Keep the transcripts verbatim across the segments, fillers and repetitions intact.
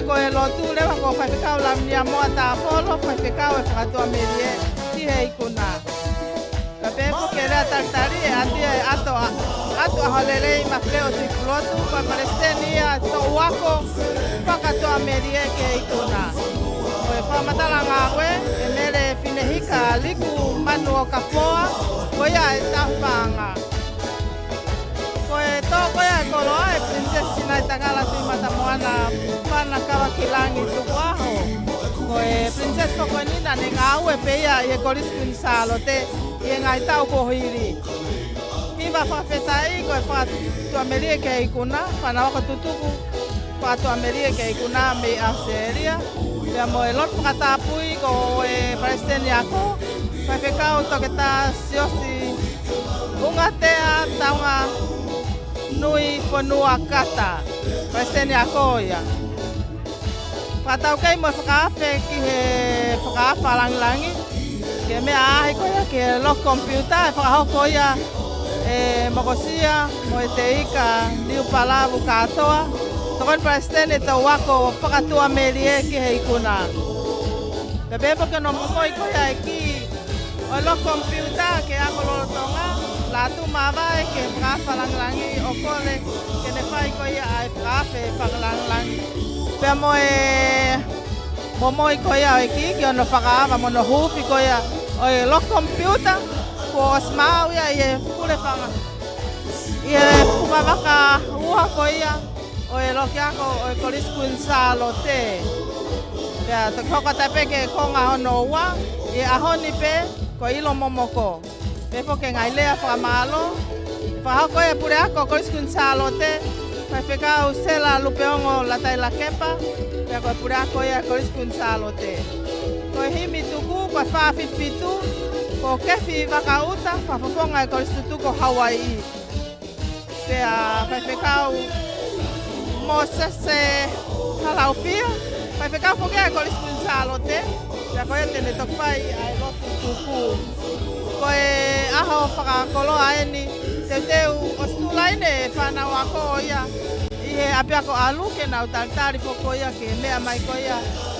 Ko e lotu leva ko Faifekau Lamnia Moa Tāfolo, faifekau e fakatuʻamelie ki he ikuna. Ka pehē foki e lea talitali ʻe ʻatu ia ʻe ʻAto, ʻAto ʻAholelei Mafileʻo Tuʻipulotu, ko e palesiteni ia Toʻu Ako fakatuʻamelie ki he ikuna. Ko e fakamatala ngāue ʻe Mele Finehika Liku Manuokafoa, ko ia e tauhi paʻanga. Ko e tō ko ia e koloa ʻe Princess Sinaitakala Tuʻimatamoana Fanakawakilangi Tukuʻaho. Ko e Princess foki ko eni naʻa ne ngāue pē ia ʻi he Kolisi Kuini Sālote ʻi he ngaahi taʻu kuo hili. Hiva fakafetaʻi ko e fakatuʻamelie ki he ikuna, Fānau Ako Tutuku fakatuʻamelie ki he ikuna mei ʻAositelēlia. Pea mo e lotu fakatapui ko e palesiteni ako, Faifekau Toketā Siosi ʻUngatea Taunganui Fonua Kata, palesiteni ako ia. Fakataukei mo e fakaafe ki he fakaafe fakalāngilangi, ki he meʻa ʻaʻahi ko ia ki he loki komipiuta, ʻe fakahoko ia ʻe Mokosia mo e Teika Liupalavu Kātoa, tokoni palesiteni e Toʻu Ako fakatuʻamelie ki he ikuna. Pea pehē foki hono momoi ko ia e kī ʻo e loki komipiuta ki he ako lolotonga, Lātū Māvae, ki he fakaafe fakalāngilangi ʻo kole ke ne fai ko ia ʻa e fakaafe fakalāngilangi. Pea mo e momoi ko ia ʻo e kī ki hono fakaava mo hono huufi ko ia ʻo e loki komipiuta, kuo ʻosi maʻu ia ʻi he pule fanga, ʻi he funga vaka ua ko ia ʻo e loki ako ʻo e Kolisi Kuini Sālote. Pea toki hoko atu pē ki he konga hono ua ʻi he ʻaho ni pē, ko e ʻilo momoko. Pehē foki e ngaahi lea fakamālō, fakahoko ʻe he puleako Kolisi Kuini Sālote, Faifekau Sela Lupeongo Lataila Kepa, pea ko e puleako ia Kolisi Kuini Sālote. Ko e himi tuku ko e fā fitu fitu, ko Kefi Vakaʻuta, fakafofonga e Kolisi Tutuku ʻo Hauaiʻi. Pea Faifekau Mōsese Halaufia, faifekau foki ʻa e Kolisi Kuini Sālote, pea ko ia te ne toki fai ʻa e lotu tuku. Ko e ʻaho fakakoloa eni, teuteu ʻosi tuʻu laine e fānau ako ia ʻi he ʻapiako ʻalu ke nau talitali foki ko ia ki he meʻa mai ko ia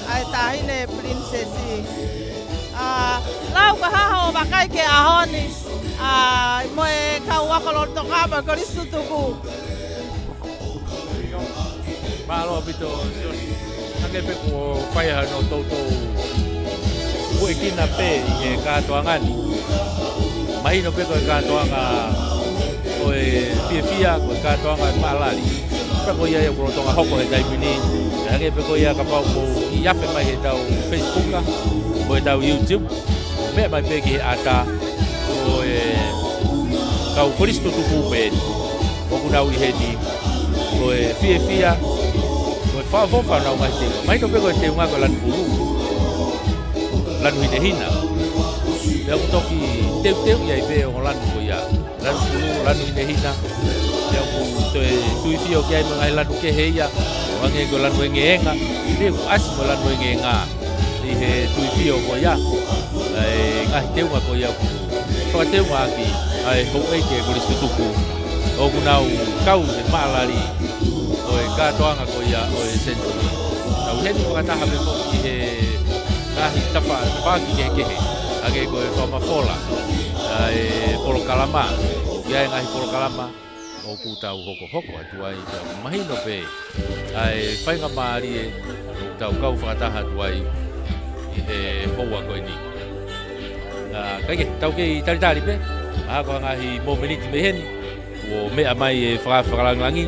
ʻa e Taʻahine Pilinisesi. ʻA, lau ka haho ʻo vakai ki he ʻaho ni, ʻa, mo e kau ako lolotonga mo e Kolisi Tutuku. Mālō ʻaupito, Siosi. Hangē pē kuo fai hano toutou kuekina pē ʻi he kātoanga ni. Mahino pē ko e kātoanga ʻo e fiefia, ko e kātoanga ʻo e maʻalali. Pea ko ia ia kuo lolotonga hoko he taimi ni. Hangē pē ko ia kapau ʻoku mou ʻi afe mai he tau Facebook, mo e tau YouTube. Meʻa mai pē ki he ʻata ʻo e kau Kolisi Tutuku pē eni ʻoku nau ʻi heni, ko e fiefia, ko e fakaʻofoʻofa honau ngaahi teunga. Mahino pē ko e teunga ko e lanu pulu, lanu hinehina. Pea ʻoku toki teuteu ia ʻi he ongo lanu ko ia. Lanu pulu, lanu hinehina. Pea ʻoku toe tuifio ki ai mo e ngaahi lanu kehe ia, ʻo hangē ko e lanu engeenga. Pea ʻoku ʻasi mo e lanu engeenga ʻi he tuifio ko ia. ʻA e ngaahi teunga ko ia ʻoku fakateungaʻaki ʻa e houʻeiki e Kolisi Tutuku ʻoku nau kau he maʻalali ʻo e kātoanga ko ia ʻo e senituli. Tau ʻi heni fakataha pē foki he ngaahi tafa, tafaʻaki kehekehe, hangē ko e fakamafola ʻa e polokalama, ʻa e ngaahi polokalama ʻoku tau hokohoko atu ai, pea mahino pē ʻa e faingamālie ʻoku tau kau fakataha atu ai ʻi he houa ko eni. ʻA, kae kehe, tau kei talitali pē, ʻa, ko e ngaahi mōmeniti mei heni, kuo meʻa mai e fakaafe fakalāngilangi.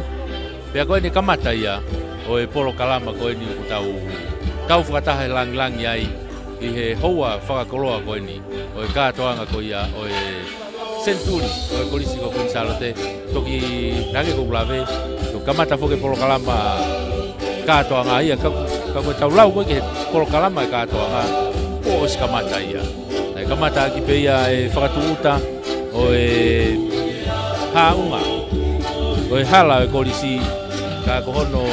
Pea ko eni kamata ia ʻo e polokalama ko eni ʻoku tau kau fakataha he lāngilangi ai ʻi he houa fakakoloa ko eni ʻo e kātoanga ko ia ʻo e senituli ʻo e Kolisi ko Kuini Sālote. Toki hangē ko ʻeku lave, toki kamata foki e polokalama kātoanga ia, ka, ka ko e tau lau ko ē ki he polokalama e kātoanga, kuo ʻosi kamata ia. Naʻe kamata ʻaki pē ia e fakatūʻuta ʻo e haʻunga ʻo e hala ʻo e kolisi, ka ko hono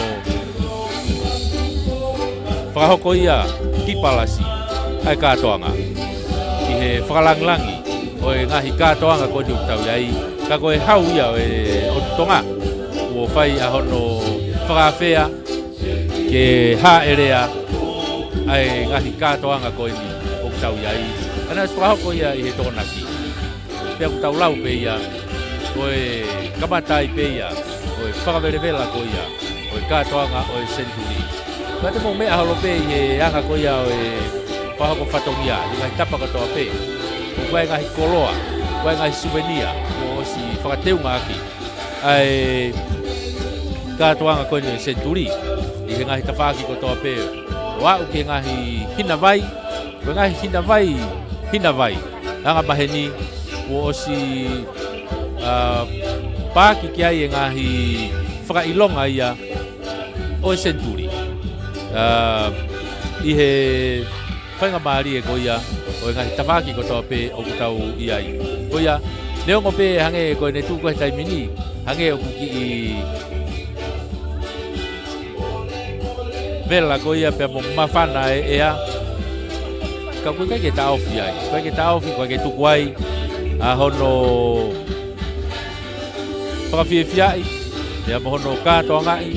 fakahoko ia ki Palasi ʻa e kātoanga ʻi he fakalāngilangi ʻo e ngaahi kātoanga ko eni ʻoku tau ʻi ai, ka ko e hau ia ʻo e, ʻo Tonga, kuo fai ʻa hono fakaafea ki ʻe hāʻele ʻa e ngaahi kātoanga ko eni ʻoku tau ʻi ai. Ka naʻe ʻosi fakahoko ia ʻi he Tokonaki. Pea ʻoku tau lau pē ia, ko e kamata ai pē ia, ko e fakavelevela ko ia, ko e kātoanga ʻo e senituli. Ka te mou meʻa holo pē ʻi he anga ko ia ʻo e fakahoko fatongia, ʻi he ngaahi tapa kotoa pē. ʻOku ʻi ai e ngaahi koloa, ʻoku ʻi ai e ngaahi suvenia, kuo ʻosi fakateungaʻaki ʻa e kātoanga ko eni ʻo e senituli, ʻi he ngaahi tafaʻaki kotoa pē. ʻO aʻu ki he ngaahi hina vai, ko e ngaahi hina vai, hina vai. Anga maheni, kuo ʻosi, ā, paaki ki ai e ngaahi fakaʻilonga ia ʻo e senituli. Ā, ʻi he faingamālie ko ia ʻo e ngaahi tafaʻaki kotoa pē ʻoku tau ʻi ai. Ko ia, neongo pē hangē ko ʻene tuʻu ko ē he taimi ni, hangē ʻoku kiʻi vela ko ia pea mo māfana e ʻea. Ka ʻoku ʻikai ke taʻofi ai. ʻIkai ke taʻofi, ʻikai ke tuku ai ʻa hono fakafiefiaʻi, pea mo hono kātoangaʻi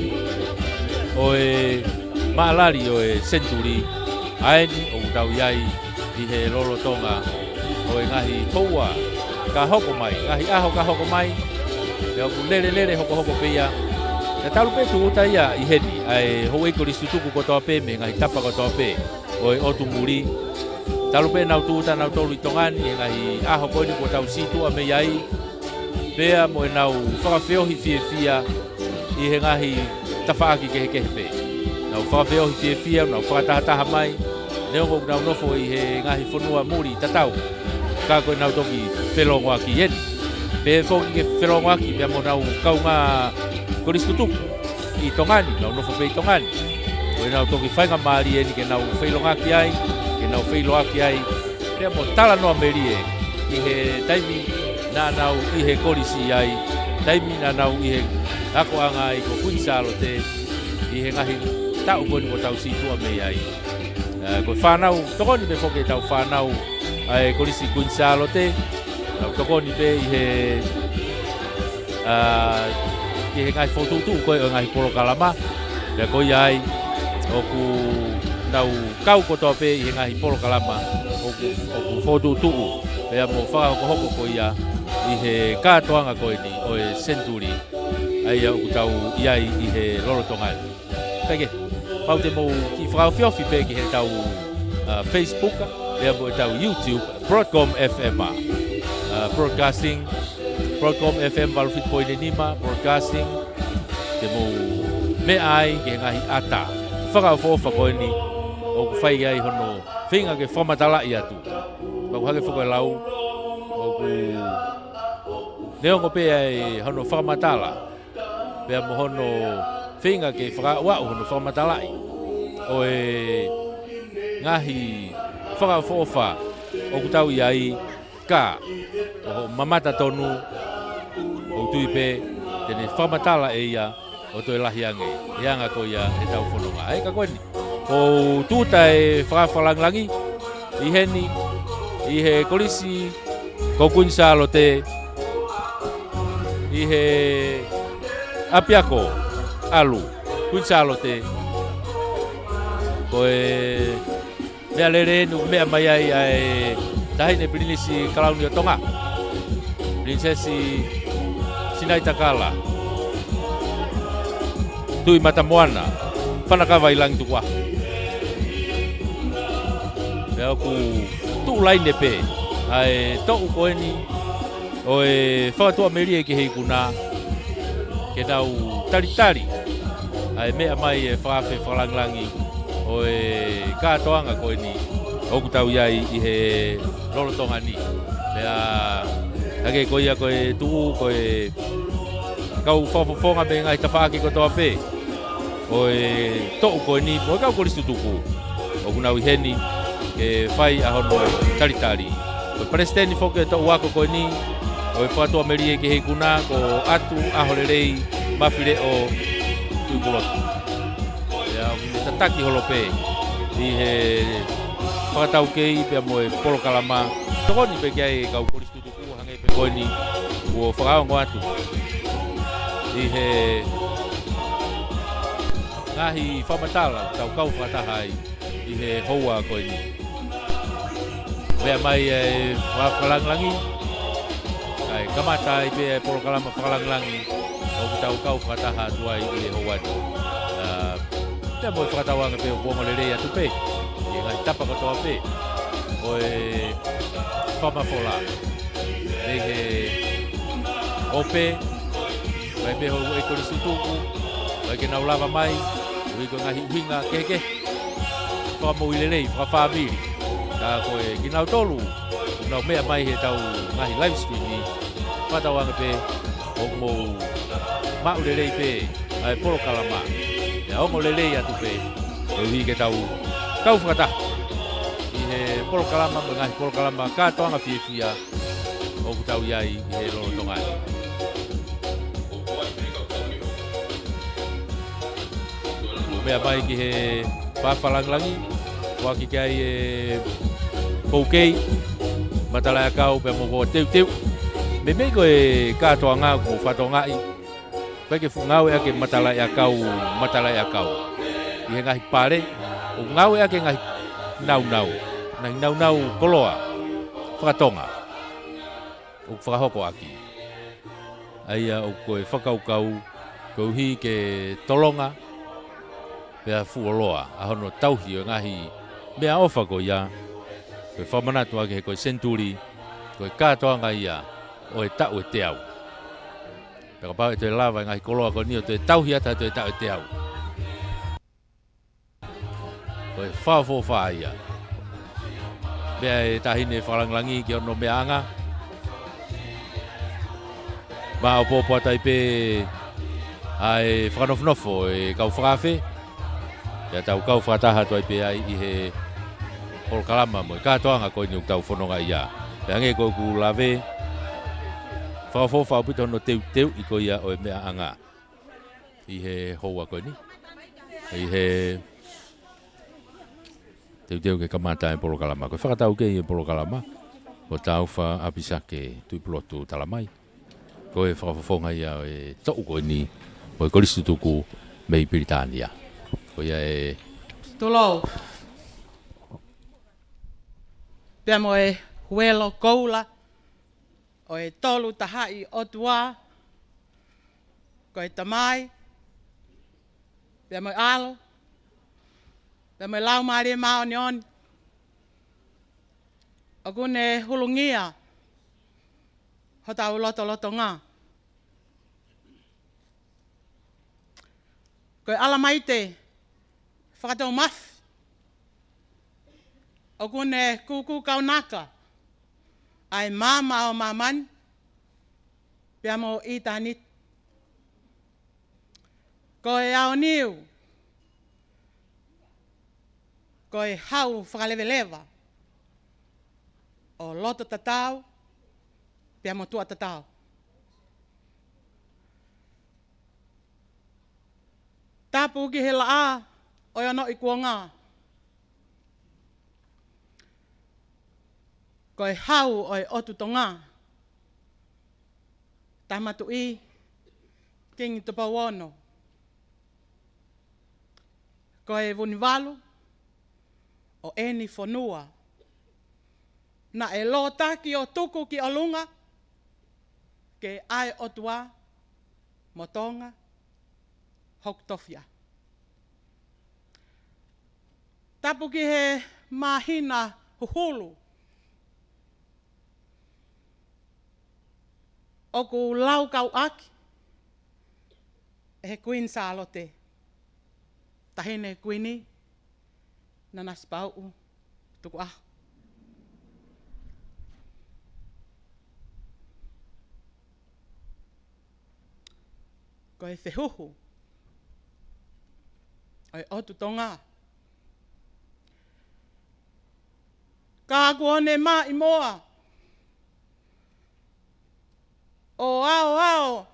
ʻo e maʻalali ʻo e senituli, ʻa eni ʻoku tau ʻi ai ʻi he lolotonga ʻo e ngaahi houa ka hoko mai, ngaahi ʻaho ka hoko mai, pea ʻoku lelelele hokohoko pē ia. Naʻe talu pē tūʻuta ia ʻi heni, ʻa e houʻeiki kolisi tutuku kotoa pē mei he ngaahi tapa kotoa pē ʻo e ʻotu muli. Talu pē ʻenau tūʻuta ʻanautolu ʻi Tonga ni, ʻi he ngaahi ʻaho ko eni kuo tau sītuʻa mei ai. Pea mo ʻenau fakafeohi fiefia ʻi he ngaahi tafaʻaki kehekehe pē. Nau fakafeohi fiefia, nau fakatahataha mai. Neongo ʻoku nau nofo ʻi he ngaahi fonua muli tatau. Ka ko ʻenau toki felōngoaki eni. Pea foki ke felōngoaki pea mo ʻenau kaungā kolisi tutuku ʻi Tonga ni, nau nofo pē ʻi Tonga ni. Ko ʻenau toki faingamālie eni ke nau feʻiloaki ai, ke nau feʻiloaki ai. Pea mo talanoa melie ʻi he taimi naʻa nau ʻi he kolisi ai, taimi naʻa nau ʻi he akoʻanga ai ko Kuini Sālote, ʻi he ngaahi taʻu ko eni kuo tau sītuʻa mei ai. Ā, ko e fānau, tokoni pē foki ʻetau fānau ʻa e kolisi Kuini Sālote, nau tokoni pē ʻi he ā, ki he ngaahi fokotuʻutuʻu ko ē ʻo e ngaahi polokalama, pea ko ia ai, ʻoku nau kau kotoa pē ʻi he ngaahi polokalama, ʻoku, ʻoku fokotuʻutuʻu, pea mo fakahokohoko ko ia, ʻi he kātoanga ko eni, ʻo e senituli, ʻa ia ʻoku tau ʻi ai ʻi he lolotonga ni. Pea ke, pau te mou kiʻi fakaofiofi pē ki heʻetau, ā, Facebook, pea mo ʻetau YouTube, Broadcom F M, ā, broadcasting, Broadcom F M valu fitu poini nima, broadcasting, te mou meʻa ai ki he ngaahi ʻata fakaʻofoʻofa ko eni, ʻoku fai ai hono feinga ke fakamatalaʻi atu. Pea ʻoku hake foki e lau, ʻoku neongo pē ai hono fakamatala, pea mo hono feinga ke fakaaʻuaʻu hono fakamatalaʻi ʻo e ngaahi fakaʻofoʻofa ʻoku tau ʻi ai, ka ʻoku ou mamata tonu, ʻoku ou tui pē te ne fakamatala ʻe ia ʻo toe lahi ange, ʻi he anga ko ia ʻetau fononga. ʻA ia ka ko eni, ʻoku ou tūʻuta e fakaafe fakalāngilangi ʻi heni, ʻi he kolisi ko Kuini Sālote, ʻi he ʻapiako ʻalu Kuini Sālote. Ko e meʻalele eni ʻoku meʻa mai ai ʻa e Taʻahine Pilinisi Kalauni ʻo Tonga, Pilinisesi Sinaitakala Tuʻimatamoana Fanakavailangi Tukuʻaho. Pea ʻoku tuʻu laine pē ʻa e toʻu ko eni ʻo e fakatuʻamelie ki he ikuna, ke nau talitali ʻa e meʻa mai e fakaafe fakalāngilangi ʻo e kātoanga ko eni ʻoku tau ʻi ai ʻi he lolotonga ni. Pea hangē ko ia ko e tuʻu, ko e kau fakafofonga mei he ngaahi tafaʻaki kotoa pē ʻo e toʻu ko eni, mo e kau kolisi tutuku ʻoku nau ʻi heni ke fai ʻa hono talitali. Ko e palesiteni foki e toʻu ako ko eni ʻo e fakatuʻamelie ki he ikuna ko ʻAtu ʻAholelei Mafileʻo Tuʻipulotu. Pea ʻoku tataki holo pē ʻi he fakataukei pea mo e polokalama. Tokoni pē ki ai e kau kolisi tutuku hangē pē ko eni kuo fakaongo atu ʻi he Ngaahi fakamatala ʻoku tau kau fakataha ai ʻi he houa ko eni. Meʻa mai e fakalangilangi, kae kamata ai pē e polokalama fakalangilangi ʻoku tau kau fakataha atu ai ʻi he houa ni. ʻA, pea mo e fakatauange pē ʻoku ongo lelei atu pē ʻi he ngaahi tapa kotoa pē ʻo e fakamafola. Mei he ope, mai mei he ʻEiki Kolisi Tutuku, mai ke nau lava mai, ui ko e ngaahi ʻuhinga kehekehe fakamoʻui lelei, fakafāmili. Ka ko e kinautolu ʻoku nau meʻa mai he tau ngaahi live stream ni, fakatauange pē ʻoku mou maʻu lelei pē ʻa e polokalama. ʻE ongo lelei atu pē, koeʻuhi ke tau kau fakataha ʻi he polokalama mo e ngaahi polokalama kātoanga fiefia ʻoku tau ʻi ai ʻi he lolotonga ni. Meʻa mai ki he fakalangilangi, ʻoku ʻi ai e poukei, matalaʻiʻakau pea mo e teuteu. Meimei ko e kātoanga ʻoku fakatokangaʻi, ʻoku ʻikai ke fuʻu ngāueʻaki e matalaʻiʻakau, matalaʻiʻakau ʻi he ngaahi pale, ʻoku ngāueʻaki e ngaahi naunau, ngaahi naunau koloa fakatonga ʻoku fakahoko ʻaki. ʻA ia ʻoku ko e fakakaukau, koeʻuhi ke tolonga pea fuoloa ʻa hono tauhi ʻo e ngaahi meʻaʻofa ko ia, ko e fakamanatu ʻaki he ko e senituli, ko e kātoanga ia ʻo e taʻu ʻe teau. Pea kapau ʻe toe lava e ngaahi koloa ko eni ʻo toe tauhi atu ʻa e toe taʻu ʻe teau, ko e fakaʻofoʻofa ia. Meʻa e taʻahine fakalangilangi ki hono meʻaʻanga. Maopoopo atu ai pē ʻa e fakanofonofo e kau fakaafe, pea tau kau fakataha atu ai pē ai ʻi he polokalama mo e kātoanga ko eni ʻoku tau fononga ia. Pea hangē ko ʻeku lave, fakaʻofoʻofa ʻaupito hono teuteuʻi ko ia ʻo e meʻaʻanga ʻi he houa ko eni, ʻi he teuteu ke kamata e polokalama. Ko e fakataukei e polokalama, ko Taufa ʻApisake Tuʻipulotu Talamai, ko e fakafofonga ia ʻo e toʻu ko eni ʻo e Kolisi Tutuku mei Pilitānia. Ko ia e Tulou, pea mo e Huelo Koula ʻo e Tolu Tahaʻi ʻOtua, ko e Tamai, pea mo e ʻAlo, pea mo e Laumālie Māʻoniʻoni, ʻoku ne hulungia hotau lotolotonga. Ko e ʻAlamaite Fakatoumafi, ʻoku ne kūkū kaunaka ʻa e maama ʻo māmani pea mo ʻitāniti. Ko e aoniu, ko e hau fakaleveleva ʻo loto tatau pea mo tuʻa tatau. Tapu ki he laʻā ʻo e onoʻi kuonga, ko e hau ʻo e ʻotu Tonga, Tama Tuʻi Kingi Tupou Ono, ko e Vunivalu ʻo ʻeni fonua, naʻe lōtaki ʻo tuku ki ʻolunga, ke ʻa e ʻOtua mo Tonga hoku tofiʻa. Tapu ki he māhina huhulu ʻoku laukau ʻaki ʻe he Kuini Sālote, Taʻahine Kuini Nanasipauʻu Tukuʻaho. Ko e fehuhu ʻo e ʻotu Tonga, ka kuo ne maʻimoa ʻo aoao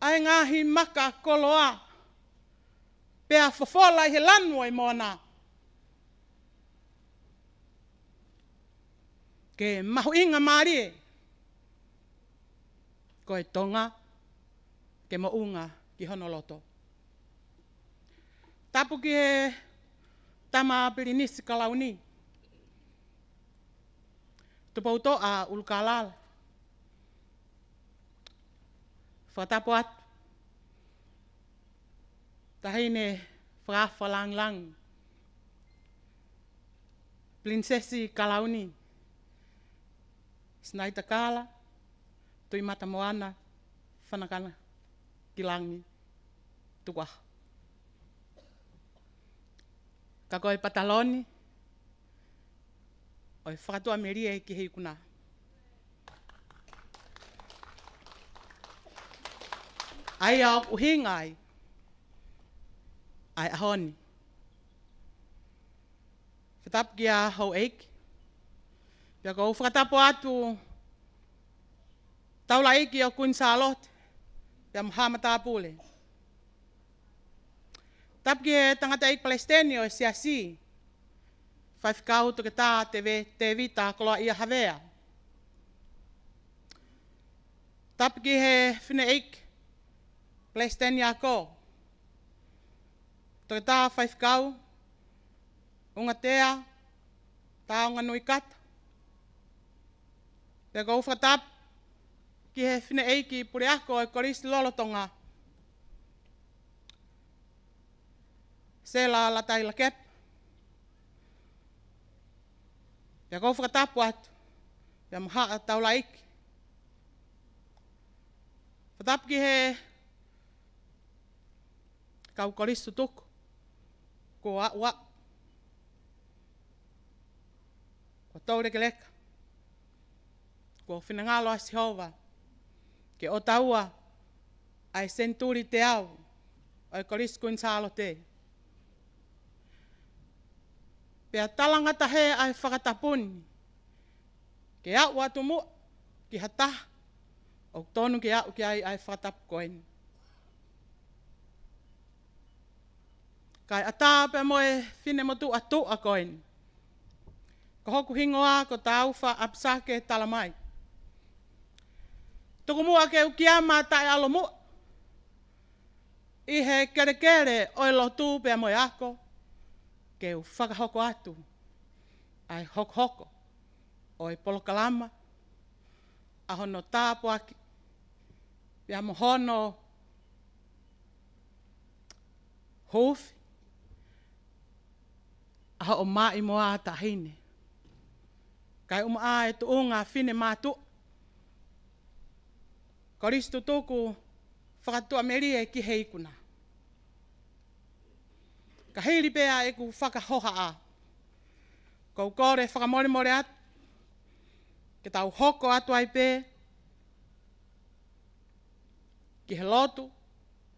ʻa e ngaahi maka koloa, pea fofola ʻi he lanu ʻo e moana, ke mahuʻinga mālie ko e Tonga ke moʻunga ki hono loto. Tapu ki he tama Pilinisi Kalauni, Tupoutoʻa ʻUlukalala. Fakatapu atu, Taʻahine Fakaʻafa Langilangi, Pilinisesi Kalauni, Sinaitakala Tuʻimatamoana Fanakanakilangi Tukuʻaho. Ka ko e pataloni ʻo e fakatuʻamelie ki he ikuna, ʻa ia ʻoku ʻuhinga ai ʻa e ʻaho ni. Fakatapu kia Houʻeiki. Pea ʻoku ou fakatapu atu Taulaʻeiki ʻo Kuini Sālote pea mo Haʻa Matāpule. Tapu ki he tangataʻeiki palesiteni ʻo e Siasi, Faifekau Toketā Teve-, Tevita Koloaʻia Havea. Tapu ki he fineʻeiki palesiteni ako, Toketā Faifekau ʻUngatea Taonganuikata. Pea ʻoku ou fakatapu ki he fineʻeiki puleako ʻo e Kolisi Lolotonga, Sela Latailakepa. Pea ʻoku ou fakatapu atu pea mo Haʻa Taulaʻeiki. Fakatapu ki he kau kolisi tutuku, kuo aʻu ā, kuo toulekeleka, kuo finangalo ʻa Sihova ke ʻotaua ʻa e senituli teau ʻo e Kolisi Kuini Sālote. Pea talangataʻa ʻa e fakatapu ni ke aʻu atu muʻa ki ha taha ʻoku tonu ke aʻu ki ai ʻa e fakatapu ko eni. Kae ʻatā pea mo e finemotuʻa tuʻa ko eni, ko hoku hingoa ko Taufa ʻApisake Talamai. Tuku muʻa ke u kiama taʻeʻalu muʻa ʻi he kelekele ʻo e lotu pea mo e ako, ke u fakahoko atu ʻa e hokohoko ʻo e polokalama, ʻa hono tāpuaki pea mo hono huufi ʻa hoʻo maʻimoa taʻahine. Kae ʻumaʻā e tuʻunga finemātuʻa, kolisi tutuku fakatuʻamelie ki he ikuna. Ka hili pē ʻa ʻeku fakahohaʻa, ʻoku ou kole fakamolemole atu ke tau hoko atu ai pē ki he lotu,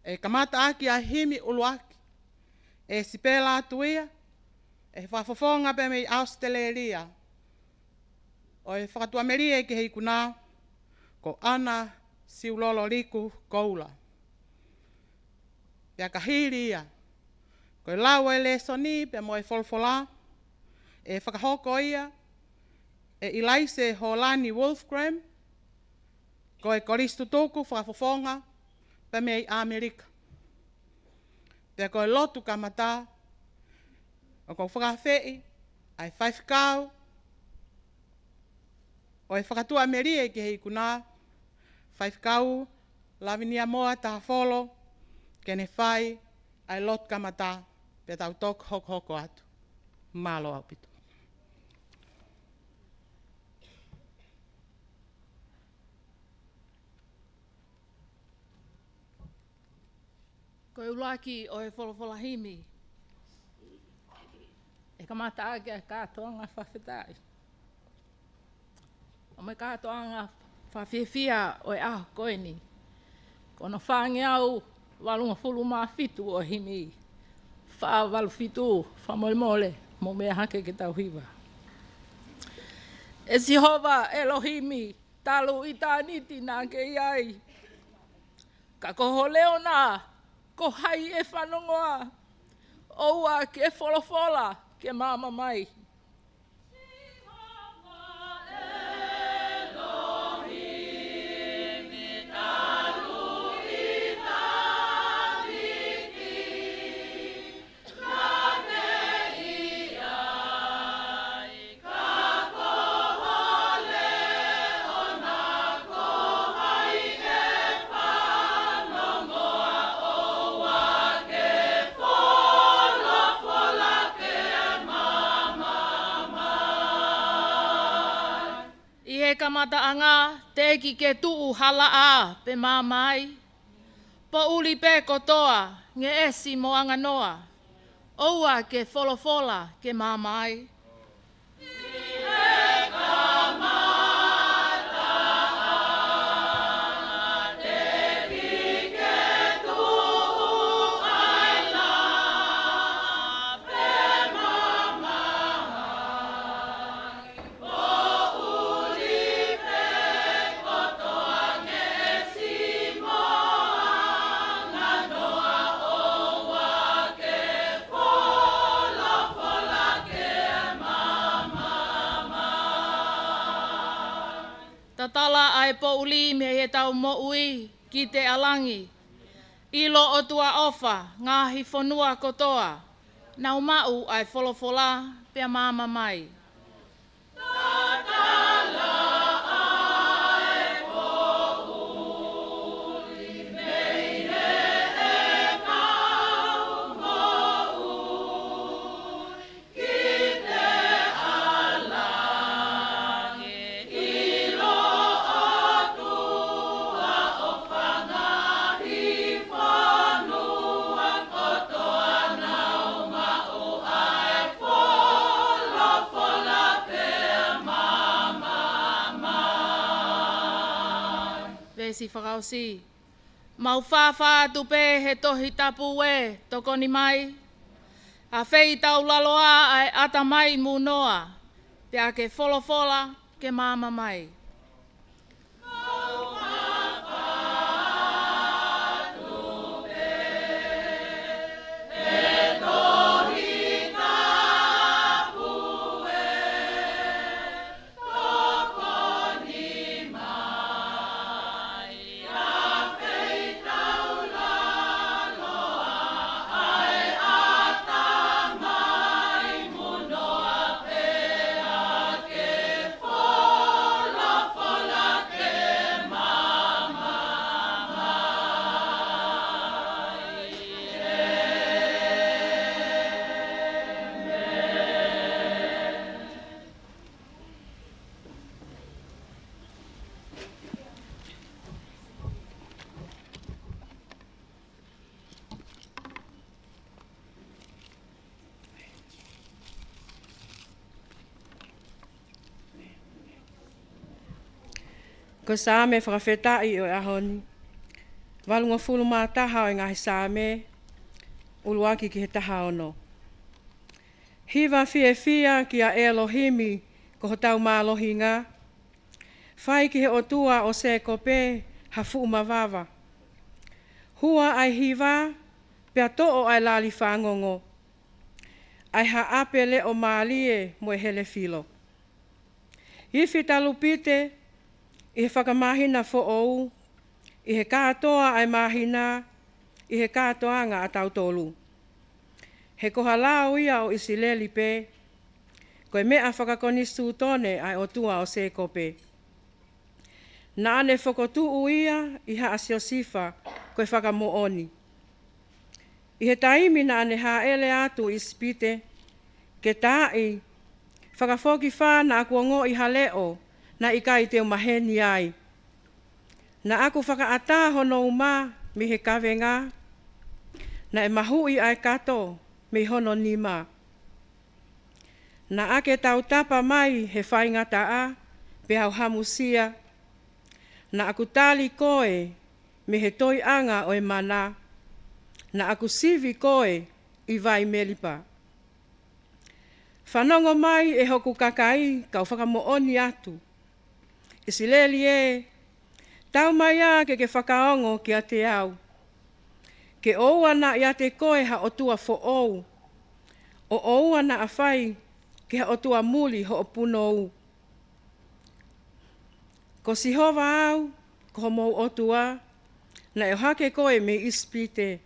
ʻe kamata ʻaki ʻa e himi ʻuluaki ʻe Sipela Tuia, ʻe he fakafofonga pea mei ʻAositelēlia ʻo e fakatuʻamelie ki he ikuna, ko ʻAna Siulolo Liku Koula. Pea ka hili ia, ko e lau ʻa e lēsoni pea mo e folofola, ʻe fakahoko ia ʻe ʻIlaise Hōlani Wolfgram, ko e kolisi tutuku fakafofonga pea mei ʻAmelika. Pea ko e lotu kamata, ʻoku ou fakaafeʻi ʻa e faifekau ʻo e fakatuʻamelie ki he ikuna, Faifekau Lavinia Moa Tahafolo, ke ne fai ʻa e lotu kamata, pea tau toki hokohoko atu. Mālō ʻaupito. Ko e ʻuluaki ʻo e folofola himi, ʻe kamata ʻaki ʻa e kātoanga fakafetaʻi. ʻO mo e kātoanga fakafiefia ʻo e ʻaho ko eni, ko hono fāngeau valungofulu mā fitu ʻo e himi, fā valu fitu, fakamolemole, mou meʻa hake ke tau hiva. ʻE Sihova ʻElohimi, talu ʻitāniti naʻa ke ʻi ai. Ka ko ho leona, ko hai ʻe fanongoa? ʻOua ke folofola ke maama mai. he kamataʻanga, teʻeki ke tuʻu ha laʻā pe maama ai. Poʻuli pē kotoa, ngeʻesi mo anganoa, ʻoua ke folofola ke maama ai. Tatala ʻa e poʻuli mei heʻetau moʻui ki te ʻalangi. ʻIlo ʻOtua ʻofa, ngaahi fonua kotoa, nau maʻu ʻa e folofola pea maama mai. Veesi fakaʻosi. Mau fāfā atu pē he Tohi Tapu ē, tokoni mai. ʻAfeitaulaloa ʻa e ʻatamai mūnoa, pea ke folofola ke maama mai. Ko e Saame fakafetaʻi ʻo e ʻaho ni, valungofulu mā taha ʻo e ngaahi Saame, ʻuluaki ki he taha ono. Hiva fiefia kia ʻElohimi, ko hotau mālohinga, fai ki he ʻOtua ʻo Sēkope ha fuʻu mavava. Hua ʻa e hiva, pea toʻo ʻa e lali fangongo, ʻa e haʻape leʻo mālie mo e hele filo. Ifi talupite ʻi he fakamāhina foʻou, ʻi he kātoa ʻa e māhina, ʻi he kātoanga ʻatautolu. He ko ha lao ia ʻo ʻIsileli pē, ko e meʻa fakakonisitūtone ʻa e ʻOtua ʻo Sēkope. Naʻa ne fokotuʻu ia ʻi Haʻa Siosifa ko e fakamoʻoni. ʻI he taimi naʻa ne hāʻele atu ʻi ʻIsipite ke taaʻi, fakafokifā naʻa ku ongoʻi ha leʻo naʻe ʻikai te u maheni ai. Naʻa ku fakaʻatā hono uma mei he kavenga, naʻe mahuʻi ʻa e kato mei hono nima. Naʻa ke tautapa mai he faingataʻa, pea u hamusia. Naʻa ku tali koe mei he toiʻanga ʻo e mana. Naʻa ku sivi koe ʻi vai Melipa. Fanongo mai ʻe hoku kakai, kau fakamoʻoni atu. ʻIsileli ē, tau mai ā ke ke fakaongo kiate au. Ke ʻoua naʻa ʻiate koe ha ʻotua foʻou, ʻo ʻoua naʻa fai ki ha ʻotua muli hoʻo punou. Ko Sihova au, ko homou ʻOtua, naʻe ʻohake koe mei ʻIsipite.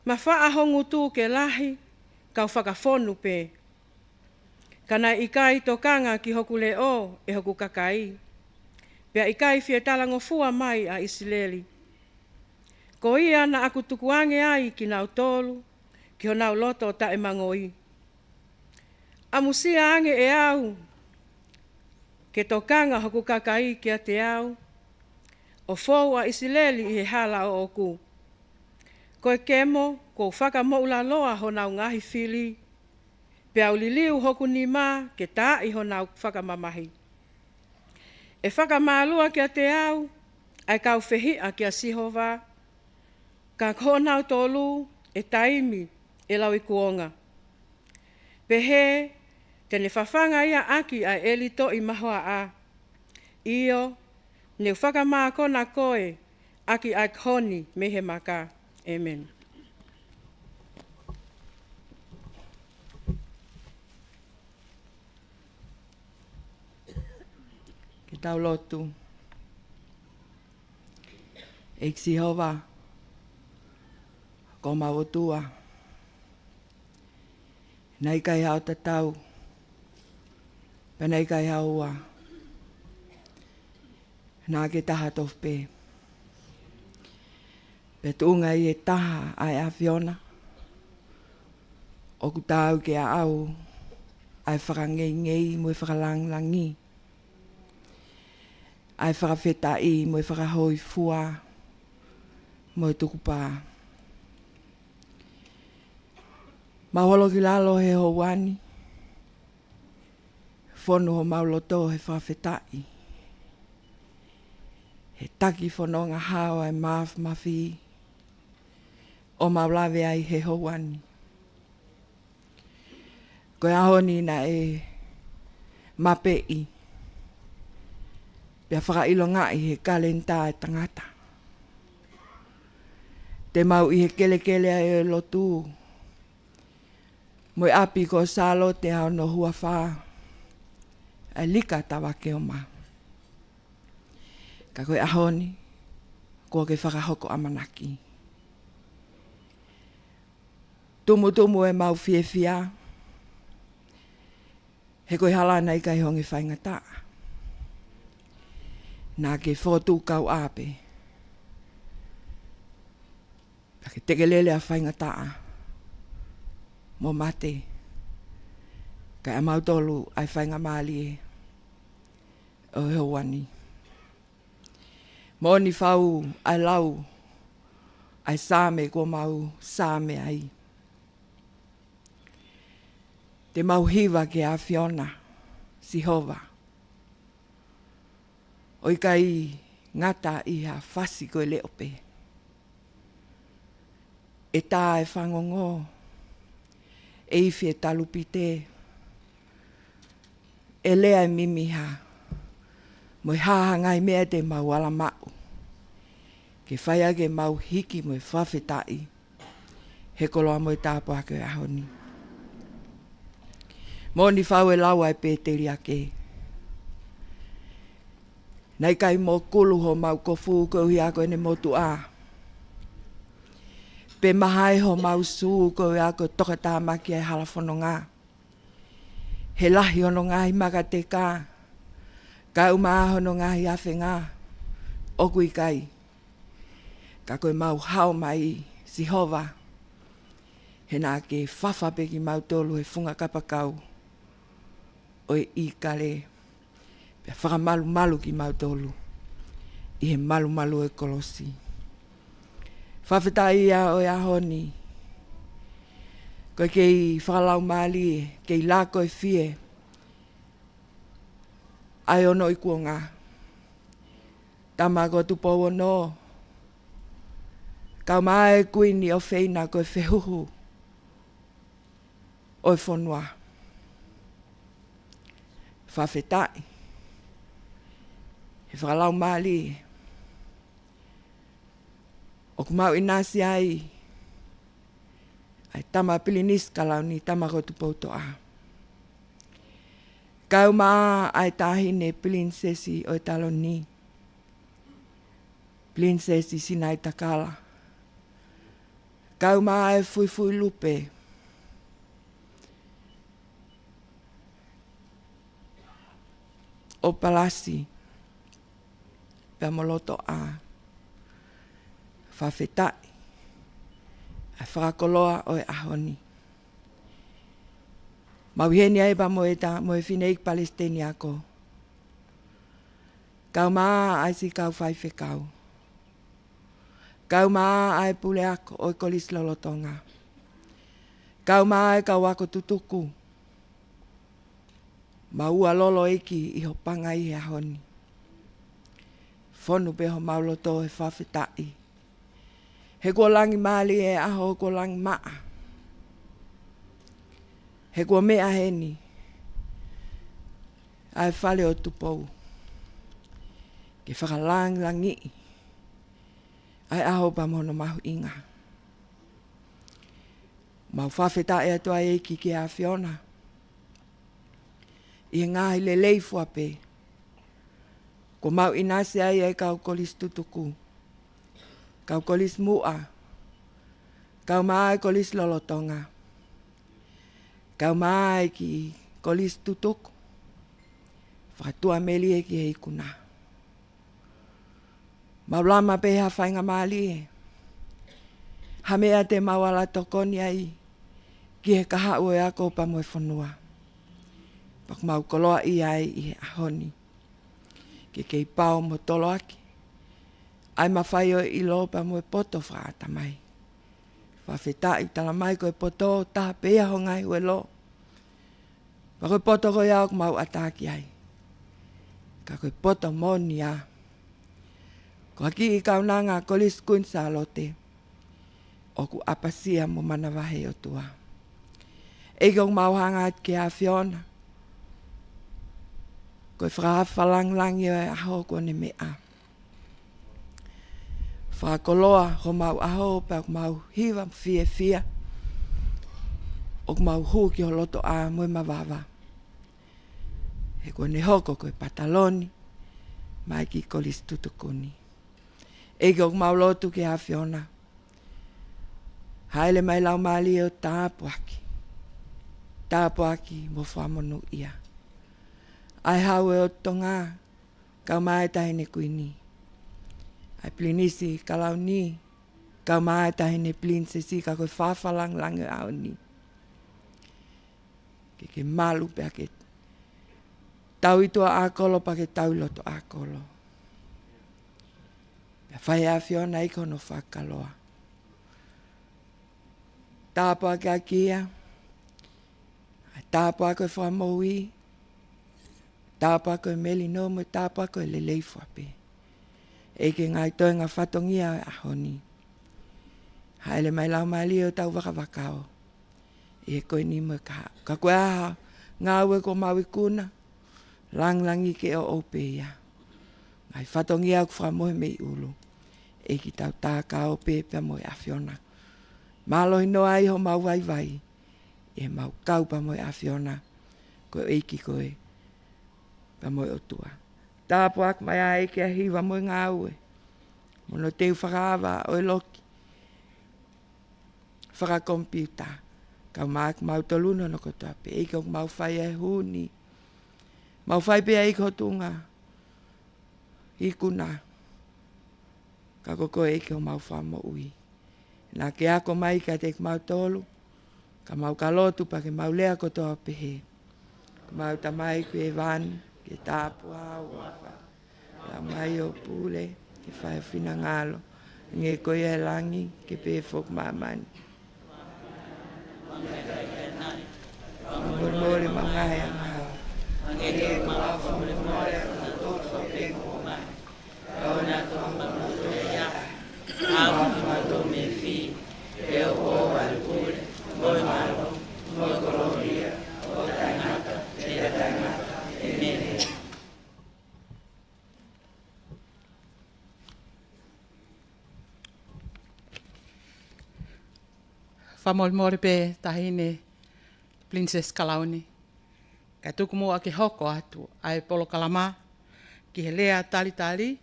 Mafaʻa ho ngutu ke lahi, kau fakafonu pē. Ka naʻe ʻikai tokanga ki hoku leʻo ʻe hoku kakai, pea ʻikai fie talangofua mai ʻa ʻIsileli. Ko ia naʻa ku tukuange ai kinautolu ki honau loto taʻemangoi. ʻAmusia ange ʻe au ke tokanga hoku kakai kiate au, ʻo fou ʻa ʻIsileli ʻi he hala ʻoʻoku. Ko e kemo, kuo u fakamoʻulaloa honau ngaahi fili, pea u liliu hoku nima ke taaʻi honau fakamamahi. ʻE fakamālua kiate au ʻa e kau fehiʻa kia Sihova, ka ko kinautolu ʻe taimi ʻe lauikuonga. Pehē, te ne fafanga ia ʻaki ʻa e ʻelitoʻi mahoaʻa. ʻIo, ne u fakamākona koe ʻaki ʻa e kohi mei he maka. ʻĒmeni. Ke tau lotu. ʻEiki Sihova, ko homau ʻOtua, naʻe ʻikai haʻo tatau, pea naʻe ʻikai haʻo ua, naʻa ke taha tofu pē. Pea tuʻunga ʻi he taha ʻa e ʻAfiona, ʻoku taau ke aʻau ʻa e fakangeingei mo e fakalāngilangi, ʻa e fakafetaʻi mo e fakahōifua mo e tukupā. Mau holo ki lalo he houa ni, fonu homau loto he fakafetaʻi, he taki fononga hao ʻa e māfimafi ʻo mau lave ai he houa ni. Ko e ʻaho ni naʻe mapeʻi pea fakaʻilongaʻi he kaleni ʻa e tangata. Te mau ʻi he kelekele ʻa e lotu mo e ʻapi ko Sālote ʻa hono huafa, ʻa e Lika Tavakeoma. Ka ko e ʻaho ni, kuo ke fakahoko ʻamanaki. Tumutumu ʻemau fiefia, he ko e hala naʻe ʻikai honge faingataʻa. Naʻa ke fokotuʻu kau ʻapi, pea ke tekelele ʻa faingataʻa mo mate, kae ʻamautolu ʻa e faingamālie ʻo e houa ni. Moʻoni fau ʻa e lau ʻa e Saame kuo mau Saame ai. Te mau hiva ki he ʻAfiona, Sihova, ʻo ʻikai ngata ʻi ha fasi ko e leʻo pē. ʻE tā e fangongo, ʻe ifi e talupite, ʻe lea e mimiha, mo e hā ha ngaahi meʻa te mau ala maʻu, ke fai ʻaki ʻemau hiki mo e fakafetaʻi he koloa mo e tāpuaki ʻo e ʻaho ni. Moʻoni fau e lau ʻa e pēteliake, naʻe ʻikai mokulu homau kofu koeʻuhi ko ʻene motuʻa, pe mahae homau sū koeʻuhi ko e tokatāmaki ʻa e hala fononga. He lahi hono ngaahi makateka, kae ʻumaʻā hono ngaahi afenga, ʻoku ʻikai. Ka ko ʻemau hao mai, Sihova, he naʻa ke fafa pē kimautolu he funga kapakau ʻo e ʻīkale, pea fakamalumalu kimautolu ʻi he malumalu ʻo e kolosi. Fakafetaʻi ʻa e ʻaho ni, ko e kei fakalaumālie, kei lako e fie ʻa e ono ikuonga. Tama ko Tupou Ono, kae ʻumaʻā e Kuini ʻofeina ko e fehuhu ʻo e fonua. Fakafetaʻi he fakalaumālie ʻoku mau ʻinasi ai ʻa e tama Pilinisi Kalauni, tama ko Tupoutoʻa, kae ʻumaʻā ʻa e taʻahine Pilinisesi ʻo e Taloni, Pilinisesi Sinaitakala, kae ʻumaʻā e Fuifui Lupe ʻo Palasi pea mo Lotoʻā. Fakafetaʻi ʻa e fakakoloa ʻo e ʻaho ni. Mau ʻi heni ai pea mo e ta, mo e Fineʻeiki Palesiteni Ako, Kae ʻumaʻā ʻa e siʻi kau faifekau. Kae ʻumaʻā ʻa e puleako ʻo e Kolisi lolotonga. Kae ʻumaʻā ʻa e kau ako tutuku. Mau ua lolo ʻEiki ʻi ho paʻanga ʻi he ʻaho ni. Fonu pē homau loto he fakafetaʻi. He kuo langi mālie e ʻaho, kuo langi maʻa. He kuo meʻa heni ʻa e fale ʻo Tupou ke fakalangilangiʻi ʻa e ʻaho pea mo hono mahuʻinga. Mau fakafetaʻi atu ai ʻEiki ki he ʻAfiona ʻi he ngaahi lelei fua pē kuo mau ʻinasi ai ʻa e kau kolisi tutuku, kau kolisi muʻa, kae ʻumaʻā ʻa e kolisi lolotonga, kae ʻumaʻā ʻa e kiʻi kolisi tutuku fakatuʻamelie ki he ikuna. Mau lama pē ha faingamālie, ha meʻa te mau ala tokoni ai ki he kahaʻu ʻo e ako pea mo e fonua. Pea ʻoku mau koloaʻia ai ʻi he ʻaho ni ke kei pau mo toloaki ʻa e mafai ʻo e ʻilo pea mo e poto fakaʻatamai. Fakafetaʻi, talamai ko e poto taha pē ia ho ngaahi huelo. Pea ko e poto ko ia ʻoku mau ʻatā ki ai, ka ko e poto moʻoni ia. Ko e kiʻi kaunanga Kolisi Kuini Sālote ʻoku ʻapasia mo manavahē ʻOtua. ʻEiki, ʻoku mau hanga atu ki he ʻAfiona, ko e fakahaofi fakalāngilangi ʻo e ʻaho kuo ne meʻa. Fakakoloa homau ʻaho pea ʻoku mau hiva fiefia, ʻoku mau hū ki ho lotoʻā mo e mavava. He kuo ne hoko ko e pataloni mai ki he kolisi tutuku ni. ʻEiki, ʻoku mau lotu ki he ʻAfiona, hāʻele mai Laumālie ʻo tāpuaki, tāpuaki mo fakamonūʻia ʻa e Hau ʻo Tonga, kae ʻumaʻā ʻa e Taʻahine Kuini, ʻa e Pilinisi Kalauni, kae ʻumaʻā ʻa e Taʻahine Pilinisesi, ka ko e fakahaofi fakalāngilangi ʻo e ʻaho ni ke ke malu pea ke tau ʻi tuʻa ʻakolo pea ke tau ʻi loto ʻakolo. Pea fai ʻe he ʻAfiona ʻEiki hono fakakoloa. Tāpuakiʻaki ia ʻa e tāpuaki ʻo e fakamoʻui, tāpuaki ʻo e melino mo e tāpuaki ʻo e lelei fua pē. ʻEiki, ngaahi toenga fatongia ʻo e ʻaho ni, hāʻele mai Laumālie ʻo tau vakavakao ʻi he ko eni mo e kahaʻu. Ka ko e hā ha ngāue kuo mau ikuna, langilangi ke ʻoʻou pē ia. Ngaahi fatongia ʻoku fakamohe mei ʻulu, ʻEiki, tau tākao pē pea mo e ʻAfiona. Mālohi noa ai homau vaivai ʻi heʻemau kau pea mo e ʻAfiona, ko e ʻEiki koe pea mo e ʻOtua. Tāpuaki mai ʻa e ʻEiki ʻa e hiva mo e ngāue mo hono teu fakaava ʻo e loki fakakomipiuta, kae ʻumaʻā kimautolu hono kotoa pē. ʻEiki, ʻoku mau fai ʻa e hū ni, mau fai pē ʻEiki ho tuʻunga ikuna, ka ko koe ʻEiki homau Fakamoʻui. Naʻa ke ako mai kiate kimautolu, ka mau ka lotu pea ke mau lea kotoa ʻo pehē: Ko ʻemau Tamai ʻoku ʻi hēvani, ke tāpuhā ho huafa, ke ʻalu mai hoʻo pule, ke fai ho finangalo, hangē ko ia ʻi langi, ke pehē foki ʻi māmani. Fakamolemole ʻemau ngaahi angahala, hangē ko ʻemau fakamolemole ʻa kinautolu ʻoku fai angahala kiate kimautolu. Kae ʻoua naʻa ke fakahaofi kimautolu mei he fili, he ʻoku ʻoʻou ʻa e pule, mo e mālohi, mo e kolōlia, ʻo taʻengata, pea taʻengata. ʻĒmeni. Fakamolemole pē Taʻahine Pilinisesi Kalauni. Kae tuku muʻa ke hoko atu ʻa e polokalama ki he lea talitali,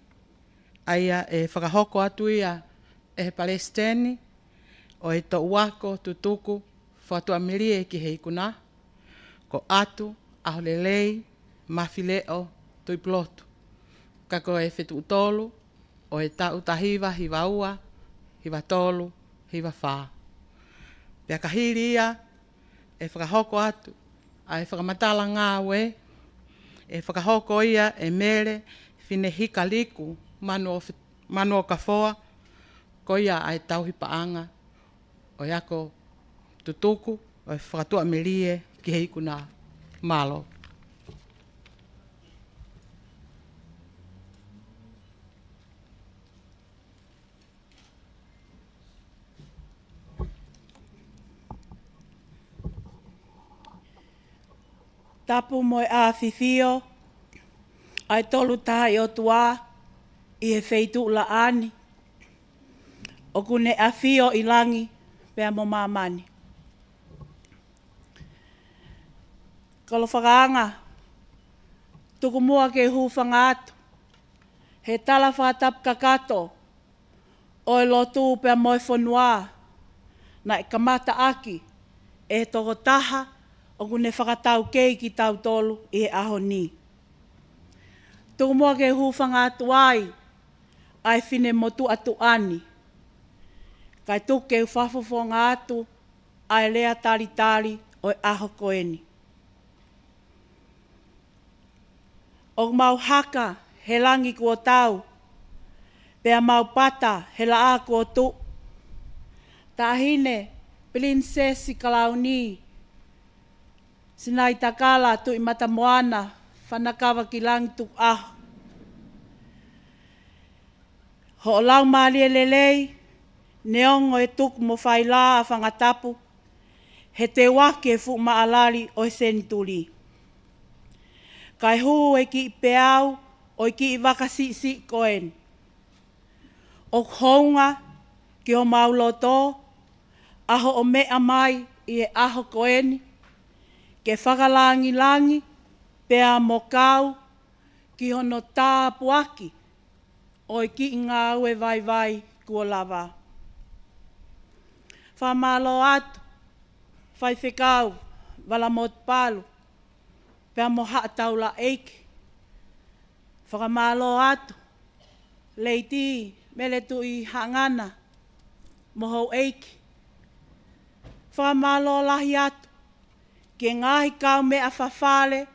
ʻa ia ʻe fakahoko atu ia ʻe he Palesiteni ʻo e Toʻu Ako Tutuku Fakatuʻamelie ki he Ikuna, ko ʻAtu ʻAholelei Mafileʻo Tuʻipulotu, ka ko e fetuʻu tolu ʻo e taʻu taha hiva hiva ua, hiva tolu, hiva fā. Pea ka hili ia, ʻe fakahoko atu ʻa e fakamatala ngāue, ʻe fakahoko ia ʻe Mele Pinehikaliku Manuo-, Manuokafoa, ko ia ʻa e tauhi paʻanga ʻo e ako tutuku ʻo e fakatuʻamelie ki he ikuna. Mālō. Tapu mo e ʻafifio ʻa e Tolutahaʻi ʻOtua ʻi he feituʻu laʻā ni, ʻoku ne ʻafio ʻi langi pea mo māmani. Kolo fakaanga, tuku muʻa ke u hūfanga atu he tala fakatapu kakato ʻo e lotu pea mo e fonua, naʻe kamataʻaki ʻe he tokotaha ʻoku ne fakataukei kitautolu ʻi he ʻaho ni. Tuku muʻa ke u hūfanga atu ai ʻa e finemotuʻa tuʻa ni, kae tuku ke u fakafofonga atu ʻa e lea talitali ʻo e ʻaho ko eni. ʻOku mau haka he langi kuo tau, pea mau pata he laʻā kuo tuʻu. Taʻahine Pilinisesi Kalauni Sinaitakala Tuʻimatamoana Fanakavakilangi Tukuʻaho. Hoʻo laumālie lelei, neongo e tuku mo failā ʻa Fangatapu, he teuaki e fuʻu maʻalali ʻo e senituli. Kae hū e kiʻi peau ʻo e kiʻi vaka siʻisiʻi ko eni. ʻOku hounga ki homau loto ʻa hoʻo meʻa mai ʻi he ʻaho ko eni, ke fakalangilangi pea mo kau ki hono tāpuaki ʻo e kiʻi ngāue vaivai kuo lava. Fakamālō atu Faifekau Valamotu Palu pea mo haʻa taulaʻeiki. Fakamālō atu Leitī Mele Tuʻihaʻangana mo houʻeiki. Fakamālō lahi atu ki he ngaahi kaumeʻa fafale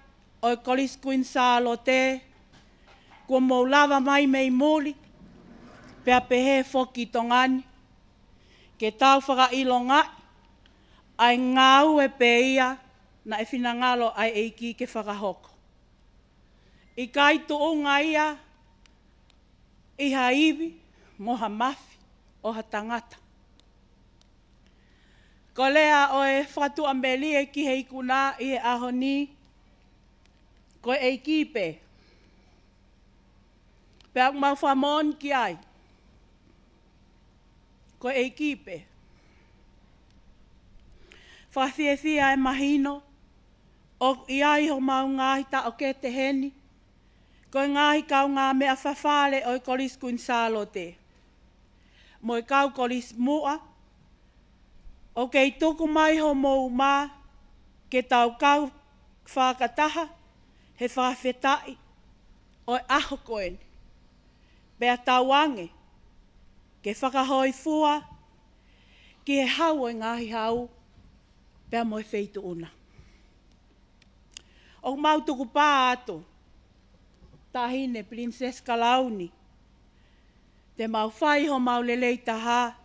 ʻo e Kolisi Kuini Sālote, kuo mou lava mai mei muli, pea pehē foki ʻi Tonga ni, ke tau fakaʻilongaʻi ʻa e ngāue pē ia naʻe finangalo ʻa e ʻEiki ke fakahoko. ʻIkai tuʻunga ia ʻi ha ivi mo ha mafi ʻo ha tangata. Ko e lea ʻo e fakatuʻamelie ki he ikuna ʻi he ʻaho ni, ko e ʻEiki pē. Pea ʻoku mau fakamoʻoni ki ai, ko e ʻEiki pē. Fakafiefia e mahino ʻoku ʻi ai homau ngaahi taʻokete heni, ko e ngaahi kaungāmeʻa fafale ʻo e Kolisi Kuini Sālote mo e kau kolisi muʻa, ʻoku kei tuku mai homou uma ke tau kau fakataha he fakafetaʻi ʻo e ʻaho ko eni. Pea tauange ke fakahōifua ki he Hau ʻo e Ngaahi Hau pea mo e Feituʻu na. ʻOku mau tukupā atu, Taʻahine Pilinisesi Kalauni, te mau fai homau lelei taha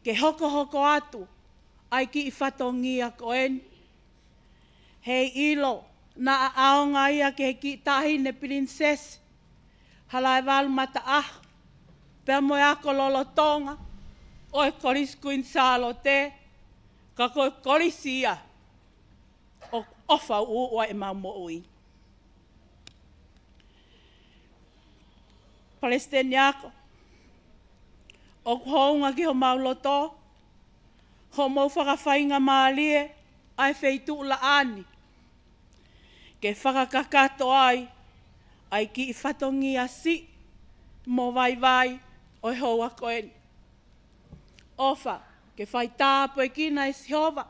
ke hokohoko atu ʻa e kiʻi fatongia ko eni. Heiʻilo naʻa ʻaonga ia ki he kiʻi Taʻahine Pilinisesi Halaevalu Mataʻaho pea mo e ako lolotonga ʻo e Kolisi Kuini Sālote, ka ko e kolisi ia ʻoku ʻofa ʻuʻua ʻemau moʻui. Palesiteni Ako, ʻoku hounga ki homau loto hoʻomou fakafaingamālie ʻa e feituʻu laʻā ni ke fakakakato ai ʻa e kiʻi fatongia siʻi mo vaivai ʻo e houa ko eni. ʻOfa ke fai tāpuekina ʻe Sihova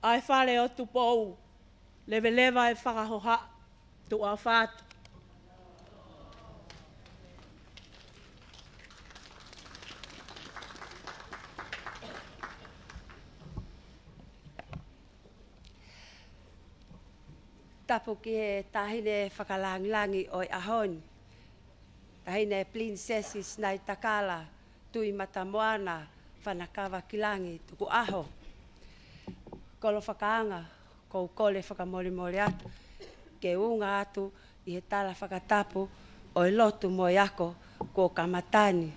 ʻa e fale ʻo Tupou. Leveleva e fakahohaʻa. Tuʻa ʻofa atu. Tapu ki he Taʻahine Fakalangilangi ʻo e ʻaho ni. Taʻahine Pilinisesi Sinaitakala Tuʻimatamoana Fanakavakilangi Tukuʻaho. Kolo fakaanga, ʻoku ou kole fakamolemole atu ke u unga atu ʻi he tala fakatapu ʻo e lotu mo e ako kuo kamata ni,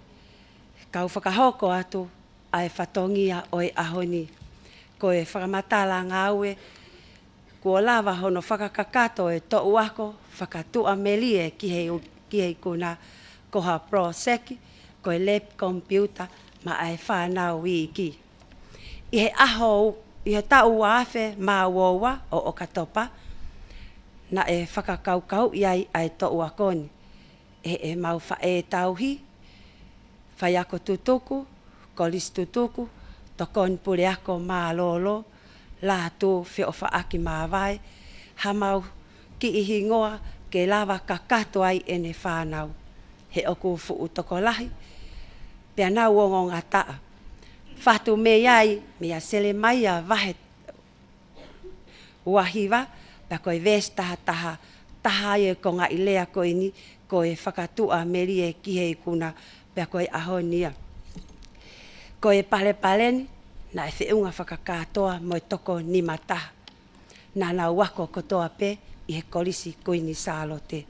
kau fakahoko atu ʻa e fatongia ʻo e ʻaho ni. Ko e fakamatala ngāue kuo lava hono fakakakato e toʻu ako fakatuʻamelie ki he, ki he ikuna ko ha poloseki, ko e lab computer maʻa e fānau iiki. ʻI he ʻaho, ʻi he taʻu ua afe mā ua ua ʻo ʻOkatopa, naʻe fakakaukauʻi ai ʻa e toʻu ako ni ʻe, ʻe mau faʻē tauhi, faiako tutuku, kolisi tutuku, tokoni puleako mālōlō, lātū feʻofaʻaki māvae, ha mau kiʻi hingoa ke lava kakato ai ʻene fānau. He ʻoku fuʻu tokolahi, pea nau ongongataʻa. Fatu mei ai, meia Selemaia vahe ua hiva, pea ko e veesi taha taha, taha ai e konga ʻi lea ko eni, ko e fakatuʻamelie ki he ikuna, pea ko e ʻaho ni ia. Ko e palepale ni, naʻe feʻunga fakakātoa mo e toko nima taha. Naʻa nau ako kotoa pē ʻi he Kolisi Kuini Sālote.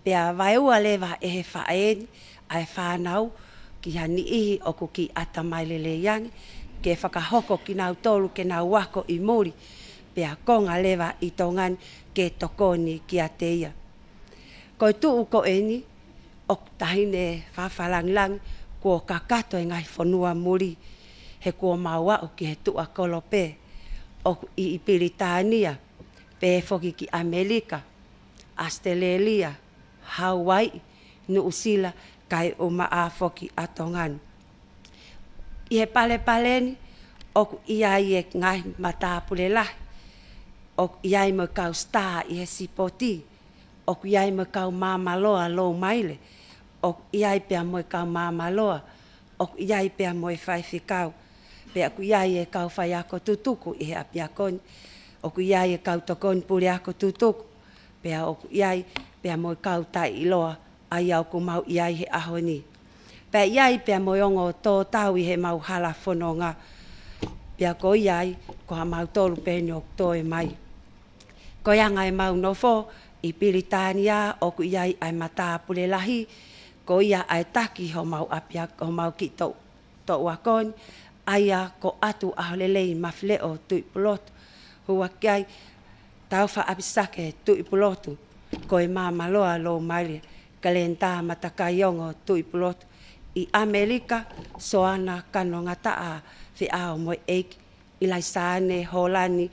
Pea vaeua leva ʻe he faʻē ni ʻa e fānau ki ha niʻihi ʻoku kiʻi ʻatamai lelei ange, ke fakahoko kinautolu ke nau ako ʻi muli, pea konga leva ʻi Tonga ni ke tokoni kiate ia. Ko e tuʻu ko eni ʻoku taʻahine fakalangilangi kuo kakato e ngaahi fonua muli, he kuo mau aʻu ki he tuʻa kolope, ʻoku ʻi, ʻi Pilitānia, pehē foki ki ʻAmelika, ʻAositelēlia, Hauaiʻi, Nuʻusila, kae ʻumaʻā foki ʻa Tonga ni. ʻI he palepale ni, ʻoku ʻi ai e ngaahi matāpule lahi, ʻoku ʻi ai mo e kau star ʻi he sipoti, ʻoku ʻi ai mo e kau māmāloa lou maile, ʻoku ʻi ai pea mo e kau māmāloa, ʻoku ʻi ai pea mo e faifekau, pea ʻoku ʻi ai e kau faiako tutuku ʻi he ʻapiako ni, ʻoku ʻi ai e kau tokoni puleako tutuku, pea ʻoku ʻi ai pea mo e kau taʻeʻiloa, ʻa ia ʻoku mau ʻi ai he ʻaho ni. Pea ʻi ai pea mo e ongo tōtau ʻi he mau hala fononga, pea ko ia ai ko ha mautolu pē eni ʻoku toe mai. Ko e anga e mau nofo ʻi Pilitānia, ʻoku ʻi ai ʻa e matāpule lahi, ko ia ʻa e taki homau ʻapia-, homau kiʻi toʻu, toʻu ako ni, ʻa ia ko ʻAtu ʻAholelei Mafileʻo Tuʻipulotu, hū ʻaki ai Taufa ʻApisake Tuʻipulotu, ko e māmāloa lou maile Kalenta Matakaiongo Tuʻipulotu, ʻi ʻAmelika, Soana Kanongataʻa Feʻao mo e ʻEiki, ʻIlaisaane Hōlani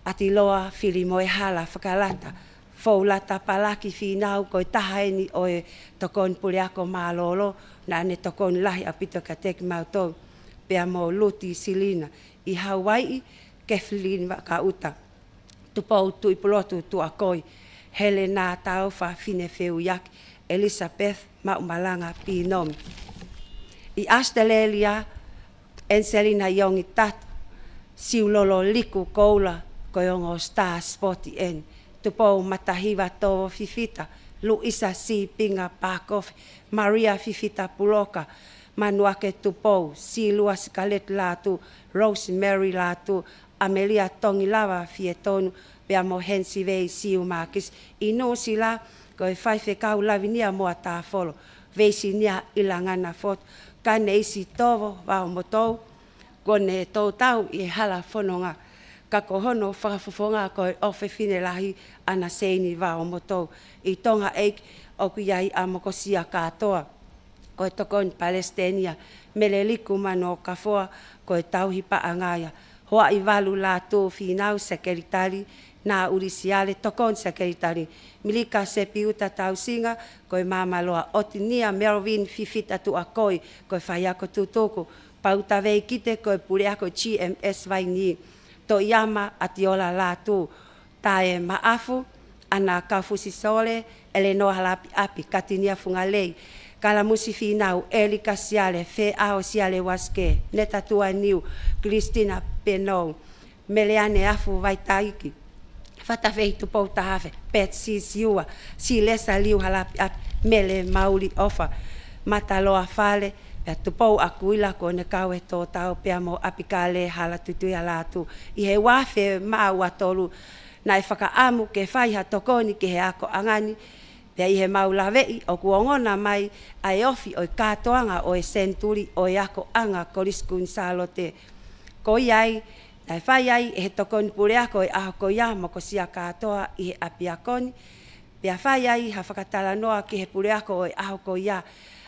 ʻAtiloa Filimoehala Fakalata, Foulata Palaki Fīnau, ko e taha eni ʻo e tokoni puleako mālōlō, naʻa ne tokoni lahi ʻaupito kiate kimautolu, pea mo Luti Silina, ʻi Hauaiʻi, Kathleen Vakaʻuta, Tupou Tuʻipulotu Tuʻakoi, Helena Taufa Finefeuiaki, Elizabeth Maʻumalanga Pinomi. ʻI ʻAositelēlia, Anselina Iongi Tatu, Siulolo Liku Koula, ko e ongo star sport eni, Tupou Matahiva Tovo Fifita, Luisa Sipinga Pakofi, Maria Fifita Puloka, Manuake Tupou, Silua Scarlett Lātū, Rosemary Lātū, ʻAmelia Tongilava Fietonu, pea mo Hensivei Siu Mākisi. ʻI Nuʻusila, ko e faifekau Lavinia Moatafolo, Veisinia ʻIlangana Fotu, Kaneisi Tovo Vaomotou, kuo ne tōtau ʻi he hala fononga, ka ko hono fakafofonga ko e ʻofefine lahi ʻAna Seini Vaomotou. ʻI Tonga ʻEiki, ʻoku ʻi ai ʻa Mokosia Kātoa, ko e tokoni palesiteni ia, Meleliku Manokafoa, ko e tauhi paʻanga ia, Hoaʻivalu Lātū Fīnau, sekelitali, Naʻuli Siale, tokoni sekelitali, Milika Sepiuta Tausinga, ko e māmāloa, ʻOtinia Melvin Fifita Tuʻakoi, ko e faiako tutuku, Pauta Veikite, ko e puleako G M S Vainī, Toʻiama ʻAtiola Lātū, Tae Maʻafu, ʻAna Kaufusi Sole, ʻElenoa Halapiʻapi, Katinia Fungalei, Kalamusi Fīnau, ʻElika Siale, Feʻao Siale Uasike, Neta Tuaniu, Kilistina Penou, Meleane Afu Vaitaiki, Fatafehi Tupou Tahafe, Pet Sisiua, Silesa Liu Halapiapi, Mele Mauli ʻOfa, Mataloa Fale, pea Tupou ʻAkuila, ko ʻene kau e Tōtau pea mo ʻApikale Halatutuialatu. ʻI he ua afe mā ua tolu, naʻe fakaʻamu ke fai ha tokoni ki he akoʻanga ni, pea ʻi heʻemau laveʻi, ʻoku ongona mai ʻa e ofi ʻo e kātoanga ʻo e senituli ʻo e akoʻanga Kolisi Kuini Sālote. Ko ia ai, naʻe fai ai ʻe he Tokoni Puleako ʻo e ʻaho ko ia, mokosia kātoa ʻi he ʻapiako ni, pea fai ai ha fakatalanoa ki he puleako ʻo e ʻaho ko ia,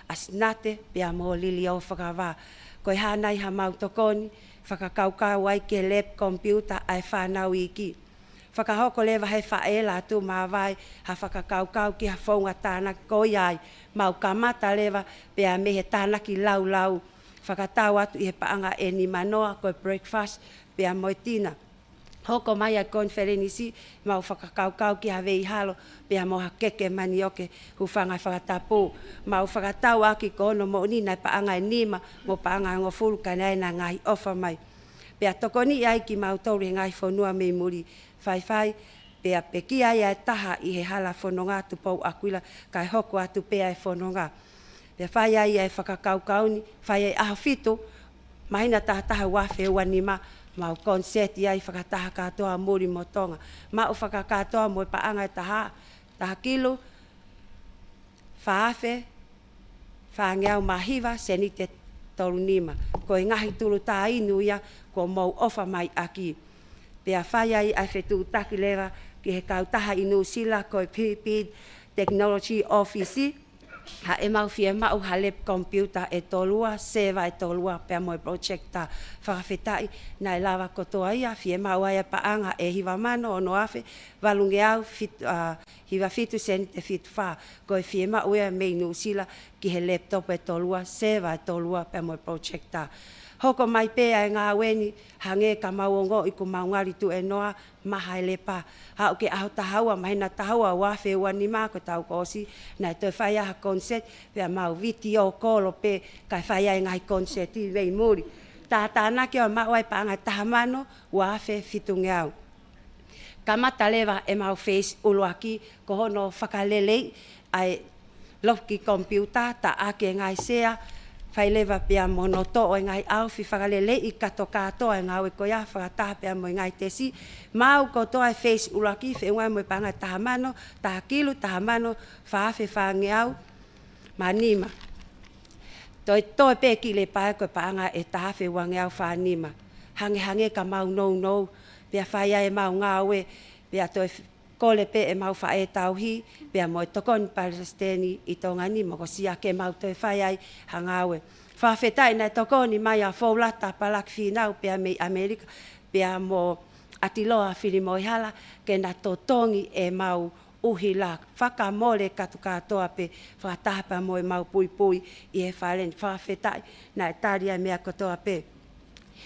ʻa Sinate pea mo Liliofakava. Ko e hā nai haʻamau tokoni, fakakaukau ai ki he lab computer ʻa e fānau iiki. Fakahoko leva ʻe he faʻē Lātū Māvae ha fakakaukau ki ha founga tānaki, ko ia ai, mau kamata leva pea mei he tānaki laulau, fakatau atu ʻi he paʻanga ʻe nimanoa, ko e breakfast pea mo e tina. Hoko mai ʻa e konifelenisi, mau fakakaukau ki ha veihalo pea mo ha keke manioke, hūfanga he fakatapu. Mau fakatau ʻaki ko hono moʻoni naʻe paʻanga ʻe nima mo paʻanga ʻe hongofulu, ka naʻe ʻi ai e ngaahi ʻofa mai. Pea tokoniʻi ai kimautolu ʻe he ngaahi fonua mei muli. Faifai, pea pekia ai ʻa e taha ʻi he hala fononga, Tupou ʻAkuila, kae hoko atu pē ʻa e fononga. Pea fai ai ʻa e fakakaukau ni, fai ai ʻaho fitu, māhina taha taha ua afe ua nima, mau koniseti ai fakataha kātoa muli mo Tonga. Maʻu fakakātoa mo e paʻanga ʻe taha, taha kilu, fā afe, fāngeau mā hiva, seniti ʻe tolu nima. Ko e ngaahi tulu tā inu ia kuo mou ʻofa mai ʻaki. Pea fai ai ʻa e fetuʻutaki leva ki he kautaha ʻi Nuʻusila, ko e P P Technology Office, ha ʻemau fiemaʻu ha lab computer ʻe tolu ua, seva ʻe tolu ua, pea mo e projector. Fakafetaʻi, naʻe lava kotoa ia, fiemaʻu ai ʻa e paʻanga ʻe hiva mano ono afe, valungeau fit-, ʻa, hiva fitu, seniti ʻe fitu fā. Ko e fiemaʻu ia mei Nuʻusila ki he laptop ʻe tolu ua, seva ʻe tolu ua, pea mo e projector. Hoko mai pē ʻa e ngāue ni, hangē ka mau ongoʻi kuo mau ngali tuʻu ʻe noa, maha e lepa. Haʻu ki he ʻaho taha ua, māhina taha ua, ua afe ua nima, ko e taʻu kuo ʻosi, naʻe toe fai ai ha koniseti, pea mau vitiō kolo pē, kae fai ai e ngaahi koniseti mei muli. Tātānaki ʻo maʻu ai paʻanga ʻe taha mano, ua afe fitungeau. Kamata leva ʻemau phase ʻuluaki, ko hono fakaleleiʻi ʻa e loki computer, taʻaki e ngaahi sea, fai leva pea mo hono toʻo e ngaahi ʻaofi, fakaleleiʻi kātoa kātoa e ngāue ko ia, fakataha pea mo e ngaahi tesi. Maʻu kotoa e phase ʻuluaki, feʻunga mo e paʻanga ʻe taha mano, taha kilu, taha mano, fā afe fāngeau mā nima. Toe, toe pē ki lepa ko e paʻanga ʻe taha afe uangeau fā nima. Hangehangē ka mau nounou, pea fai ai ʻemau ngāue, pea toe f-, kole pē ʻemau faʻē tauhi, pea mo e Tokoni Palesiteni ʻi Tonga ni, mokosia ke mau toe fai ai ha ngāue. Fakafetaʻi naʻe tokoni mai ʻa Foulata Palaki Fīnau pea mei ʻAmelika, pea mo ʻAtiloa Filimoehala, ke na totongi ʻemau ʻuhila, fakamole kātoa kātoa pē, fakataha pea mo ʻemau puipui ʻi he fale ni. Fakafetaʻi naʻe tali ʻa e meʻa kotoa pē.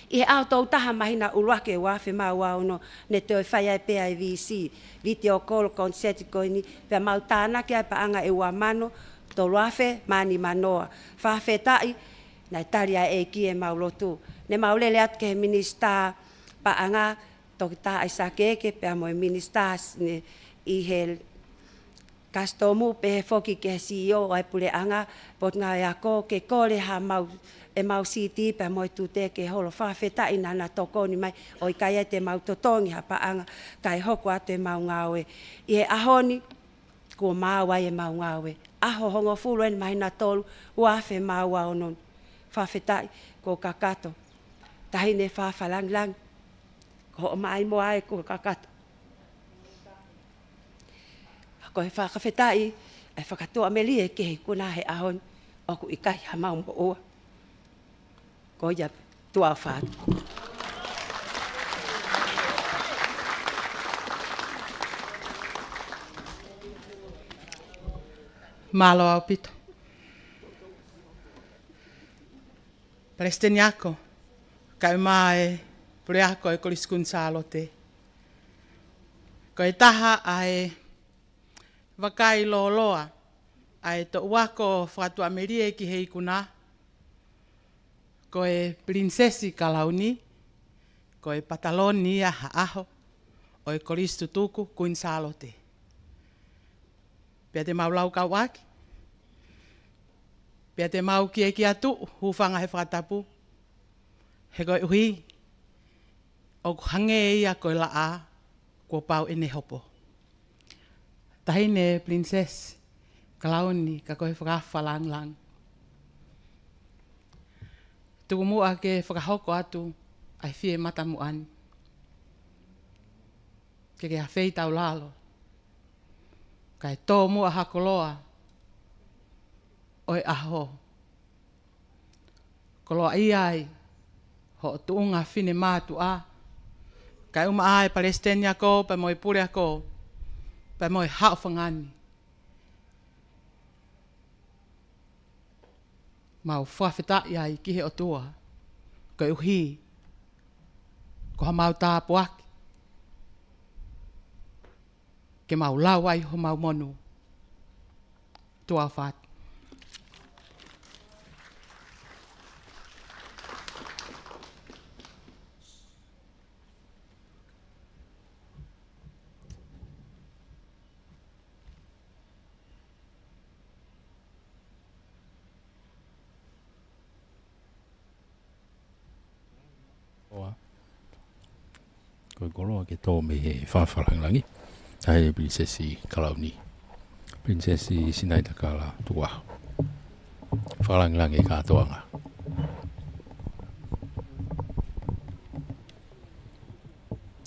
ʻI he ʻaho tolu taha māhina ʻuluaki ua afe mā ua ono, ne toe fai ai pē ʻa e V C, vitiō kolo koniseti ko eni, pea mau tānaki ai paʻanga ʻe ua mano, tolu afe mā nima noa. Fakafetaʻi, naʻe tali ʻa e ʻEiki ʻemau lotu. Ne mau lele atu ki he minisitā paʻanga, Toketā ʻAisake Eke, pea mo e minisitā s-, ne, ʻi he kasitomu, pehē foki ki he C E O ʻo e puleʻanga, Potungāue Ako, ke kole haʻamau, ʻemau CD pea mo e tute ke holo. Fakafetaʻi naʻa na tokoni mai, ʻo ʻikai ai te mau totongi ha paʻanga, kae hoko atu ʻemau ngāue. ʻI he ʻaho ni, kuo maau ai ʻemau ngāue. ʻAho hongofulu eni māhina tolu, ua afe mā ua ono. Fakafetaʻi, ko Kakato. Taʻahine Fafalangilangi. Ko hoʻo maʻimoa ē ko Kakato. Ko e fakafetaʻi, ʻa e fakatuʻamelie ki he ikuna he ʻaho ni, ʻoku ʻikai haʻamau moʻua. Ko ia, tuʻa ʻofa atu. Mālō ʻaupito. Palesiteni Ako, kae ʻumaʻā e Puleako e Kolisi Kuini Sālote. Ko e taha ʻa e vakai lōloa ʻa e toʻu ako fakatuʻamelie ki he ikuna, ko e pilinisesi kalauni, ko e pataloni ia ha ʻaho, ʻo e Kolisi Tutuku Kuini Sālote. Pea te mau laukau ʻaki, pea te mau kiekia tuʻu, hūfanga he fakatapu, he koeʻuhi ʻoku hangē ia ko e laʻā kuo pau ʻene hopo. Taʻahine Pilinisesi Kalauni, ka ko e fakaafe fakalāngilangi. Tuku muʻa ke fakahoko atu ʻa e fie matamuʻa ni, ke ke afeitaulalo, kae tō muʻa ha koloa ʻo e ʻaho, koloaʻia ai hoʻo tuʻunga finemātuʻa, kae ʻumaʻā e Palesiteni ako, pea mo e Puleako, pea mo e haʻofanga ni. Mau fakafetaʻi ai ki he ʻOtua, koeʻuhi ko hamau tāpuaki ke mau lau ai homau monū. Tuʻa ʻofa atu. ʻOa. Ko e koloa ke tō mei he fakaafe fakalāngilangi, ʻa e Pilinisesi Kalauni. Pilinisesi Sinaitakala Tukuʻaho. Fakalāngilangi e kātoanga.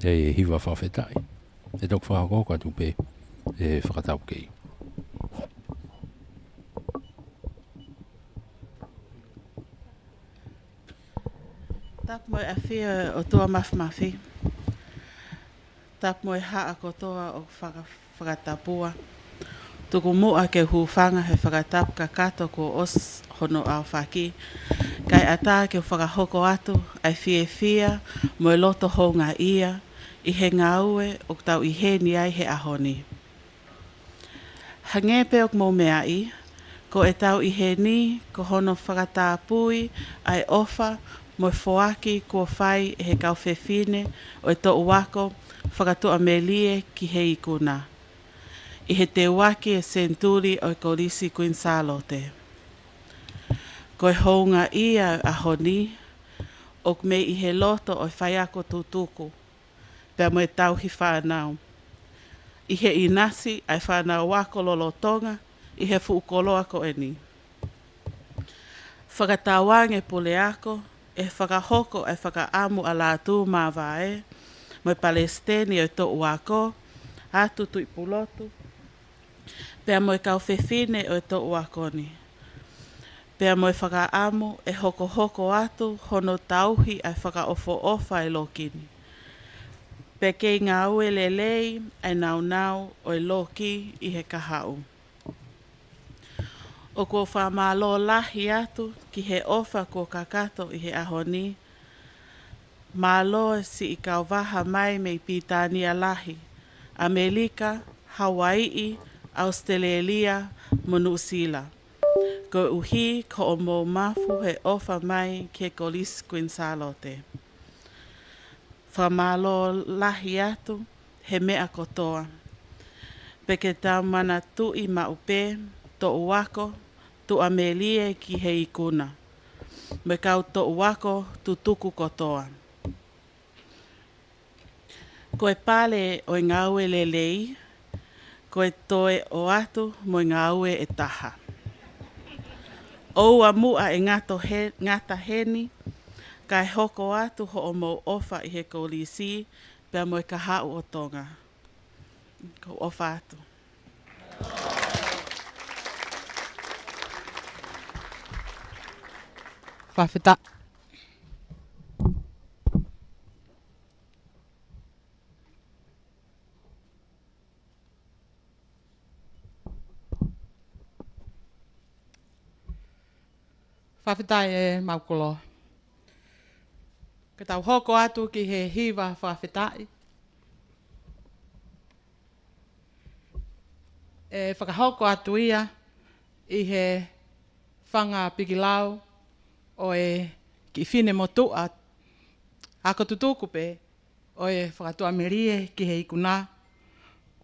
ʻE hiva fakafetaʻi. ʻE toki fakahoko atu pē e fakatapu kei. Tapu mo e ʻafio ʻo e ʻOtua Māfimafi. Tapu mo e haʻa kotoa ʻoku faka-, fakatapua. Tuku muʻa ke u hūfanga he fakatapu kakato kuo ʻosi hono aofaki, kae ʻatā ke u fakahoko atu ʻa e fiefia mo e loto houngaʻia ʻi he ngāue ʻoku tau ʻi heni ai he ʻaho ni. Hangē pē ʻoku mou meaʻi, ko ʻetau ʻi heni ko hono fakatapui ʻa e ʻofa mo e foaki kuo fai ʻe he kau fefine ʻo e toʻu ako fakatuʻamelie ki he ikuna, ʻi he teuaki e senituli ʻo e Kolisi Kuini Sālote. Ko e houngaʻia ʻo e ʻaho ni, ʻoku mei ʻi he loto ʻo e faiako tutuku, pea mo e tauhi fānau, ʻi he ʻinasi ʻa e fānau ako lolotonga ʻi he fuʻu koloa ko eni. Fakatauange Puleako, ʻe fakahoko ʻa e fakaʻamu ʻa Lātū Māvae, mo e Palesiteni ʻo e toʻu ako, Atu Tuʻipulotu, pea mo e kau fefine ʻo e toʻu ako ni. Pea mo e fakaʻamu ʻe hokohoko atu hono tauhi ʻa e fakaʻofoʻofa ʻa e loki ni. Pea kei ngāue lelei ʻa e naunau ʻo e loki ʻi he kahaʻu. ʻOku ou fakamālō lahi atu ki he ʻofa kuo kakato ʻi he ʻaho ni. Mālō e siʻi kau vaha mai mei Pilitānia Lahi, ʻAmelika, Hauaiʻi, ʻAositelēlia, mo Nuʻusila, koeʻuhi ko hoʻomou mafu he ʻofa mai ki he Kolisi Kuini Sālote. Fakamālō lahi atu he meʻa kotoa. Pea ke tau manatuʻi maʻu pē, toʻu ako tuʻamelie ki he ikuna, mo e kau toʻu ako tutuku kotoa. Ko e pale ʻo e ngāue lelei, ko e toe ʻoatu mo e ngāue ʻe taha. ʻOua muʻa ʻe ngato he-, ngata heni, kae hoko atu hoʻomou ʻofa ʻi he Kolisi, pea mo e kahaʻu ʻo Tonga. Ko u ʻofa atu. Fakafetaʻi. Fakafetaʻi ʻemau koloa. Ka tau hoko atu ki he hiva fakafetaʻi. ʻE fakahoko atu ia ʻi he fanga pikilau ʻo e kiʻi finemotuʻa ako tutuku pē, ʻo e fakatuʻamelie ki he ikuna.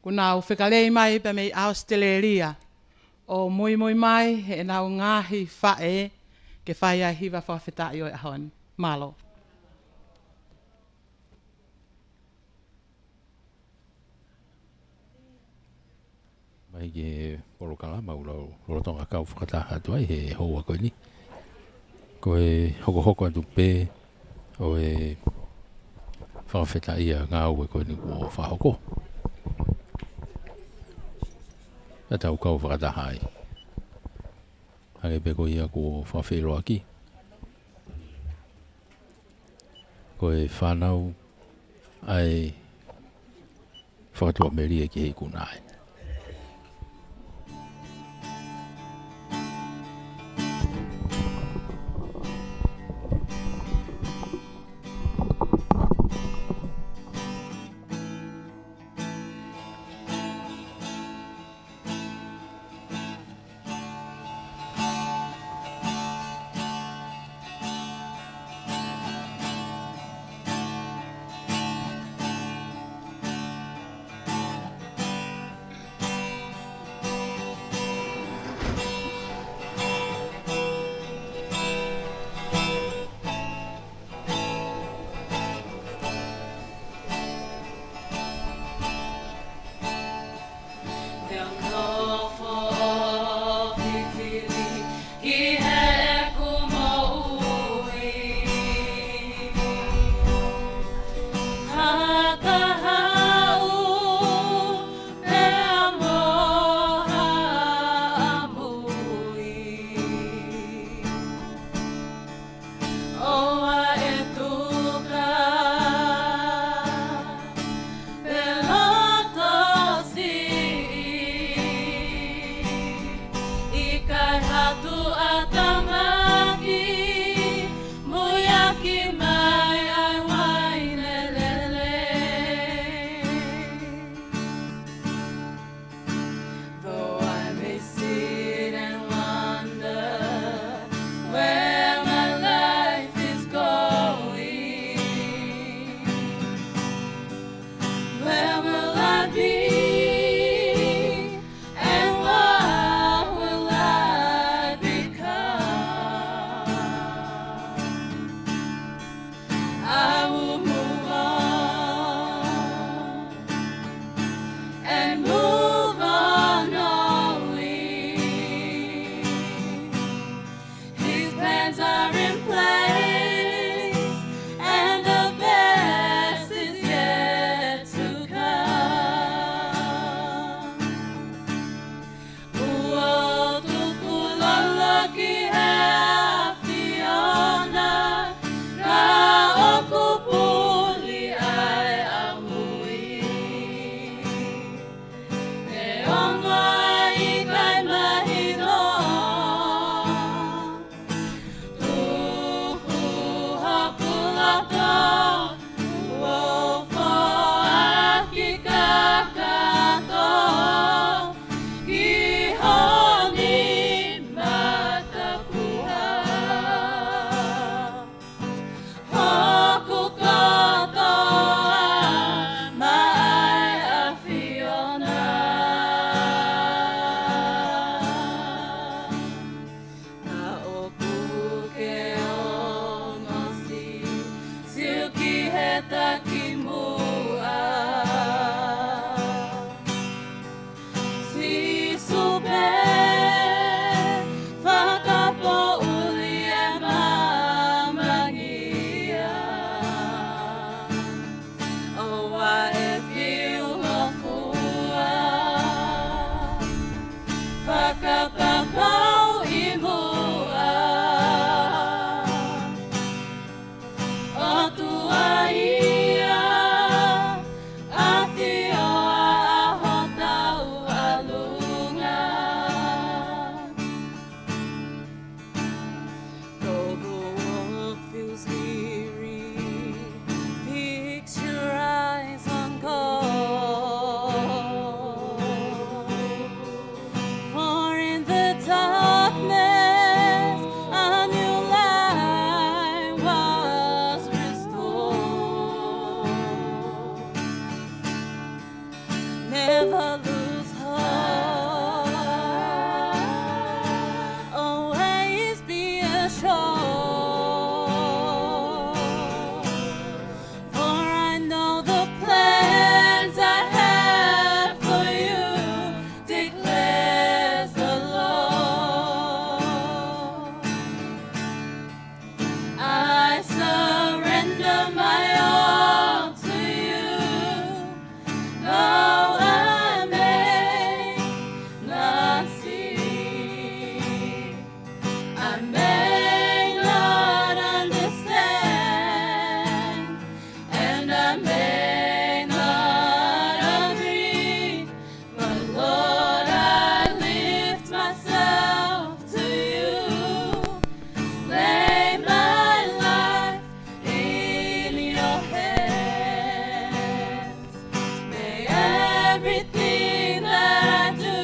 Kuo nau fekalei mai pē mei ʻAositelēlia ʻo muimui mai heʻenau ngaahi faʻē ke fai ai e hiva fakafetaʻi ʻo e ʻaho ni. Mālō. Mai ki he polokalama ʻoku lolotonga kau fakataha atu ai he houa ko eni. Ko e hokohoko atu pē ʻo e fakafetaʻia ngāue ko eni kuo fakahoko. Ka tau kau fakataha ai. Hangē pē ko ia kuo fakafeʻiloaki. Ko e fānau ʻa e fakatuʻamelie ki he ikuna ai. Never lose heart. Always be assured. For I know the plans I have for you, declares the Lord. I surrender my all to you. Though I may not see, I may not understand, and I may not agree, but Lord, I lift myself to you. Lay my life in your hands. May everything that I do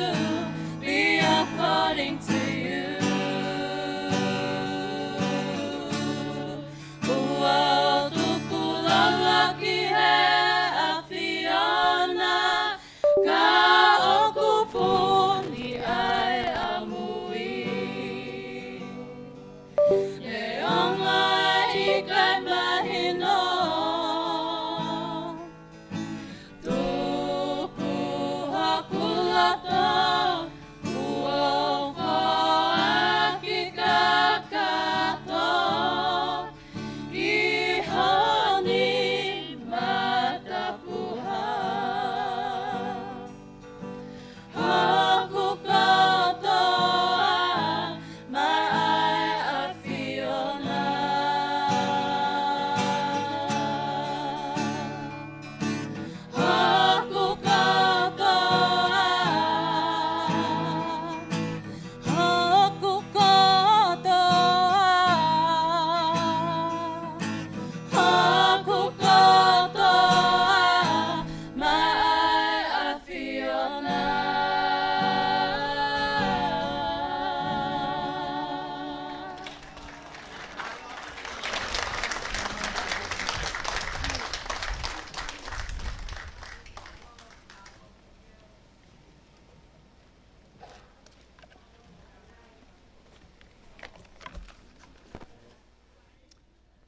be according to you. Kuo tukulolo ki he ʻAfiona, ka ʻoku puni ʻa e ʻamui. Neongo ʻikai mahino, tuku hoku loto, kuo u foaki kakato ki ho nima tapuhā. Hoku kotoa maʻa e ʻAfiona. Hoku kotoa, hoku kotoa, hoku kotoa maʻa e ʻAfiona.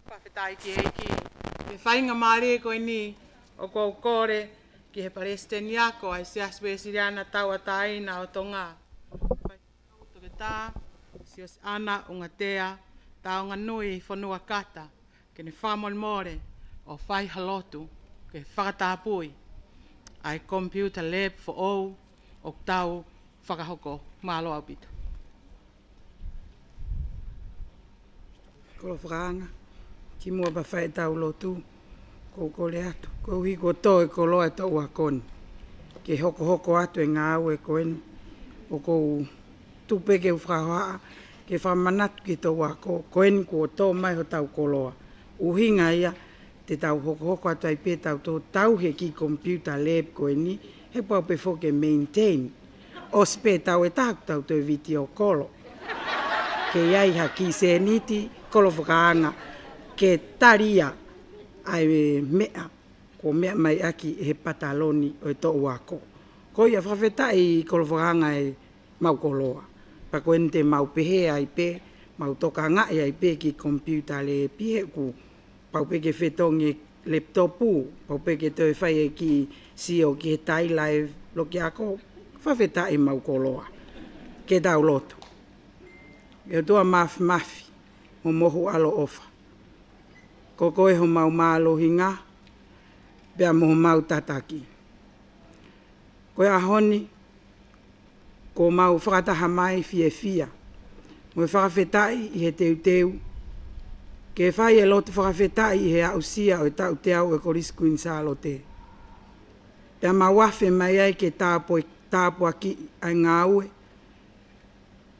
Fakafetaʻi ki he ʻEiki. Ko e faingamālie ko eni ʻoku ou kole ki he Palesiteni Ako ʻa e Siasi Uēsiliana Tauʻatāina ʻo Tonga, Toketā Siosiana ʻUngatea Taonganui Fonuakata, ke ne fakamolemole ʻo fai ha lotu ke fakatapui ʻa e computer lab foʻou ʻoku tau fakahoko. Mālō ʻaupito. Kolo fakaanga, kimuʻa pea fai ʻetau lotu, ʻoku ou kole atu, koeʻuhi kuo tō e koloa e toʻu ako ni ke hokohoko atu e ngāue ko eni, ʻoku ou tuku pē ke u fakahohaʻa ke fakamanatu ki he toʻu ako, ko eni kuo tō mai hotau koloa. ʻUhinga ia te tau hokohoko atu ai pē ʻetau tō tau he kiʻi computer lab ko eni, he pau pē foki ke maintain. ʻOsi pē tau ʻe taha kuo tau toe video call. Ke ʻi ai ha kiʻi sēniti, kolo fakaanga, ke tali ia ʻa e meʻa kuo meʻa mai ʻaki ʻe he pataloni ʻo e toʻu ako. Ko ia fakafetaʻi kolo fakaanga e mau koloa. Pea ko eni te mau pehē ai pē, mau tokangaʻi ai pē ki he computer lab he ʻoku pau pē ke fetongi e laptop, pau pē ke toe fai e kiʻi sio ki he taila e loki ako, fakafetaʻi mau koloa. Ke tau lotu. ʻE ʻOtua Māfimafi, mo mohu ʻaloʻofa. Ko koe homau mālohinga, pea mo homau tataki. Ko e ʻaho ni, kuo mau fakataha mai fiefia mo e fakafetaʻi ʻi he teuteu ke fai e lotu fakafetaʻi ʻi he aʻusia ʻo e taʻu teau ʻo e Kolisi Kuini Sālote. Pea mau afe mai ai ke tāpue-, tāpuakiʻi ʻa e ngāue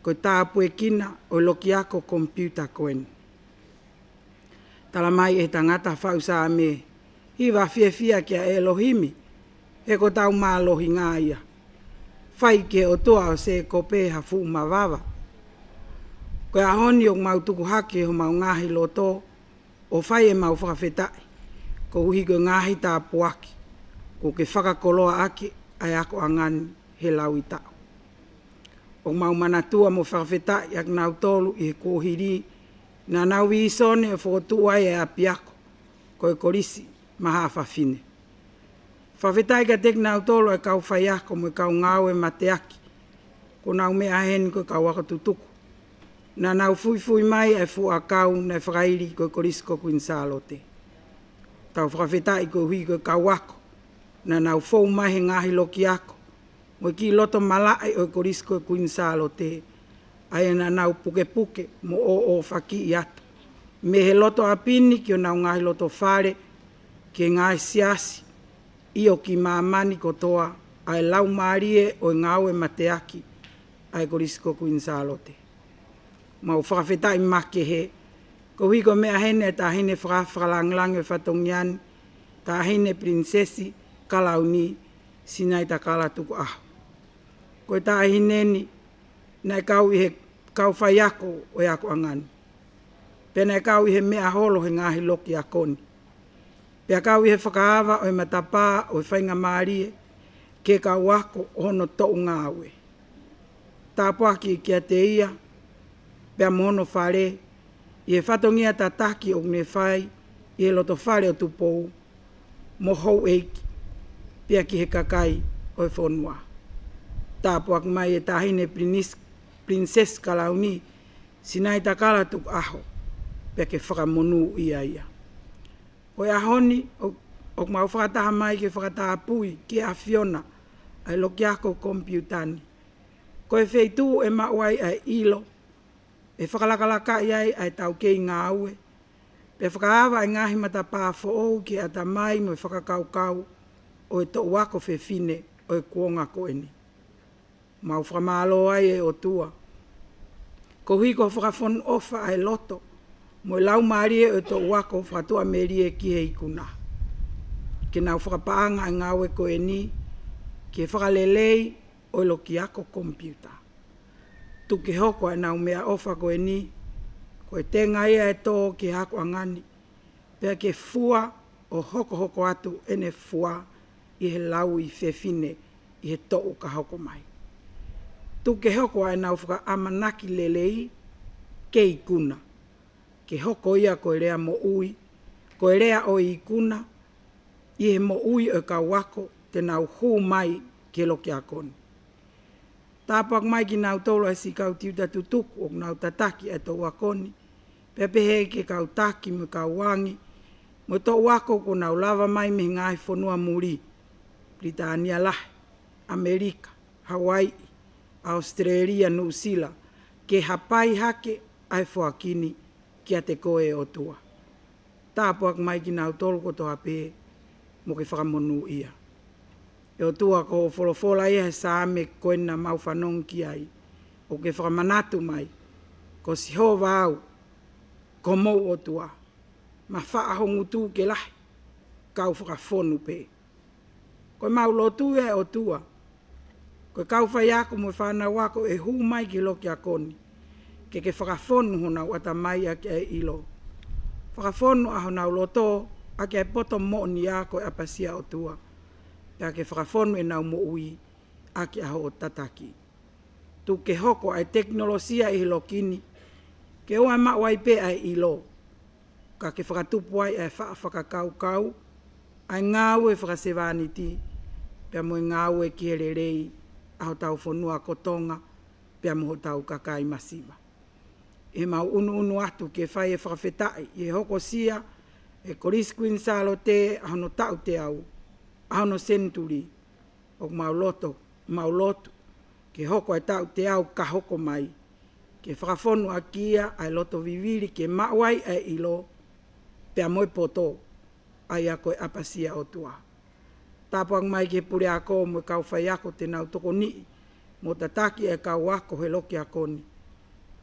ko e tāpuekina ʻo e loki ako computer ko eni. Tala mai ʻe he tangata faʻu Saame, hiva fiefia kia ʻElohimi, he ko hotau mālohinga ia. Fai ki he ʻOtua ʻo Sēkope ha fuʻu mavava. Ko e ʻaho ni ʻoku mau tuku hake homau ngaahi loto, ʻo fai ʻemau fakafetaʻi, koeʻuhi ko e ngaahi tāpuaki kuo ke fakakoloa ʻaki ʻa e akoʻanga ni he lauʻi taʻu. ʻOku mau manatua mo fakafetaʻi ʻa kinautolu ʻi he kuohili naʻa nau vīsone ʻo fokotuʻu ai e ʻapiako ko e Kolisi Mahaʻa Fafine. Fakafetaʻi kiate kinautolu ʻa e kau faiako mo e kau ngāue mateaki kuo nau meʻa heni ko e kau ako tutuku. Naʻa nau fuifui mai ʻa e fuʻu ʻakau naʻe fakaili ko e Kolisi ko Kuini Sālote. Tau fakafetaʻi koeʻuhi ko e kau ako naʻa nau fou mai he ngaahi loki ako mo e kiʻi loto malaʻe ʻo e Kolisi ko Kuini Sālote, ʻa ia naʻa nau pukepuke mo ʻōʻōfakiʻi atu mei he loto ʻapi ni ki honau ngaahi loto fale, ki he ngaahi siasi, ʻio ki māmani kotoa, ʻa e laumālie ʻo e ngāue mateaki ʻa e Kolisi ko Kuini Sālote. Mau fakafetaʻi makehe koeʻuhi ko e meʻa heni ʻa e Taʻahine Faka-, Fakalāngilangi ʻo e fatongia ni, Taʻahine Pilinisesi Kalauni Sinaitakala Tukuʻaho. Ko e taʻahine ni naʻe kau ʻi he kau faiako ʻo e akoʻanga ni, pea naʻe kau ʻi he meʻa holo he ngaahi loki ako ni, pea kau ʻi he fakaava ʻo e matapā ʻo e faingamālie ki he kau ako ʻo hono toʻu ngāue. Tāpuaki kiate ia pea mo hono fale ʻi he fatongia tataki ʻoku ne fai ʻi he loto fale ʻo Tupou mo houʻeiki, pea ki he kakai ʻo e fonua. Tāpuaki mai e Taʻahine Pilinis-, Pilinisesi Kalauni Sinaitakala Tukuʻaho, pea ke fakamonūʻia ia. Ko e ʻaho ni ʻo, ʻoku mau fakataha mai ke fakatāpui ki he ʻAfiona ʻa e loki ako komipiuta ni. Ko e feituʻu ʻe maʻu ai ʻa e ʻilo, ʻe fakalakalakaʻi ai ʻa e taukei ngāue, pea fakaava ʻa e ngaahi matapā foʻou ki he ʻatamai mo e fakakaukau ʻo e toʻu ako fefine ʻo e kuonga ko eni. Mau fakamālō ai e ʻOtua koeʻuhi ko e fakafonu ʻofa ʻa e loto mo e laumālie ʻo e toʻu ako fakatuʻamelie ki he ikuna, ke nau fakapaʻanga ʻa e ngāue ko eni ki he fakalelei ʻo e loki ako komipiuta. Tuku ke hoko ʻa ʻenau meʻaʻofa ko eni ko e tenga ia ʻe tō ki he akoʻanga ni, pea ke fua ʻo hokohoko atu ʻene fua ʻi he lauʻi fefine ʻi he toʻu ka hoko mai. Tuku ke hoko ʻa ʻenau fakaʻamanaki lelei ke ikuna, ke hoko ia ko e lea moʻui, ko e lea ʻo e ikuna ʻi he moʻui ʻo e kau ako te nau hū mai ki he loki ako ni. Tāpuaki mai kinautolu ʻa e siʻi kau tiuta tutuku ʻoku nau tataki ʻa e toʻu ako ni, pea pehē ki he kau taki mo e kau angi mo e toʻu ako kuo nau lava mai mei he ngaahi fonua muli, Pilitānia Lahi, ʻAmelika, Hauaiʻi, ʻAositelēlia, Nuʻusila, ke hapai hake ʻa e foaki ni kiate koe ʻe ʻOtua. Tāpuaki mai kinautolu kotoa pē mo ke fakamonūʻia. ʻE ʻOtua, ko hoʻo folofola ia he Saame ko ena naʻa mau fanongo ki ai, ʻoku ke fakamanatu mai, ko Sihova au, ko homou ʻOtua, mafaʻa ho ngutu ke lahi, kau fakafonu pē. Ko ʻemau lotu ia ʻe ʻOtua, ko e kau faiako mo e fānau ako ʻe hū mai ki he loki ako ni, ke ke fakafonu honau ʻatamai ʻaki ʻa e ʻilo. Fakafonu ʻa honau loto ʻaki ʻa e poto moʻoni ʻa ko e ʻapasia ʻOtua, pea ke fakafonu ʻenau moʻui ʻaki ʻa hoʻo tataki. Tuku ke hoko ʻa e tekinolosia ʻi he loki ni ke ʻoua ʻe maʻu ai pē ʻa e ʻilo, ka ke fakatupu ai ʻa e faʻa fakakaukau, ʻa e ngāue fakasevāniti, pea mo e ngāue ki he lelei ʻa hotau fonua ko Tonga, pea mo hotau kakai masiva. ʻE mau ʻunuʻunu atu ke fai e fakafetaʻi ʻi he hokosia ʻe he Kolisi Kuini Sālote ʻa hono taʻu teau, ʻa hono senituli, ʻoku mau loto, mau lotu ke hoko ʻa e taʻu teau ka hoko mai, ke fakafonu ʻaki ia ʻa e loto vivili ke maʻu ai ʻa e ʻilo, pea mo e poto, ʻa ia ko e ʻapasia ʻOtua. Tāpuaki mai ki he puleako mo e kau faiako te nau tokoniʻi mo tataki ʻa e kau ako he loki ako ni.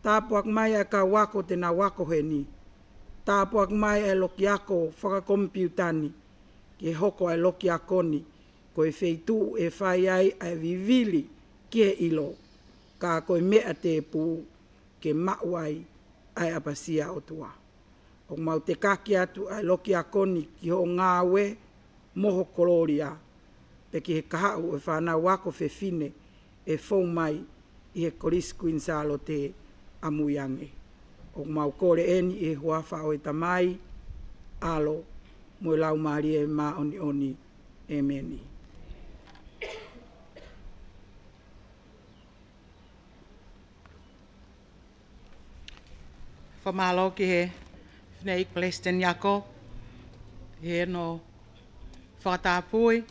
Tāpuaki mai ʻa e kau ako te nau ako heni. Tāpuaki mai ʻa e loki ako fakakomipiuta ni, ke hoko ʻa e loki ako ni ko e feituʻu ʻe fai ai ʻa e vivili ki he ʻilo, ka ko e meʻa tēpū ke maʻu ai ʻa e ʻapasia ʻOtua. ʻOku mau tekaki atu ʻa e loki ako ni ki hoʻo ngāue mo ho kolōlia, pea ki he kahaʻu ʻo e fānau ako fefine ʻe fou mai ʻi he Kolisi Kuini Sālote ʻamui ange. ʻOku mau kole eni ʻi he huafa ʻo e Tamai, ʻAlo, mo e Laumālie Māʻoniʻoni. ʻEmeni. Fakamālō ki he Fineʻeiki Palesiteni Ako, ʻi hono fakatapui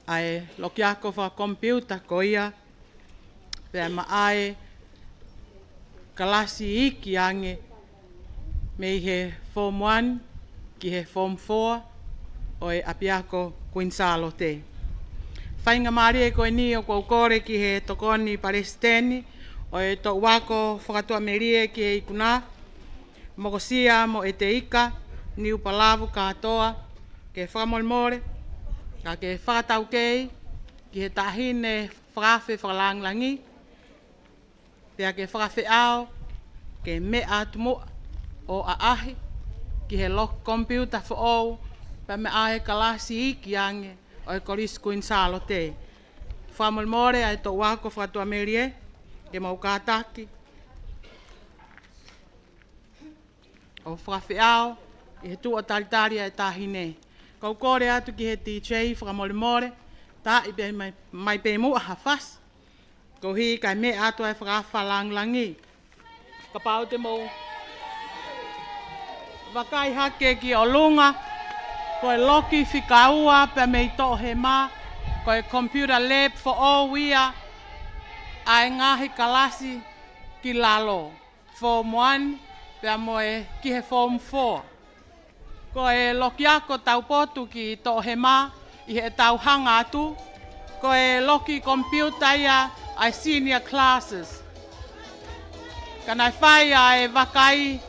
ʻa e loki ako fakakomipiuta ko ia, pea maʻa e kalasi iiki ange mei he Form One ki he Form Four ʻo e ʻApiako Kuini Sālote. Faingamālie ko eni ʻoku ou kole ki he Tokoni Palesiteni ʻo e Toʻu Ako Fakatuʻamelie ki he ikuna, Mokosia mo ʻEteika Niupalavu kātoa, ke fakamolemole, ka ke fakataukei ki he taʻahine fakaafe fakalāngilangi, pea ke fakafeʻao ke meʻa atu muʻa ʻo ʻaʻahi ki he loki komipiuta foʻou, pea maʻa e kalasi iiki ange ʻo e Kolisi Kuini Sālote. Fakamolemole ʻa e Toʻu Ako Fakatuʻamelie, ke mau kātaki ʻo fakafeʻao ʻi he tuʻu ʻo talitali ʻa e taʻahine. Kau kole atu ki he D J fakamolemole, taaʻi pē mai, mai pē muʻa ha fasi, koeʻuhi kae meʻa atu ʻa e fakaafe fakalāngilangi. Kapau te mou vakai hake ki ʻolunga, ko e loki fika ua pea mei Toʻohema, ko e computer lab foʻou ia ʻa e ngaahi kalasi ki lalo, Form One pea mo e ki he Form Four. Ko e loki ako taupotu ki Toʻohema ʻi heʻetau hanga atu, ko e loki komipiuta ia ʻa e senior classes. Ka naʻe fai ʻa e vakai,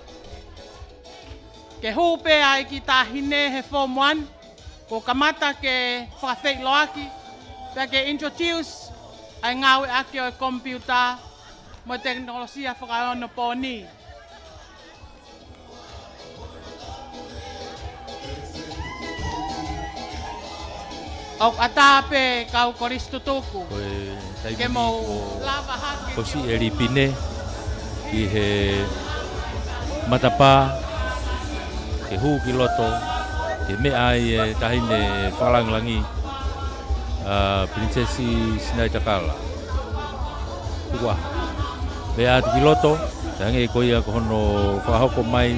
ke hū pē ʻa e kiʻi taʻahine he Form One, kuo kamata ke fakafeʻiloaki, pea ke introduce ʻa e ngāueʻaki ʻo e komipiuta mo e tekinolosia fakaonopooni. ʻOku ʻatā pē kau kolisi tutuku. Ko e taimi ke mou ko lava hake ko si e lipine ki he matapā, ke hū ki loto, ke meʻa ai e taʻahine fakalāngilangi, ʻa Pilinisesi Sinaitakala. Tuku ā. Meʻa atu ki loto, pea hangē ko ia ko hono fakahoko mai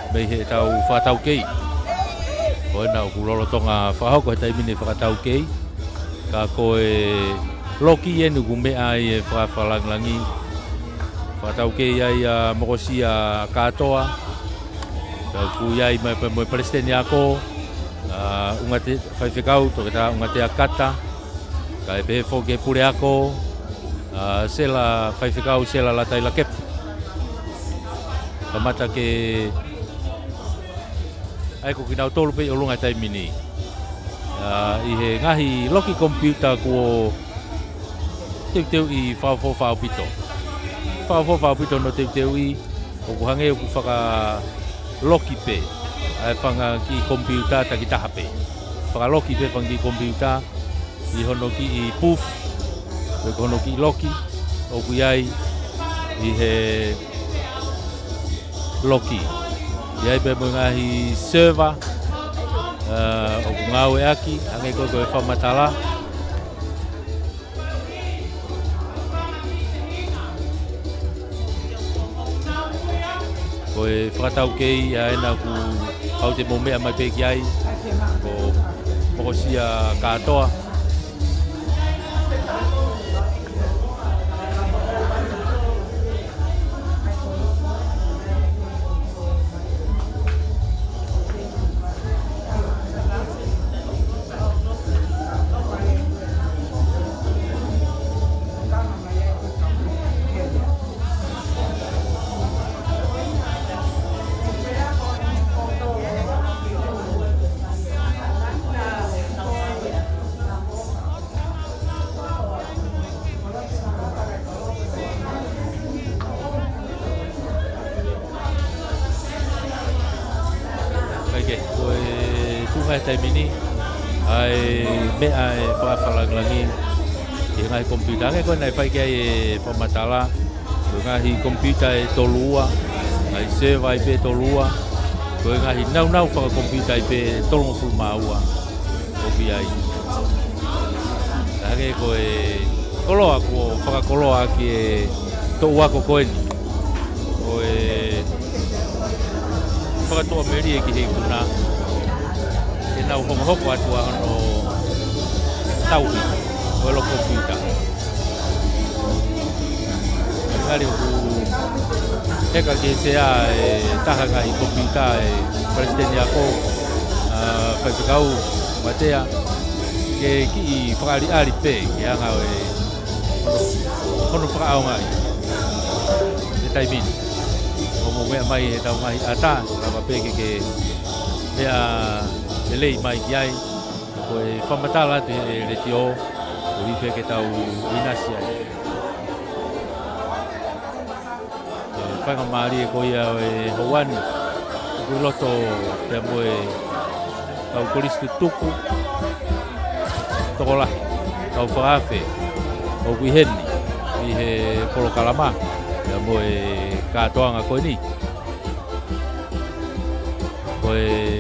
mei heʻetau fakataukei. Ko ena ʻoku lolotonga fakahoko he taimi ni fakataukei. Ka ko e loki eni ʻoku meʻa ai e faka-, fakalāngilangi. Fakataukei ai ʻa Mokosia kātoa. Pea ʻoku ʻi ai mai pē mo e Palesiteni Ako, ʻa Ungate-, Faifekau Toketā Ungatea Kata, kae pehē foki e Puleako, ʻa Sela, Faifekau Sela Lātai Lakepu. Kamata ke, ʻa ia ko kinautolu pē ʻi ʻolunga he taimi ni. ʻA, ʻi he ngaahi loki komipiuta kuo teuteuʻi fakaʻofoʻofa ʻaupito. Fakaʻofoʻofa ʻaupito hono teuteuʻi, ʻoku hangē ʻoku fakaloki pē ʻa e fanga kiʻi komipiuta takitaha pē. Fakaloki pē fanga kiʻi komipiuta ʻi hono kiʻi booth, pe ko hono kiʻi loki ʻoku ʻi ai ʻi he loki. ʻI ai pē mo e ngaahi server, ʻa, ʻoku ngāueʻaki, hangē ko e, ko e fakamatala. Ko e fakataukei ʻa ena ʻoku kapau te mou meʻa mai pē ki ai, ko Mokosia kātoa. Kae kehe, ko e tuʻunga he taimi ni, ʻA e meʻa ʻe fakafakalāngilangi ʻi he ngaahi komipiuta. Hangē ko ē naʻe fai ki ai e fakamatala, ko e ngaahi komipiuta ʻe tolu ua, ngaahi sēvai pē ʻe tolu ua, ko e ngaahi nāunau fakakomipiuta ai pē ʻe tolungofulu mā ua ʻoku ʻi ai. Hangē ko e koloa kuo fakakoloa ʻaki e toʻu ako ko eni ʻo e fakatuʻamelie ki he ikuna, ke nau hokohoko atu ʻa hono tauhi ʻo e loki komipiuta. Ngali ʻoku heka ki he sea e taha ngaahi komipiuta, e palesiteni ako, ʻa, Faifekau Matea, ke kiʻi fakaʻaliʻali pē ki he anga ʻo e hono, hono fakaʻaongaʻi e taimi ni. ʻOku mou meʻa mai he tau ngaahi ʻata, lava pē ke ke meʻa lelei mai ki ai. Ko e fakamatala atu he letiō, koeʻuhi pē ke tau ʻinasi ai. Ko e faingamālie ko ia ʻo e houa ni, ʻoku ʻi loto pea mo e kau kolisi tutuku, tokolahi, kau fakaafe, ʻoku ʻi heni ʻi he polokalama pea mo e kātoanga ko eni. Ko e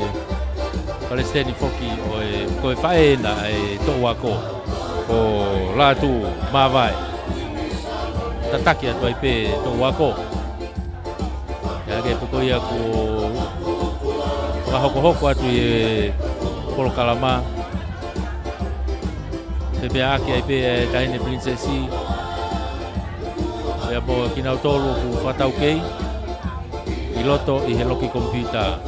palesiteni foki ʻo e, ko e faʻē ena ʻa e toʻu ako, ko Lātū Māvae. Tataki atu ai pē toʻu ako. Ka hangē pē ko ia kuo fakahokohoko atu ʻi he polokalama, femeʻaʻaki ai pē ʻa e Taʻahine Pilinisesi pea mo kinautolu ʻoku fakataukei ʻi loto ʻi he loki komipiuta.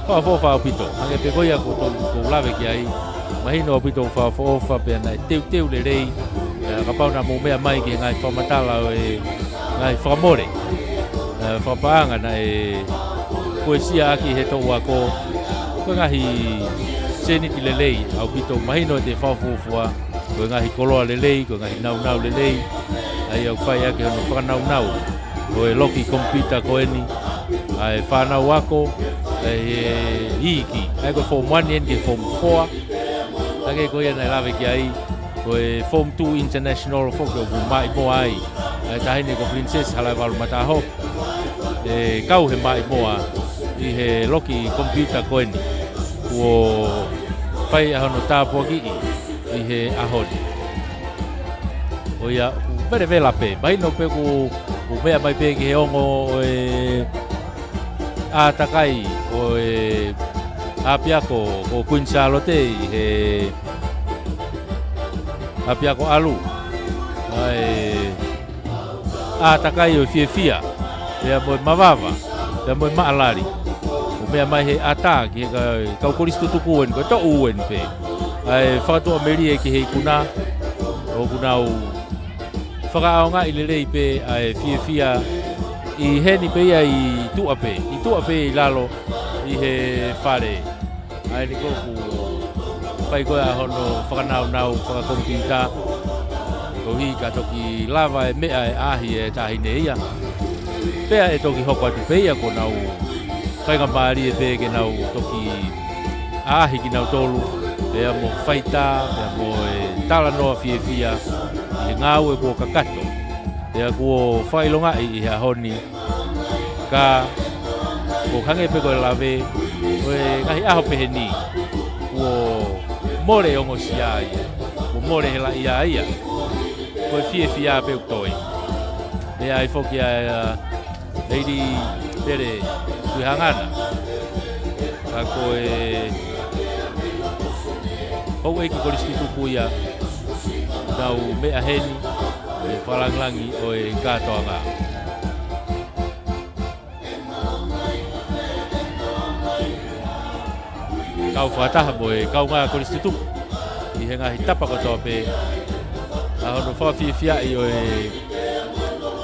Fakaʻofoʻofa ʻaupito. Hangē pē ko ia kuo tau, kuo u lave ki ai, mahino ʻaupito ʻoku fakaʻofoʻofa pea naʻe teuteu lelei. ʻA, kapau naʻa mou meʻa mai ki he ngaahi fakamatala ʻo e ngaahi fakamole, ʻa, fakapaʻanga naʻe fuesia ʻaki he toʻu ako, ko e ngaahi sēniti lelei ʻaupito, mahino ʻete fakafuofua, ko e ngaahi koloa lelei, ko e ngaahi nāunau lelei, ʻa ia ʻoku fai ʻaki hono fakanāunau ʻo e loki komipiuta ko eni ʻa e fānau ako, ʻa e iiki, ʻa ia ko e form one eni ki he form four. Hangē ko ia naʻe lave ki ai, ko e form two international foki ʻoku maʻimoa ai ʻa e Taʻahine ko Pilinisesi Halaevalu Mataʻaho, ʻe kau he maʻimoa ʻi he loki komipiuta ko eni kuo fai ʻa hono tāpuakiʻi ʻi he ʻaho ni. ʻO ia, ʻoku velevela pē. Mahino pē ʻoku, ʻoku meʻa mai pē ki he ongo ʻo e ʻātakai ʻo e ʻapiako ko Kuini Sālote ʻi he ʻapiako ʻalu. ʻA e ʻātakai ʻo e fiefia, pea mo e mavava, pea mo e maʻalali. ʻOku meʻa mai he ʻata ki he ka-, kau kolisi tutuku eni, ko e toʻu eni pē. ʻA e fakatuʻamelie ki he ikuna, ʻoku nau fakaʻaongaʻi lelei pē ʻa e fiefia ʻi heni pē ia ʻi tuʻa pē, ʻi tuʻa pē ʻi lalo ʻi he fale. ʻA eni ko ē ʻoku fai ko ē ʻa hono fakanāunau fakakomipiuta, koeʻuhi ka toki lava e meʻa ʻe ʻaʻahi e taʻahine ia. Pea ʻe toki hoko atu pē ia ko ʻenau faingamālie pē ke nau toki ʻaʻahi kinautolu, pea mo faitā, pea mo e talanoa fiefia ʻi he ngāue kuo kakato, pea kuo fakaʻilongaʻi ʻi he ʻaho ni. Ka, ʻoku hangē pē ko e lave, ko e ngaahi ʻaho pehē ni, kuo mole e ongosia ia, kuo mole e helaʻia ia, ko e fiefia pē ʻoku toe. Meʻa ai foki ʻa, ʻa, Lady Pele Tuʻihangana. Ka ko e houʻeiki kolisi tutuku ia, nau meʻa heni, e fakalāngilangi ʻo e kātoanga. Kau fakataha mo e kaungā kolisi tutuku ʻi he ngaahi tapa kotoa pē, ʻa hono fakafiefiaʻi ʻo e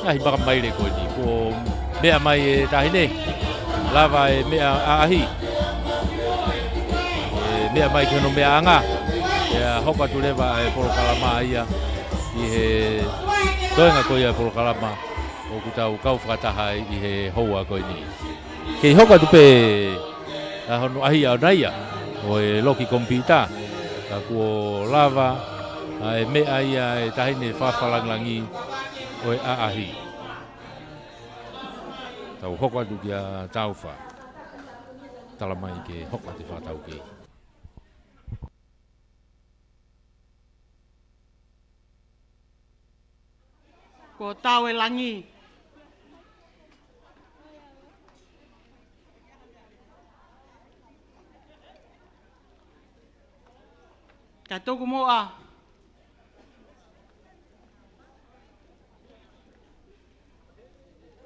ngaahi makamaile ko eni. Kuo meʻa mai e taʻahine, lava e meʻa ʻaʻahi, ʻe meʻa mai ki hono meʻaʻanga, pea hoko atu leva e polokalama ia ʻi he toenga ko ia e polokalama ʻoku tau kau fakataha ai ʻi he houa ko eni. Kei hoko atu pē ʻa hono ʻahiʻahiʻi ʻona ia ʻo e loki komipiuta. Ka kuo lava ʻa e meʻa ia ʻa e taʻahine fakafalangilangi ʻo e ʻaʻahi. Tau hoko atu kia Taufa. Tala mai ke hoko atu e fakataukei. Ko Tauelangi. Ka tuku muʻa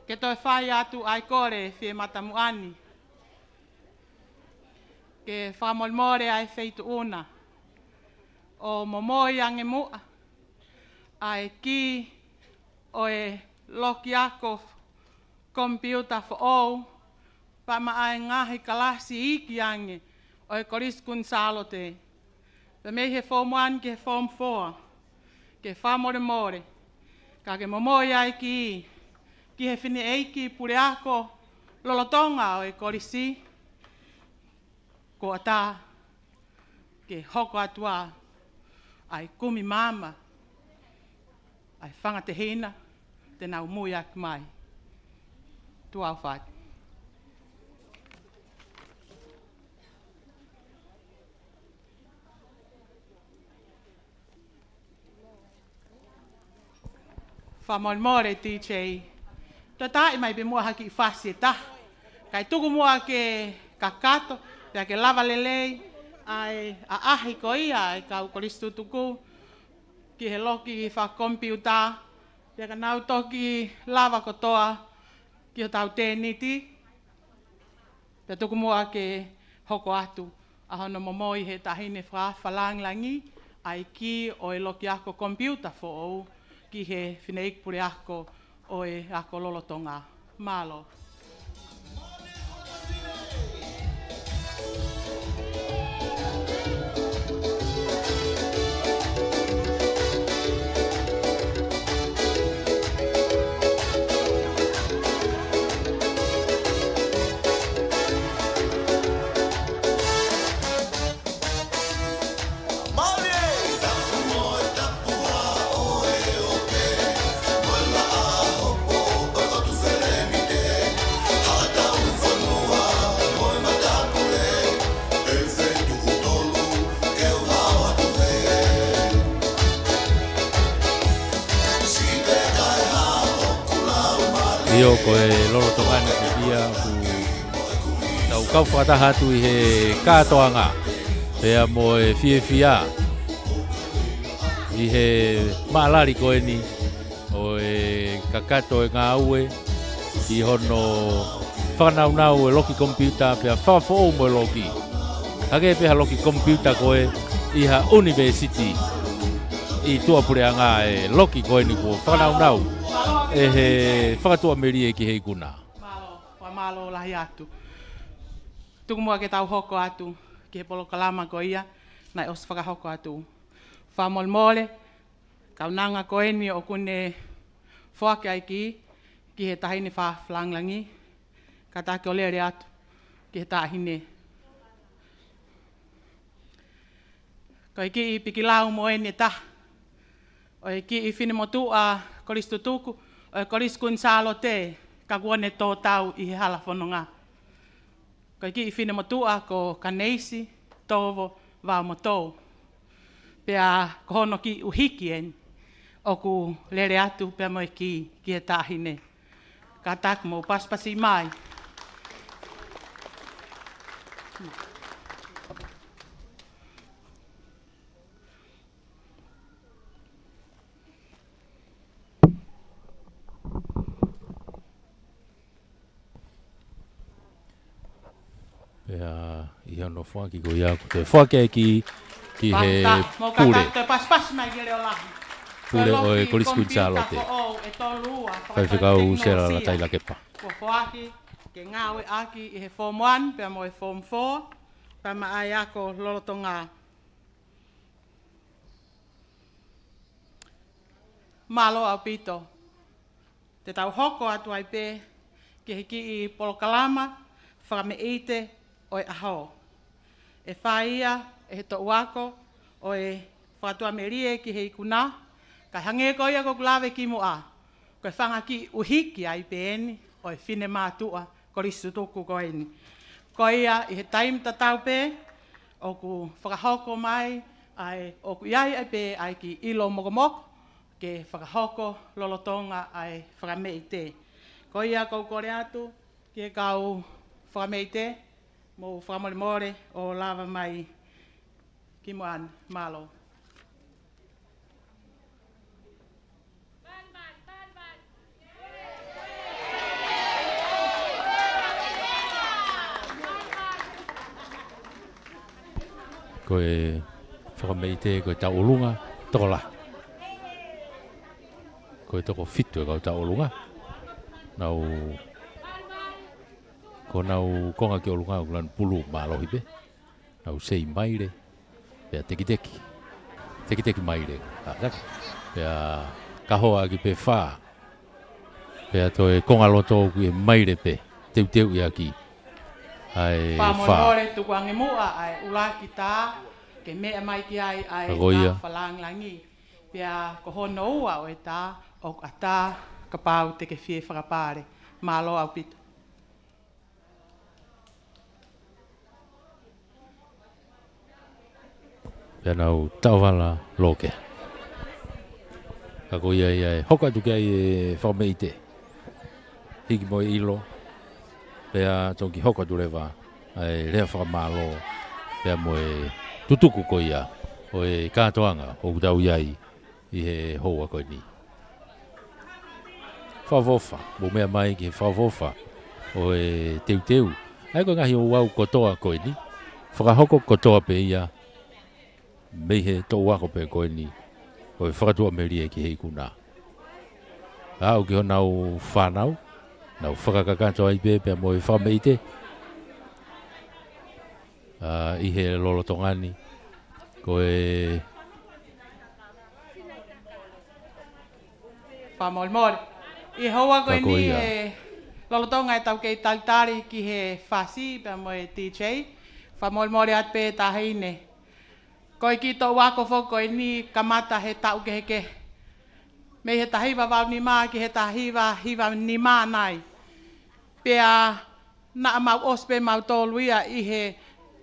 ke toe fai atu ʻa e kole fie matamuʻa ni. Ke fakamolemole ʻa e feituʻu na ʻo momoi ange muʻa ʻa e kī ʻo e loki ako komipiuta foʻou, pea mo e ngaahi kalasi iiki ange ʻo e Kolisi Kuini Sālote. Pea mei he Form One ki he Form Four, ke fakamolemole, ka ke momoi ʻa e kī ki he fineʻeiki puleako lolotonga ʻo e kolisi, ko ʻatā ke hoko atu ʻa e kumi maama ʻa e fanga tehina te nau muiaki mai. Tuʻa ʻofa atu. Fakamolemole, D J. Toe taaʻi mai pē muʻa ha kiʻi fasi ʻe taha. Kae tuku muʻa ke kakato, pea ke lava lelei ʻa e ʻaʻahi ko ia ʻa e kau kolisi tutuku ki he loki fakakomipiuta, pea ka nau toki lava kotoa ki hotau tēniti. Pea tuku muʻa ke hoko atu ʻa hono momoi he taʻahine fakafalangilangi ʻa e kī ʻo e loki ako komipiuta foʻou ki he fineʻeiki puleako ʻo e ako lolotonga. Mālō. ʻIo, ko e lolotonga ni ko ia ʻoku tau kau fakataha atu ʻi he kātoanga pea mo e fiefia ʻi he maʻalali ko eni ʻo e kakato e ngāue ʻi hono fakanaunau e loki komipiuta pea fakafoʻou mo e loki. Hangē pē ha loki komipiuta ko ē ʻi ha ʻunivēsiti ʻi tuʻapuleʻanga e loki ko eni kuo fakanaunau ʻe he fakatuʻamelie ki he ikuna. Mālō, fakamālō lahi atu. Tuku muʻa ke tau hoko atu ki he polokalama ko ia naʻe ʻosi fakahoko atu. Fakamolemole, kaunanga ko eni ʻoku ne foaki ʻa e kī ki he taʻahine fakafalangilangi, kātaki ʻo lele atu ki he taʻahine. Ko e kiʻi pikilau mo eni ʻe taha ʻo e kiʻi finemotuʻa kolisi tutuku ʻo e Kolisi Kuini Sālote, ka kuo ne tō tau ʻi he hala fononga. Ko e kiʻi finemotuʻa ko Kaneisi Tovo Vaomotou. Pea ko hono kiʻi ʻuhiki eni ʻoku lele atu pea mo e kī ki he taʻahine. Kātaki mou pasipasi mai. Pea ʻi hono foaki ko ia, ko e foaki ʻa e kī ki he pule, pule ʻo e Kolisi Kuini Sālote, Faifekau Sela Latai Lakepa. Kuo foaki ke ngāueʻaki ʻi he Form One pea mo e Form Four, pea mo e ako lolotonga. Mālō ʻaupito. Te tau hoko atu ai pē ki he kiʻi polokalama fakameʻite ʻo e ʻaho. ʻE fai ia ʻe he toʻu ako ʻo e fakatuʻamelie ki he ikuna, kae hangē ko ia ʻoku lave ki muʻa, ko e fanga kiʻi ʻuhiki ai pē eni ʻo e finemātuʻa kolisi tutuku ko eni. Ko ia ʻi he taimi tatau pē, ʻoku fakahoko mai ʻa e, ʻoku ʻi ai ai pē ʻa e kiʻi ʻilo mokomoko ke fakahoko lolotonga ʻa e fakameʻite. Ko ia ʻoku ou kole atu ki he kau fakameʻite, mou fakamolemole ʻo lava mai ki muʻa ni, mālō. Ko e fakameʻite, ko e tauʻolunga tokolahi. Ko e toko fitu e kau tauʻolunga. Nau, ko honau konga ki ʻolunga ʻoku lanu pulu mālohi pē. Nau sei maile, pea tekiteki. Tekiteki maile. Ā, taki. Pea kahoa ʻaki pē fā. Pea toe konga loto ʻoku ʻi he maile pē. Teuteuʻi ʻaki ʻa e fā. Fakamolemole, tukuange muʻa ʻa e ʻuluaki tā, ke meʻa mai ki ai ʻa e tā fakalāngilangi. Pea ko hono ua ʻo e tā, ʻoku ʻatā kapau te ke fie fakapale. Mālō ʻaupito. Pea nau taʻovala loke. Ka ko ia ia ʻe hoko atu ki ai e fakameʻite. Hiki mo e ʻilo. Pea toki hoko atu leva ʻa e lea fakamālō. Pea mo e tutuku ko ia ʻo e kātoanga ʻoku tau ʻi ai ʻi he houa ko eni. Fakaʻofoʻofa, mou meʻa mai ki he fakaʻofoʻofa ʻo e teuteu. ʻA ia ko e ngaahi ouau kotoa ko eni, fakahoko kotoa pē ia mei he toʻu ako pē ko eni ʻo e fakatuʻamelie ki he ikuna. Aʻu ki honau fānau, nau fakakakato ai pē pea mo e fakameʻite. Ā, ʻi he lolotonga ni, ko e fakamolemole. ʻI he houa ko eni, he lolotonga ʻetau kei talitali ki he fasi pea mo e D J. Fakamolemole atu pē Taʻahine. Ko e kiʻi toʻu ako foki ko eni kamata he taʻu kehekehe. Mei he taha hiva valu nima ki he taha hiva hiva nima nai. Pea naʻa mau ʻosi pē mautolu ia ʻi he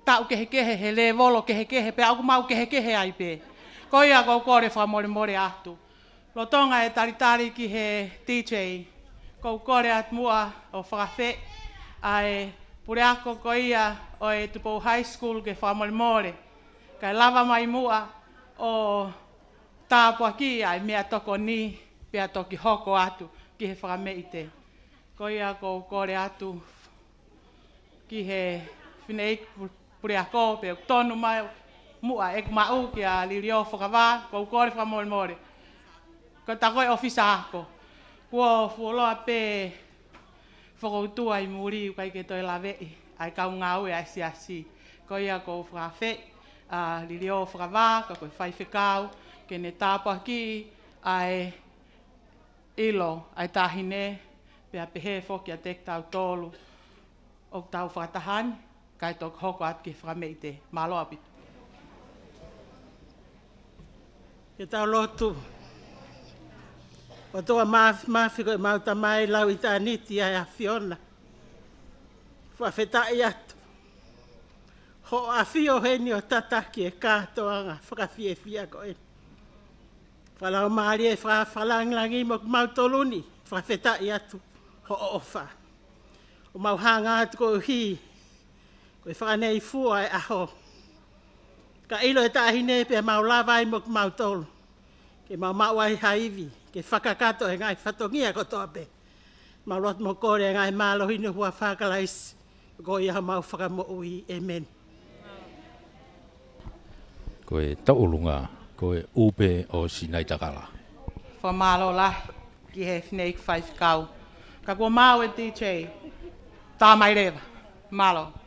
taʻu kehekehe, he lēvolo kehekehe, pea ʻoku mau kehekehe ai pē. Ko ia ʻoku ou kole fakamolemole atu. Lolotonga e talitali ki he D J, ʻoku ou kole atu muʻa ʻo fakafeʻi ʻa e puleako ko ia ʻo e Tupou High School ke fakamolemole. Kae lava mai muʻa ʻo tāpuakiʻi ʻa e meʻatokoni pea toki hoko atu ki he fakameʻite. Ko ia ʻoku ou kole atu ki he fineʻeiki pu-, puleako pe ʻoku tonu mai muʻa ʻeku maʻu kia Liliō Fakavā, ʻoku ou kole fakamolemole. Ko e tā ko e ʻōfisa ako. Kuo fuoloa pē fokoutua ʻi muli ʻoku ʻikai ke toe laveʻi ʻa e kau ngāue ʻa e siasi. Ko ia ʻoku ou fakafeʻi ʻa Liliō Fakavā, ka ko e faifekau, ke ne tāpuakiʻi ʻa e ʻilo ʻa e Taʻahine, pea pehē foki kiate kitautolu ʻoku tau fakataha ni, kae toki hoko atu ki he fakameʻite. Mālō ʻaupito. Ke tau lotu. ʻOtua Māfimafi, ko ʻemau Tamai lau ʻitāniti ʻa e ʻAfiona. Fakafetaʻi atu. Hoʻo ʻAfio heni ʻo tataki e kātoanga fakafiefia ko eni. Fakalaumālie, faka-, fakalāngilangi mo kimautolu ni, fakafetaʻi atu hoʻo ʻofa. ʻOku mau hanga atu koeʻuhi ko e fakaneifua e ʻaho. Ka ʻilo e Taʻahine pea mau lava ai mo kimautolu ke mau maʻu ai ha ivi ke fakakakato e ngaahi fatongia kotoa pē. Mau lotu mo kole e ngaahi mālohi ni ʻi he huafa ʻo Kalaisi, ko ia homau Fakamoʻui. ʻĒmeni. Ko e tauʻolunga, ko e ʻū pē ʻo Sinaitakala. Fakamālō lahi ki he fineʻeiki faifekau. Ka kuo maau e D J, tā mai leva. Mālō.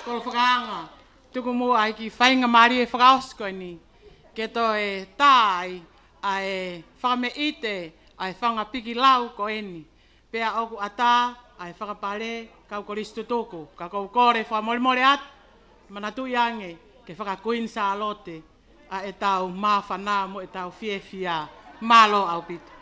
Kolo fakaanga, tuku muʻa ʻa e kiʻi faingamālie fakaʻosi ko eni ke toe tā ai ʻa e fakameʻite ʻa e fanga pikilau ko eni. Pea ʻoku ʻatā ʻa e fakapale kau kolisi tutuku, ka ʻoku ou kole fakamolemole atu, manatuʻi ange ke faka-Kuini Sālote ʻa ʻetau māfana mo ʻetau fiefia. Mālō ʻaupito.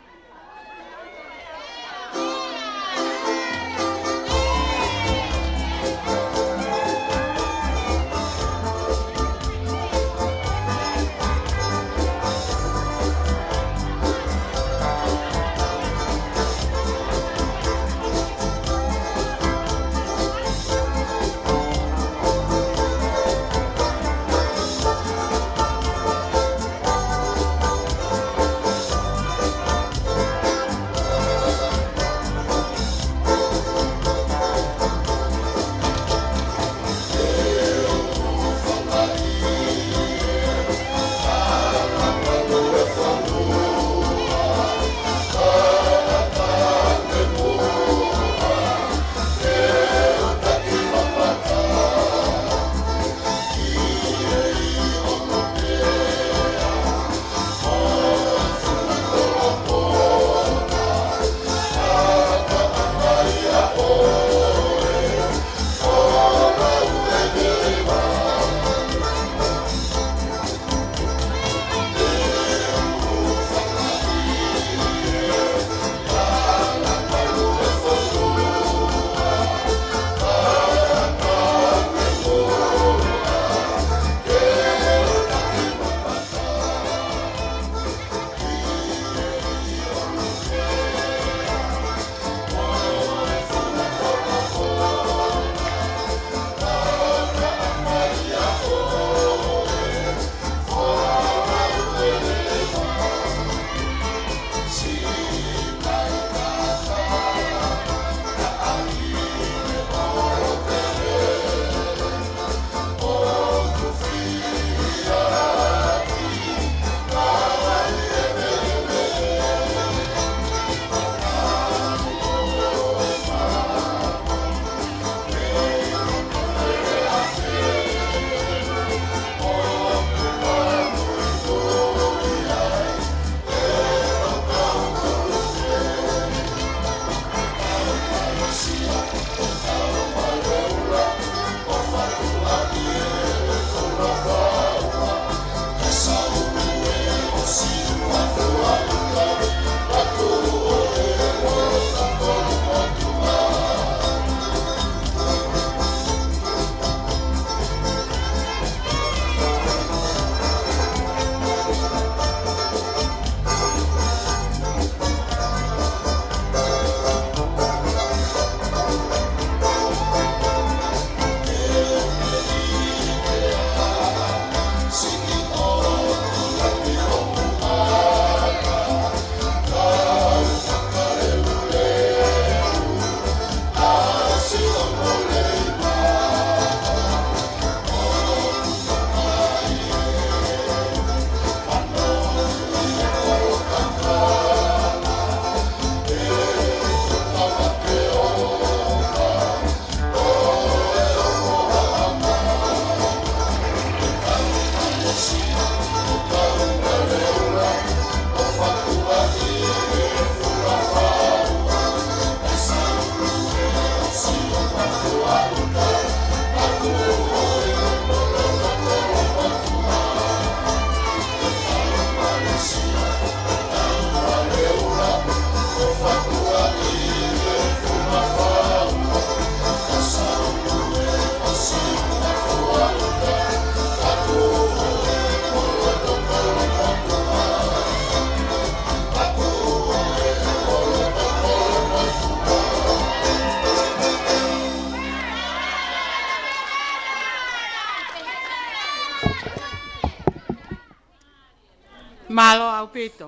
Mālō ʻaupito.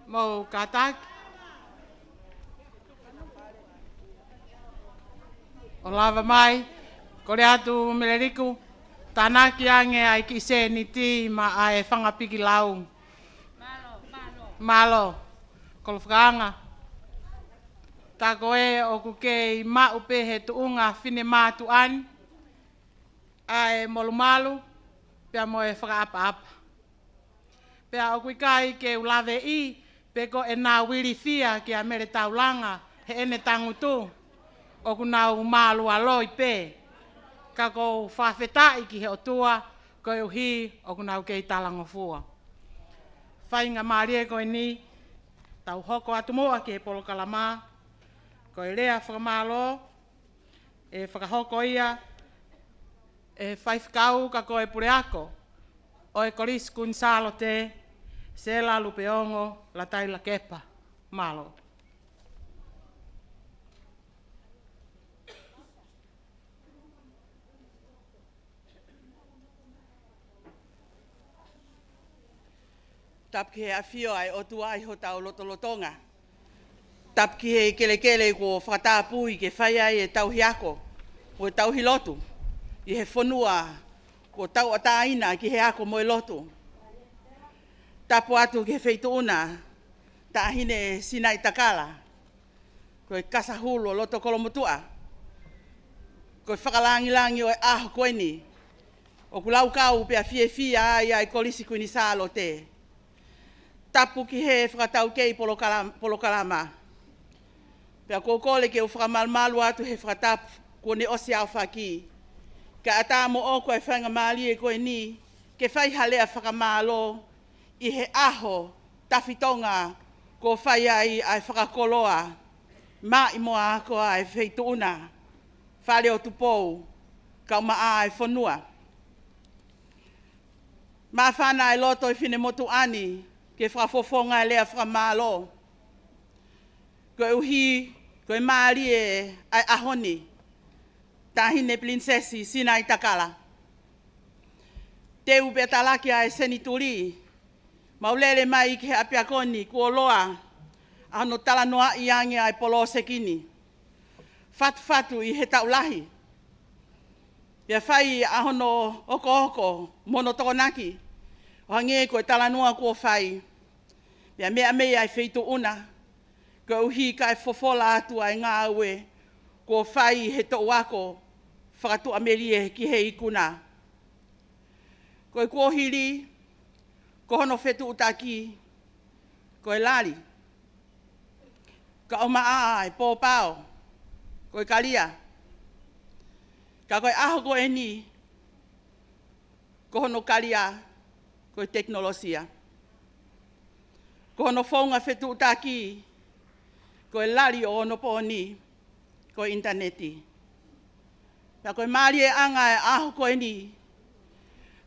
Mou kātaki. ʻO lava mai, kole atu Meleliku, tānaki ange ʻa e kiʻi sēniti maʻa e fanga pikilau. Mālō, mālō. Mālō, kolo fakaanga. Tā ko ē ʻoku kei maʻu pē he tuʻunga finemātuʻa ni, ʻa e molumalu pea mo e fakaʻapaʻapa. Pea ʻoku ʻikai ke u laveʻi pe ko ʻenau ilifia kia Mele Taulanga heʻene tangutu, ʻoku nau mālualoi pē. Ka ʻoku ou fakafetaʻi ki he ʻOtua koeʻuhi ʻoku nau kei talangofua. Faingamālie ko eni, tau hoko atu muʻa ki he polokalama, ko e lea fakamālō, ʻe fakahoko ia ʻe he faifekau ka ko e puleako ʻo e Kolisi Kuini Sālote, Sela Lupeongo Lataila Kepa. Mālō. Tapu ki he ʻafio ʻa e ʻOtua ʻi hotau lotolotonga. Tapu ki he kelekele kuo fakatapui ke fai ai e tauhi ako mo e tauhi lotu ʻi he fonua kuo tauʻatāina ki he ako mo e lotu. Tapu atu ki he Feituʻuna Taʻahine Sinaitakala, ko e Kasahulu ʻo Lotokolomotuʻa. Ko e fakalāngilangi ʻo e ʻaho ko eni ʻoku laukau pea fiefia ai ʻa e Kolisi Kuini Sālote. Tapu ki he fakataukei polokala-, polokalama. Pea ʻoku ou kole ke u fakamalumalu atu he fakatapu kuo ne ʻosi aofaki. Kae ʻatā moʻoku e faingamālie ko eni ke fai ha lea fakamālō ʻi he ʻaho tafitonga kuo fai ai ʻa e fakakoloa maʻimoa ako ʻa e Feituʻuna, Fale ʻo Tupou, kae ʻumaʻā e fonua. Māfana e loto ʻo e finemotuʻa ni ke fakafofonga e lea fakamālō. Koeʻuhi ko e mālie ʻa e ʻaho ni, Taʻahine Pilinisesi Sinaitakala. Teu pea talaki ʻa e senituli, mau lele mai ki he ʻapiako ni kuo loa ʻa hono talanoaʻi ange ʻa e poloseki ni. Fatufatu ʻi he taʻu lahi. Pea fai ʻa hono okooko mo hono tokonaki, ʻo hangē ko e talanoa kuo fai. Pea meʻa mei ai e Feituʻuna, koeʻuhi kae fofola atu ʻa e ngāue kuo fai he toʻu ako fakatuʻamelie ki he ikuna. Ko e kuohili, ko hono fetuʻutaki, ko e lali. Kae ʻumaʻā e pōpao, ko e kalia. Ka ko e ʻaho ko eni, ko hono kalia, ko e tekinolosia. Ko hono founga fetuʻutaki, ko e lali ʻo onopooni, ko e ʻinitaneti. Pea ko e mālieʻanga e ʻaho ko eni,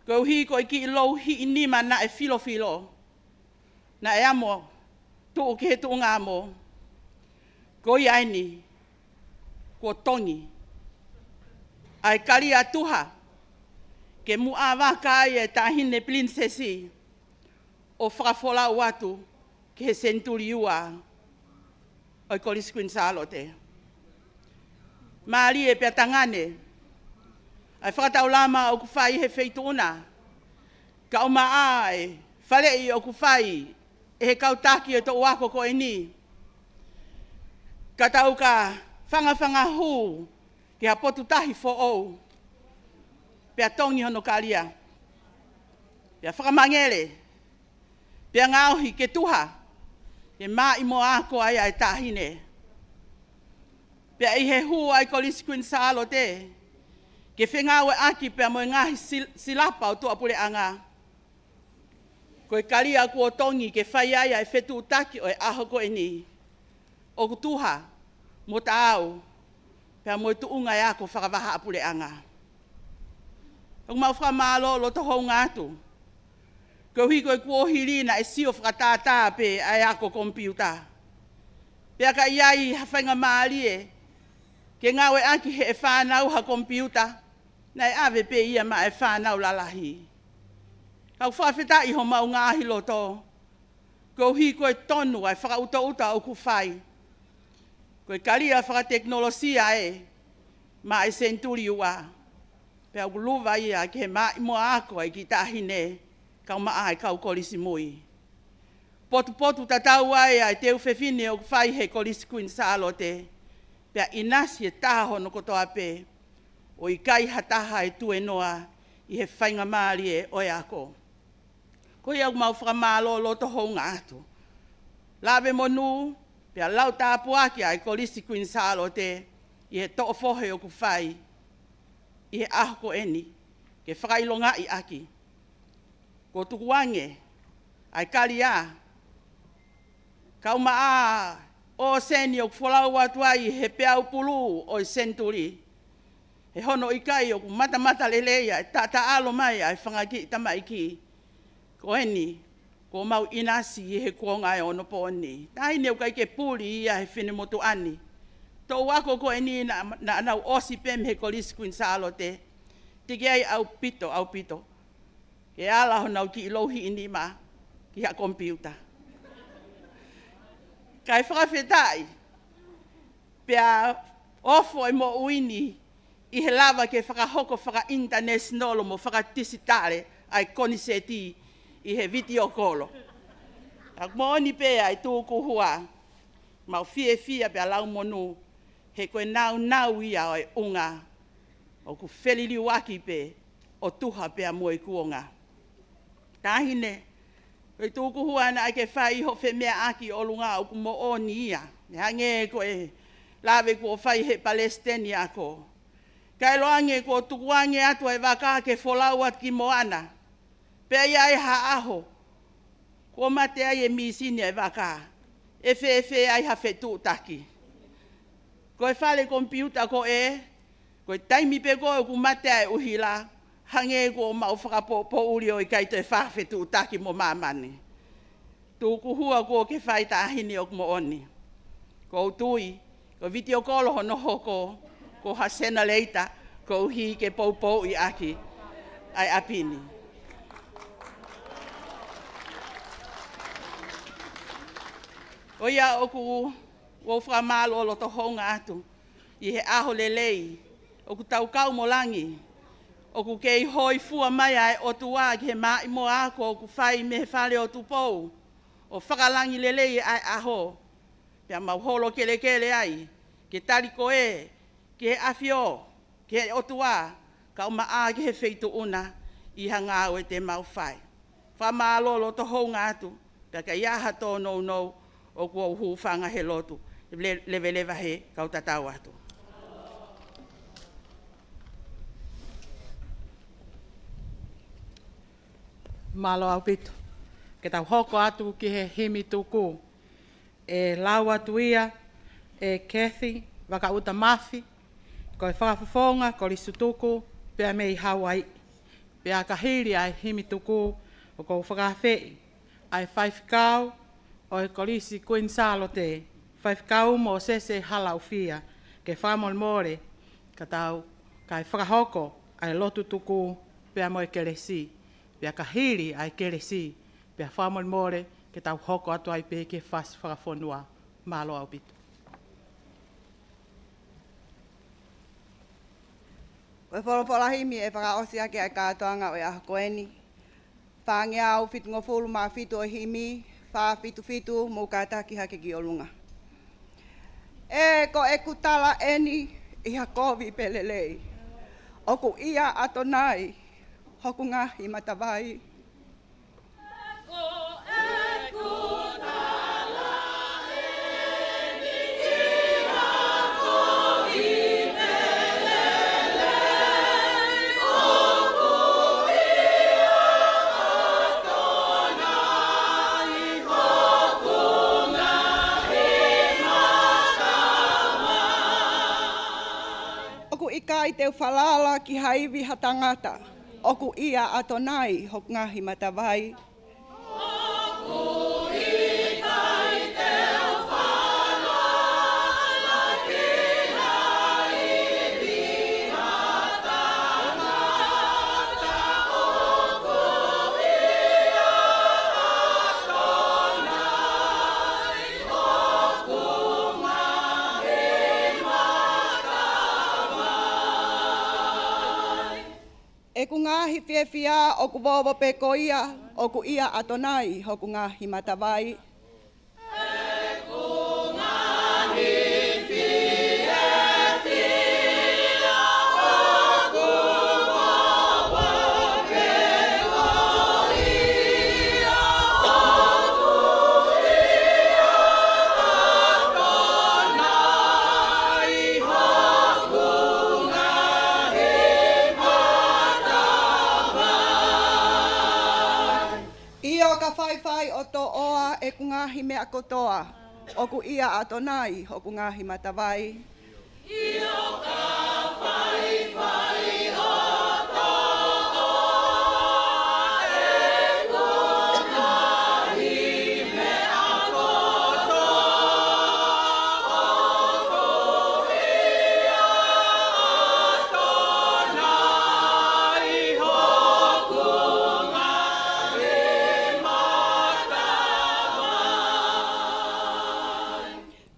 koeʻuhi ko e kiʻi louhiʻi nima naʻe filofilo, naʻe amo tuʻu ki he tuʻunga amo. Ko ia eni, kuo tongi ʻa e kalia tuha ke muʻa vaka ai e Taʻahine Pilinisesi ʻo fakafolau atu ki he senituli ua ʻo e Kolisi Kuini Sālote. Mālie pea tangane ʻa e fakataulama ʻoku fai he Feituʻuna, kae ʻumaʻā e faleʻi ʻoku fai ʻe he kau taki ʻo e toʻu ako ko eni. Ka tau ka fangafanga hū ki ha potu tahi foʻou, pea tongi hono kalia, pea fakamangele, pea ngaohi ke tuha, ke maʻimoa ako ai ʻa e taʻahine. Pea ʻi he hū ʻa e Kolisi Kuini Sālote ke fengāueʻaki pea mo e ngaahi sil-, silapa ʻo tuʻapuleʻanga, ko e kalia kuo tongi ke fai ai ʻa e fetuʻutaki ʻo e ʻaho ko eni, ʻoku tuha mo taau pea mo e tuʻunga e ako fakavahaʻapuleʻanga. ʻOku mau fakamālō loto hounga atu, koeʻuhi ko e kuohili naʻe sio fakatātā pē ʻa e ako komipiuta. Pea ka ʻi ai ha faingamālie ke ngāueʻaki ʻe he fānau ha komipiuta, naʻe ʻave pē ia maʻa e fānau lalahi. Ka ʻoku fakafetaʻi homau ngaahi loto, koeʻuhi ko e tonu ʻa e fakaʻutaʻuta ʻoku fai. Ko e kalia fakatekinolosia ē maʻa e senituli ua. Pea ʻoku luva ia ki he maʻimoa ako ʻa e kiʻi taʻahine kae ʻumaʻā e kau kolisi mui. Potupotu tatau ai ʻa e teu fefine ʻoku fai he Kolisi Kuini Sālote. Pea ʻinasi e taha hono kotoa pē. ʻo ʻikai ha taha ʻe tuenoa ʻi he faingamālie ʻo e ako. Ko ia ʻoku mau fakamālō loto hounga atu. Lave monū, pea lau tāpuaki ʻa e Kolisi Kuini Sālote ʻi he toʻo fohe ʻoku fai ʻi he ʻaho ko eni, ke fakaʻilongaʻi ʻaki. Kuo tukuange ʻa e kalia, kaumaʻā ʻōseni ʻoku folau atu ai he peau pulū ʻo e senituli. He hono ʻikai ʻoku matamata lelei ʻa e taʻataʻalo mai ʻa e fanga kiʻi tamaiki ko eni, kuo mau ʻinasi ʻi he kuonga ʻo e onopō ni. Taʻahine ʻoku ʻikai ke puli ia he finemotuʻa ni. Toʻu ako ko eni naʻa, naʻa nau ʻosi pē mei he Kolisi Kuini Sālote. Tiki ai ʻaupito, ʻaupito. Ke ala honau kiʻi louhiʻi nima ki ha komipiuta. Kae fakafetaʻi, pea ofo e moʻui ni ʻi he lava ke fakahoko fakaʻinitanesinolo mo fakadisitale ʻa e koniseti ʻi he vitiokolo. ʻOku moʻoni pē ʻa e tukuhua, mau fiefia pea lau monū, he ko e naunau ia ʻo e ʻunga ʻoku feliliuaki pē ʻo tuha pea mo e kuonga. Taʻahine, ko e tukuhua naʻa ke fai hoʻo femeaʻaki ʻi ʻolunga ʻoku moʻoni ia. Neongo ko e lave kuo fai he palesiteni ako, kae ʻiloange kuo tukuange atu ʻa e vaka ke folau atu ki moana. Pea ʻi ai ha ʻaho kuo mate ai e mīsini ʻa e vaka, ʻe fēfē ai ha fetuʻutaki? Ko e fale komipiuta ko ē, ko e taimi pē ko ē ʻoku mate ai e ʻuhila, hangē kuo mau fakapoʻuli ʻo ʻikai toe fai ha fetuʻutaki mo māmani. Tukuhua kuo ke fai, taʻahine, ʻoku moʻoni. ʻOku ou tui ko e vitiokolo hono hoko, ko ha senaleita, koeʻuhi ke poupouʻi ʻaki ʻa e ʻapi ni. Ko ia ʻoku ou fakamālō loto hounga atu ʻi he ʻaho lelei ʻoku tau kau mo langi, ʻoku kei hōifua mai ʻa e ʻOtua ki he maʻimoa ako ʻoku fai mei he Fale ʻo Tupou, ʻo fakalangilelei ʻa e ʻaho, pea mau holo kelekele ai ke tali ko ē ki he ʻAfio, ki he ʻOtua, kaumaʻā ki he feituʻu na ʻi ha ngāue te mau fai. Fakamālō loto hounga atu, pea ka ʻi ai ha tōnounou ʻoku ou hūfanga he lotu, le-, leveleva he kau tatau atu. Mālō ʻaupito. Ke tau hoko atu ki he himi tuku. ʻE lau atu ia ʻe Kathy Vakaʻuta Mafi, ko e fakafofonga Kolisi Tutuku pea mei Hauaiʻi. Pea ka hili ʻa e himi tuku, ʻoku ou fakaafeʻi ʻa e faifekau ʻo e Kolisi Kuini Sālote, Faifekau Mōsese Halaufia, ke fakamolemole ka tau, kae fakahoko ʻa e lotu tuku pea mo e kelesi. Pea ka hili ʻa e kelesi, pea fakamolemole ke tau hoko atu ai pē ki he fasi fakafonua. Mālō ʻaupito. Ko e folofola himi ʻe fakaʻosi ʻaki ʻa e kātoanga ʻo e ʻaho ko eni. Fāngeau fitungofulu mā fitu ʻo e himi, fā fitu fitu, mou kātaki hake ki ʻolunga. ʻE ko ʻeku tala eni ʻi ha kovi pē lelei. ʻOku ʻia ʻAtonai hoku ngaahi matavai. ʻOku ʻikai te u falala ki ha ivi ha tangata. ʻOku ʻia ʻAtonai hoku ngaahi matavai. ʻEku ngaahi fiefia ʻoku vovo pē ko ia, ʻoku ʻia ʻAtonai hoku ngaahi matavai. faifai ʻo toʻoa ʻeku ngaahi meʻa kotoa, ʻoku ʻia ʻAtonai hoku ngaahi matavai.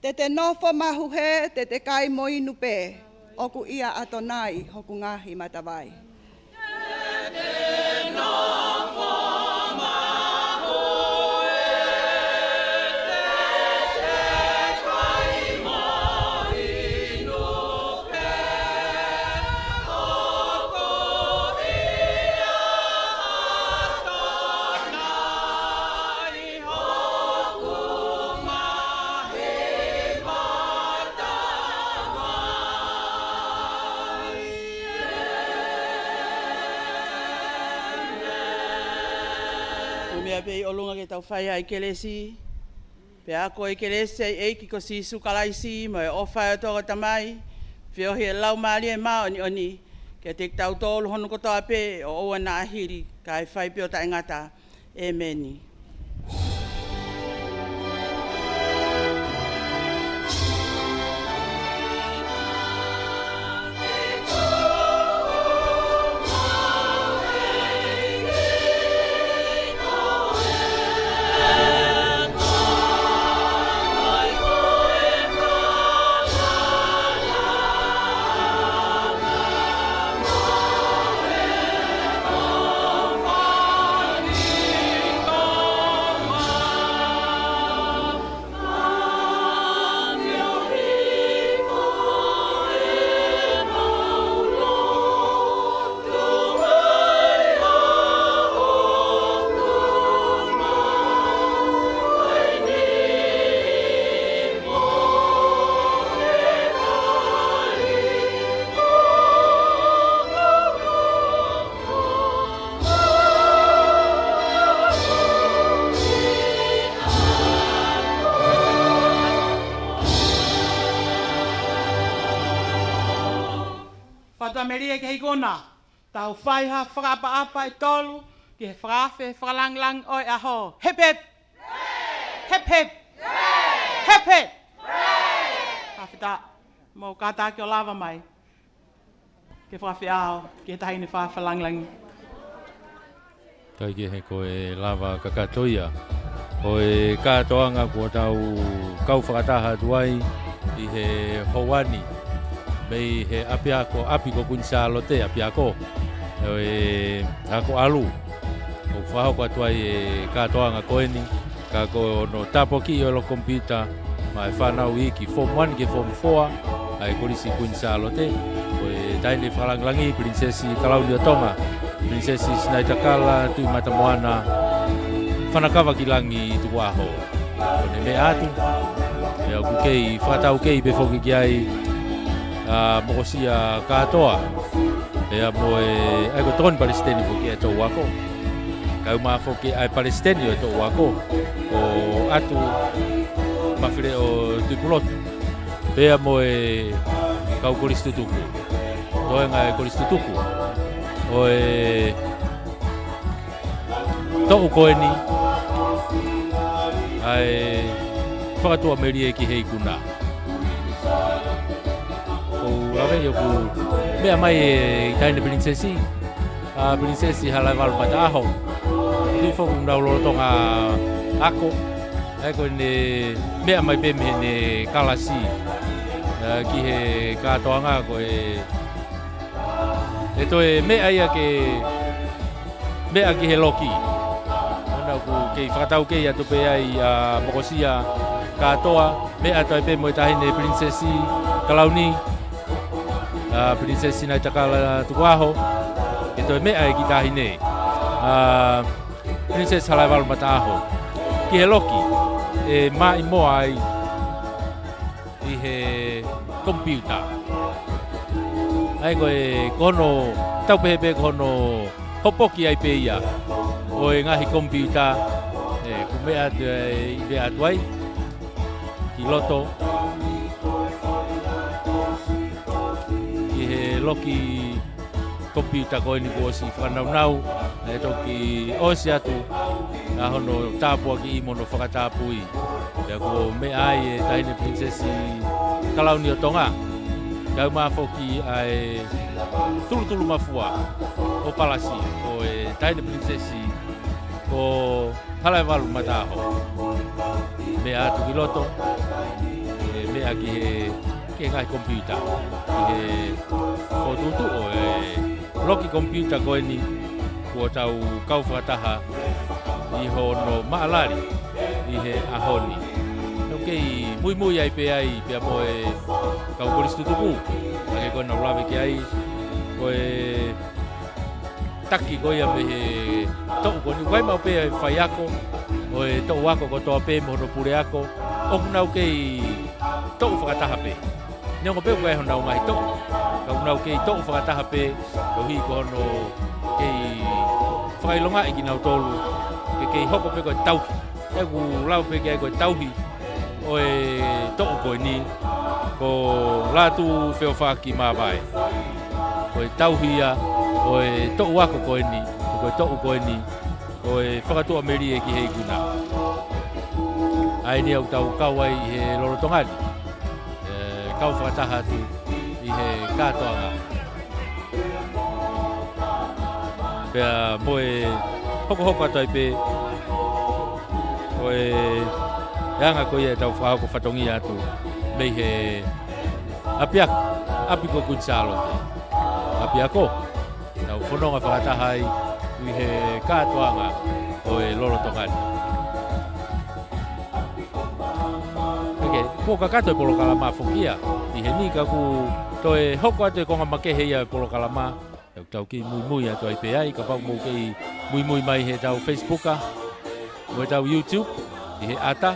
Te te nofo mahuhē, te te kai mo inu pē, ʻoku ʻia ʻAtonai hoku ngaahi matavai. Ko e meʻa pē ʻi ʻolunga ke tau fai ai kelesi, pea ako e kelesi ʻa e ʻEiki ko Sīsū Kalaisi, mo e ʻofa ʻa e ʻOtua ko e Tamai, feohi ʻa e Laumālie Māʻoniʻoni, kiate kitautolu hono kotoa pē ʻo ʻoua naʻa hili, kae fai pē ʻo taʻengata. ʻĒmeni. Fakataumelie ki he ikuna. Tau fai ha fakaʻapaʻapa ʻe tolu ki he fakaafe fakalāngilangi ʻo e ʻaho. Hep, hep! Hep, hep! Hep, hep! Fakafetaʻi. Mou kātaki ʻo lava mai ke fakafeʻao ki he taʻahine fakalāngilangi. Kaikehe ko e lava kakato ia ʻo e kātoanga kuo tau kau fakataha atu ai ʻi he houa ni, mei he ʻapiako, ʻapi ko Kuini Sālote, ʻapiako ʻo e ako ʻalu. ʻOku fakahoko atu ai e kātoanga ko eni, ka ko hono tāpuakiʻi ʻo e loko komipiuta maʻa e fānau iiki Form One ki he Form Four ʻa e Kolisi Kuini Sālote. Ko e taʻahine fakalāngilangi, Pilinisesi Kalauni ʻo Tonga, Pilinisesi Sinaitakala Tuʻimatamoana, Fanakavakilangi Tukuʻaho. Ko ʻene meʻa atu, pea ʻoku kei fakataukei pē foki ki ai ʻa Mokosia Kātoa, pea mo e, ʻa ia ko e tokoni palesiteni foki ʻa e toʻu ako. Kae ʻumaʻā foki ʻa e palesiteni ʻo e toʻu ako, ko ʻAtu Mafileʻo Tuʻipulotu, pea mo e kau kolisi tutuku. Toenga e kolisi tutuku ʻo e toʻu ko eni ʻa e fakataumelie ki he ikuna. ʻOku ou laveʻi ʻoku meʻa mai e taʻahine pilinisesi, ʻa Pilinisesi Halaevalu Mataʻaho. Ui foki ʻoku nau lolotonga ako, ʻa ia ko ʻene meʻa mai pē mei heʻene kalasi, ʻa, ki he kātoanga ko e, ʻe toe meʻa ia ke meʻa ki he loki. ʻOku ou kei fakataukei atu pē ai ʻa Mokosia Kātoa, meʻa atu ai pē mo e taʻahine Pilinisesi Kalauni, ʻa Pilinisesi Sinaitakala Tukuʻaho, ke toe meʻa e kiʻi taʻahine, ʻa Pilinisesi Halaevalu Mataʻaho, ki he loki ʻe maʻimoa ai ʻi he komipiuta. ʻA ia ko e, ko hono, tau pehē pē ko hono hopoki ai pē ia ʻo e ngaahi komipiuta, Meʻa atu ai, meʻa atu ai ki loto ki he loki komipiuta ko eni kuo ʻosi fakanaunau, ʻe toki ʻosi atu ʻa hono tāpuakiʻi mo hono fakatapui. Pea kuo meʻa ai e Taʻahine Pilinisesi Kalauni ʻo Tonga, kae ʻumaʻā foki ʻa e tulutulumafua ʻo Palasi ʻo e Taʻahine Pilinisesi ko Halaevalu Mataʻaho. Meʻa atu ki loto, ʻe meʻa ki he, ki he ngaahi komipiuta, ki he fokotuʻutuʻu ʻo e loki komipiuta ko eni kuo tau kau fakataha ʻi hono maʻalali ʻi he ʻaho ni. ʻOku kei muimui ai pē ai pea mo e kau kolisi tutuku, ʻa ē ko ē naʻa ku lave ki ai, ko e taki ko ia mei he toʻu ko eni, ʻoku ʻi ai maʻu pē e faiako ʻo e toʻu ako kotoa pē mo hono puleako, ʻoku nau kei toʻu fakataha pē. Neongo pē ʻoku ʻi ai honau ngaahi toʻu, ka ʻoku nau kei toʻu fakataha pē, koeʻuhi ko hono kei fakaʻilongaʻi kinautolu ke kei hoko pē ko e tauhi. ʻOku lau pē ki ai ko e tauhi ʻo e toʻu ko eni ko Lātū Feofaki Mavae. Ko e tauhi ia ʻo e toʻu ako ko eni, ko e toʻu ko eni ʻo e fakatuʻamelie ki he ikuna. ʻA eni ʻoku tau kau ai ʻi he lolotonga ni, ʻe kau fakataha atu ʻi he kātoanga. Pea mo e hokohoko atu ai pē ʻo e anga ko ia ʻetau fakahoko fatongia atu mei he ʻapiako, ʻapi ko Kuini Sālote. ʻApiako, tau fononga fakataha ai ʻi he kātoanga ʻo e lolotonga ni. Pea kuo kakato e polokalama foki ia ʻi heni ka ʻoku toe hoko atu e konga makehe ia e polokalama. ʻOku tau kei muimui atu ai pē ai, kapau ʻoku mou kei muimui mai heʻetau Facebook, mo ʻetau YouTube, ʻi he ʻata.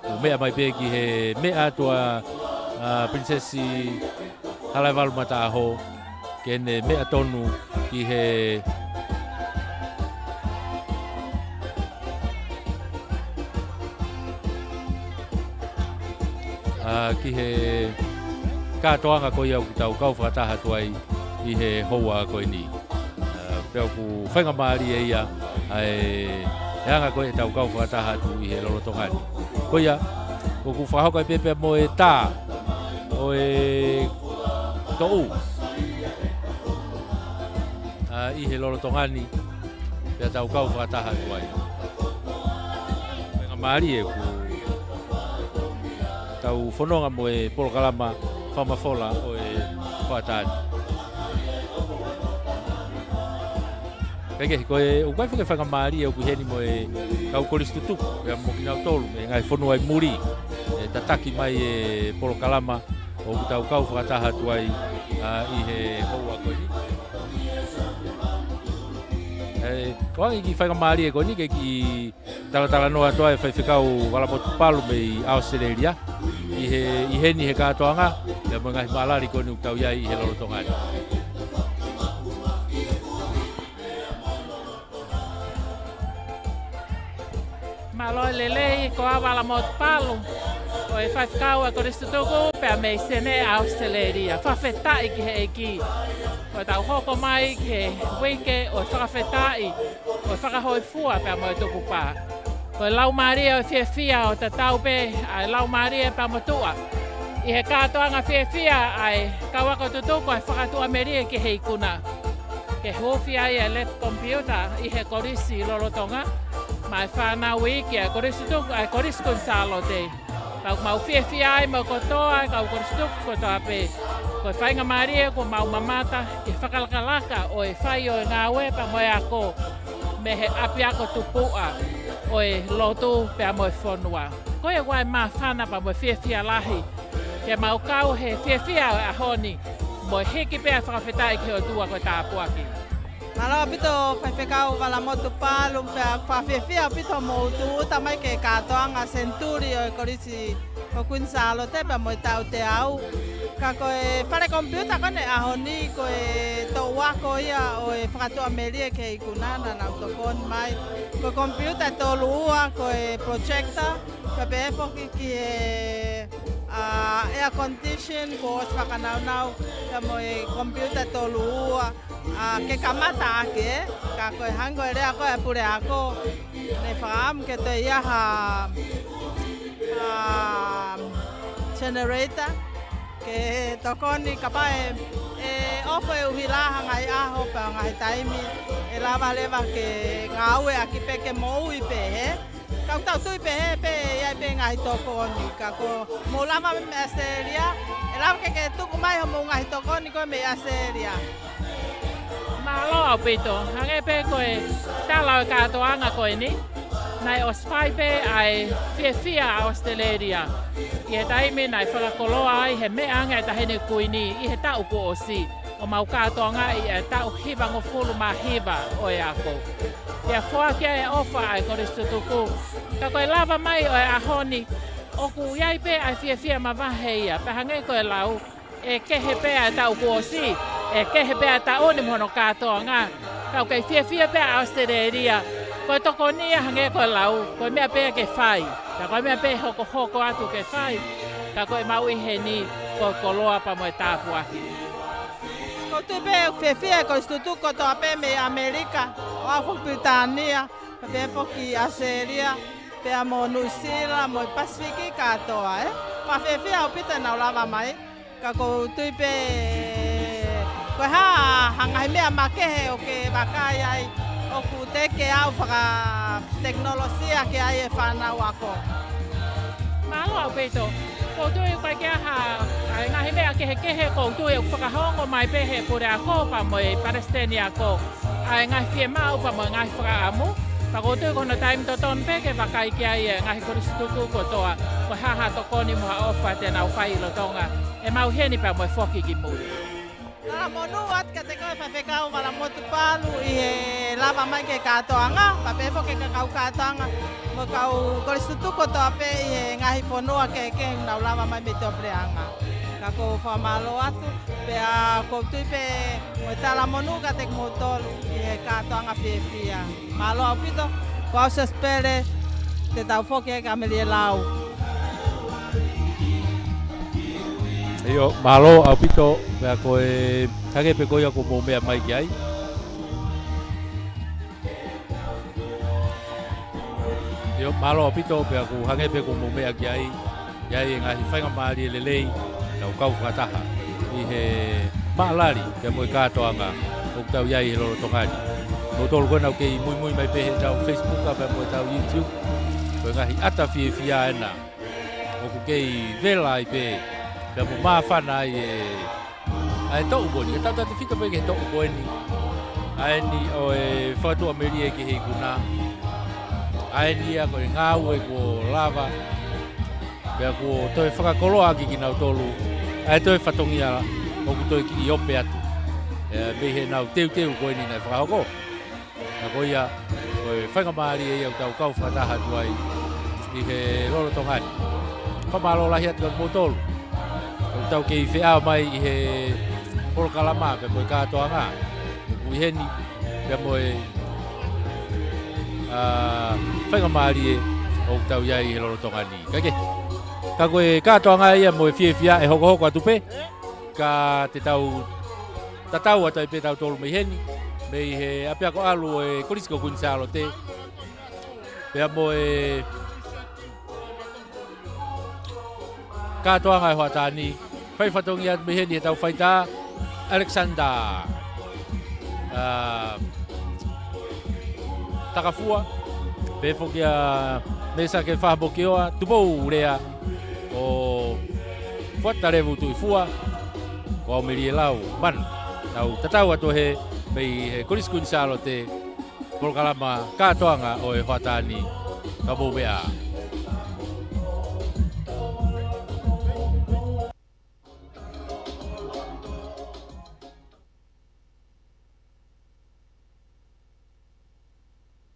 ʻO meʻa mai pē ki he meʻa atu ʻa, ʻa Pilinisesi Halaevalu Mataʻaho, ke ne meʻa tonu ki he ʻa, ki he kātoanga ko ia ʻoku tau kau fakataha atu ai ʻi he houa ko eni. ʻA, pea ʻoku faingamālie ia ʻa e, e anga ko ia ʻetau kau fakataha atu ʻi he lolotonga ni. Ko ia, ʻoku fakahoko ai pē pea mo e tā ʻo e toʻu, ʻa, ʻi he lolotonga ni, pea tau kau fakataha atu ai. Faingamālie ʻoku tau fononga mo e polokalama fakamafola ʻo e hoʻatā ni. Pea kehe, ko e ʻoku ʻi ai foki e faingamālie ʻoku ʻi heni mo e kau kolisi tutuku, pea mo kinautolu mei he ngaahi fonua ʻi muli, ʻe tataki mai e polokalama ʻoku tau kau fakataha atu ai, ʻa, ʻi he houa ko eni. ʻE, ʻoange e kiʻi faingamālie ko eni ke kiʻi talatalanoa atu ai e Faifekau Valamotu Palu mei ʻAositelēlia, ʻi he, ʻi heni he kātoanga, pea mo e ngaahi maʻalali ko eni ʻoku tau ʻi ai ʻi he lolotonga ni. Mālō e lelei, ko au Valamotu Palu, ko e Faifekau ʻa e Kolisi Tutuku, pea mei Senē, ʻAositelēlia. Fakafetaʻi ki he ʻEiki. Kuo tau hoko mai ki he uike ʻo e fakafetaʻi, ʻo e fakahōifua pea mo e tukupā. Ko e laumālie ʻo e fiefia ʻo tatau pē ʻa e laumālie pea mo tuʻa. ʻI he kātoanga fiefia ʻa e kau ako tutuku ʻa e fakatuʻamelie ki he ikuna. Ke hūfia ai e lab computer ʻi he kolisi lolotonga, maʻa e fānau iiki ʻa e Kolisi Tutuku, ʻa e Kolisi Kuini Sālote. Pea ʻoku mau fiefia ai mo kotoa e kau kolisi tutuku kotoa pē. Ko e faingamālie kuo mau mamata ki he fakalakalaka ʻo e fai ʻo e ngāue pea mo e ako mei he ʻapiako tupuʻa ʻo e lotu pea mo e fonua. Ko ia ʻoku ʻi ai e māfana pea mo e fiefia lahi ke mau kau he fiefia ʻo e ʻaho ni, mo e hiki pē ʻa e fakafetaʻi ki he ʻOtua ko e tāpuaki. Mālō ʻaupito Faifekau Valamotu Palu, pea fakafiefia ʻaupito hoʻomou tūʻuta mai ki he kātoanga senituli ʻo e Kolisi ko Kuini Sālote pea mo e taʻu teau. Ka ko e fale komipiuta ko eni he ʻaho ni, ko e toʻu Ko ia ʻo e fakatuʻamelie ki he ikuna naʻa nau tokoni mai. Ko e computer ʻe tolu ua, ko e projector, pea pehē foki ki he, ʻa, air condition, kuo ʻosi fakanaunau, pea mo e computer ʻe tolu ua, ʻa, ke kamata ʻaki, ē. Ka ko e hangē ko e lea ko ē ʻa e puleako, ne fakaʻamu ke toe ʻi ai ha, ʻa, generator, ke tokoni kapau ʻe, ʻe ʻofa e ʻuhila ha ngaahi ʻaho pe ngaahi taimi, ʻe lava leva ke ngāueʻaki pē ke moʻui pē, hē? Ka ʻoku tau tui pē hē pē ʻe ʻi ai pē ngaahi tokoni, ka ko e mou lava mei ʻAositelēlia, ʻe lava ke ke tuku mai hoʻomou ngaahi tokoni ko ē mei ʻAositelēlia. Mālō ʻaupito, hangē pē ko e tala ʻo e kātoanga ko eni, naʻe ʻosi fai pē ʻa e fiefia ʻa ʻAositelēlia ʻi he taimi naʻe fakakoloa ai he meʻa ange ʻa e Taʻahine Kuini ʻi he taʻu kuo ʻosi, ʻo mau kātoangaʻi e taʻu hivangofulu mā hiva ʻo e ako. Pea foaki ai e ʻofa ʻa e Kolisi Tutuku. Ka ko e lava mai ʻo e ʻaho ni, ʻoku ʻi ai pē ʻa e fiefia mavahe ia, pea hangē ko e lau, ʻe kehe pē ʻa e taʻu kuo ʻosi, ʻe kehe pē ʻa e taʻu ni mo hono kātoanga. Ka ʻoku kei fiefia pē ʻa ʻAositelēlia. Ko e tokoni ia hangē ko e lau, ko e meʻa pē ke fai. Ka ko e meʻa pē hokohoko atu ke fai. Ka ko e maʻu ʻi heni, ko e koloa pea mo e tāpuaki. ʻOku ou tui pē ʻoku fiefia e Kolisi Tutuku kotoa pē mei ʻAmelika, ʻo aʻu foki Pilitānia, pea pehē foki ʻAositelēlia, pea mo Nuʻusila, mo e Pasifiki kātoa, ē? Fakafiefia ʻaupito ʻenau lava mai. Ka ʻoku ou tui pē, ko e hā ha ngaahi meʻa makehe ʻoku ke vakai ai, ʻoku teʻeki ke aʻu fakatekinolosia ki ai e fānau ako. Mālō ʻaupito. ʻOku ou tui ʻoku ʻikai ke ʻi ai ha, ʻa e ngaahi meʻa kehekehe, ʻoku ou tui ʻoku fakahoko mai pē ʻe he puleako pea mo e palesiteni ako ʻa e ngaahi fiemaʻu pea mo e ngaahi fakaʻamu. Pea ʻoku ou tui ko hono taimi totonu pē ke vakai ki ai e ngaahi Kolisi Tutuku kotoa, ko e hā ha tokoni mo ha ʻofa te nau fai ʻi lolotonga ʻemau ʻi heni pea mo e foki ki mui. Talamonū atu kiate koe Faifekau Valamotu Palu ʻi he lava mai ki he kātoanga, pea pehē foki ki he kau kātoanga mo e kau Kolisi Tutuku kotoa pē ʻi he ngaahi fonua kehekehe ʻoku nau lava mai mei tuʻapuleʻanga. Ka ʻoku ou fakamālō atu, pea ʻoku ou tui pē mo e talamonū kiate kimoutolu ʻi he kātoanga fiefia. Mālō ʻaupito, ko au Siaosi Pele, te tau foki ai kia Melie Lau. ʻIo, mālō ʻaupito, pea ko e hangē pē ko ia ʻoku mou meʻa mai ki ai. ʻIo, mālō ʻaupito, pea ʻoku hangē pē ʻoku mou meʻa ki ai, ʻi ai e ngaahi faingamālie lelei, tau kau fakataha ʻi he maʻalali, pea mo e kātoanga ʻoku tau ʻi ai he lolotonga ni. Moutolu ko ena ʻoku kei muimui mai pē heʻetau Facebook, pea mo ʻetau YouTube. Ko e ngaahi ʻata fiefia ena ʻoku kei vela ai pē, pea mo māfana ai e, ʻa e toʻu ko eni, ke tau tatefito pē ki he toʻu ko eni. ʻA eni ʻo e fakatuʻamelie ki he ikuna. ʻA eni ia ko e ngāue kuo lava. Pea kuo toe fakakoloa ʻaki kinautolu ʻa e toe fatongia ʻoku toe kiʻi ope atu. ʻE, mei heʻenau teuteu ko eni naʻe fakahoko. Ka ko ia, ko e faingamālie ia ʻoku tau kau fakataha atu ai ʻi he lolotonga ni. Fakamālō lahi atu kia moutolu ʻoku tau kei feʻao mai ʻi he polokalama pea mo e kātoanga ʻoku ʻi heni, pea mo e, ʻa, faingamālie ʻoku tau ʻi ai ʻi he lolotonga ni. Ka ke, ka ko e kātoanga ia mo e fiefia ʻe hokohoko atu pē, ka te tau tatau atu ai pē tautolu mei heni, mei he ʻapiako ʻalu ʻo e Kolisi ko Kuini Sālote, pea mo e kātoanga ʻo e hoʻatā ni, fai fatongia atu mei heni heʻetau faitā, Alexander, ʻa, Takafua, pehē foki ʻa Mesake Fahamokioa, Tupou Lea, ʻo Fuata Levu Tuʻifua, ko au Melie Lau Manu. Tau tatau atu hē mei he Kolisi Kuini Sālote, polokalama kātoanga ʻo e hoʻatā ni, ka mou meʻa.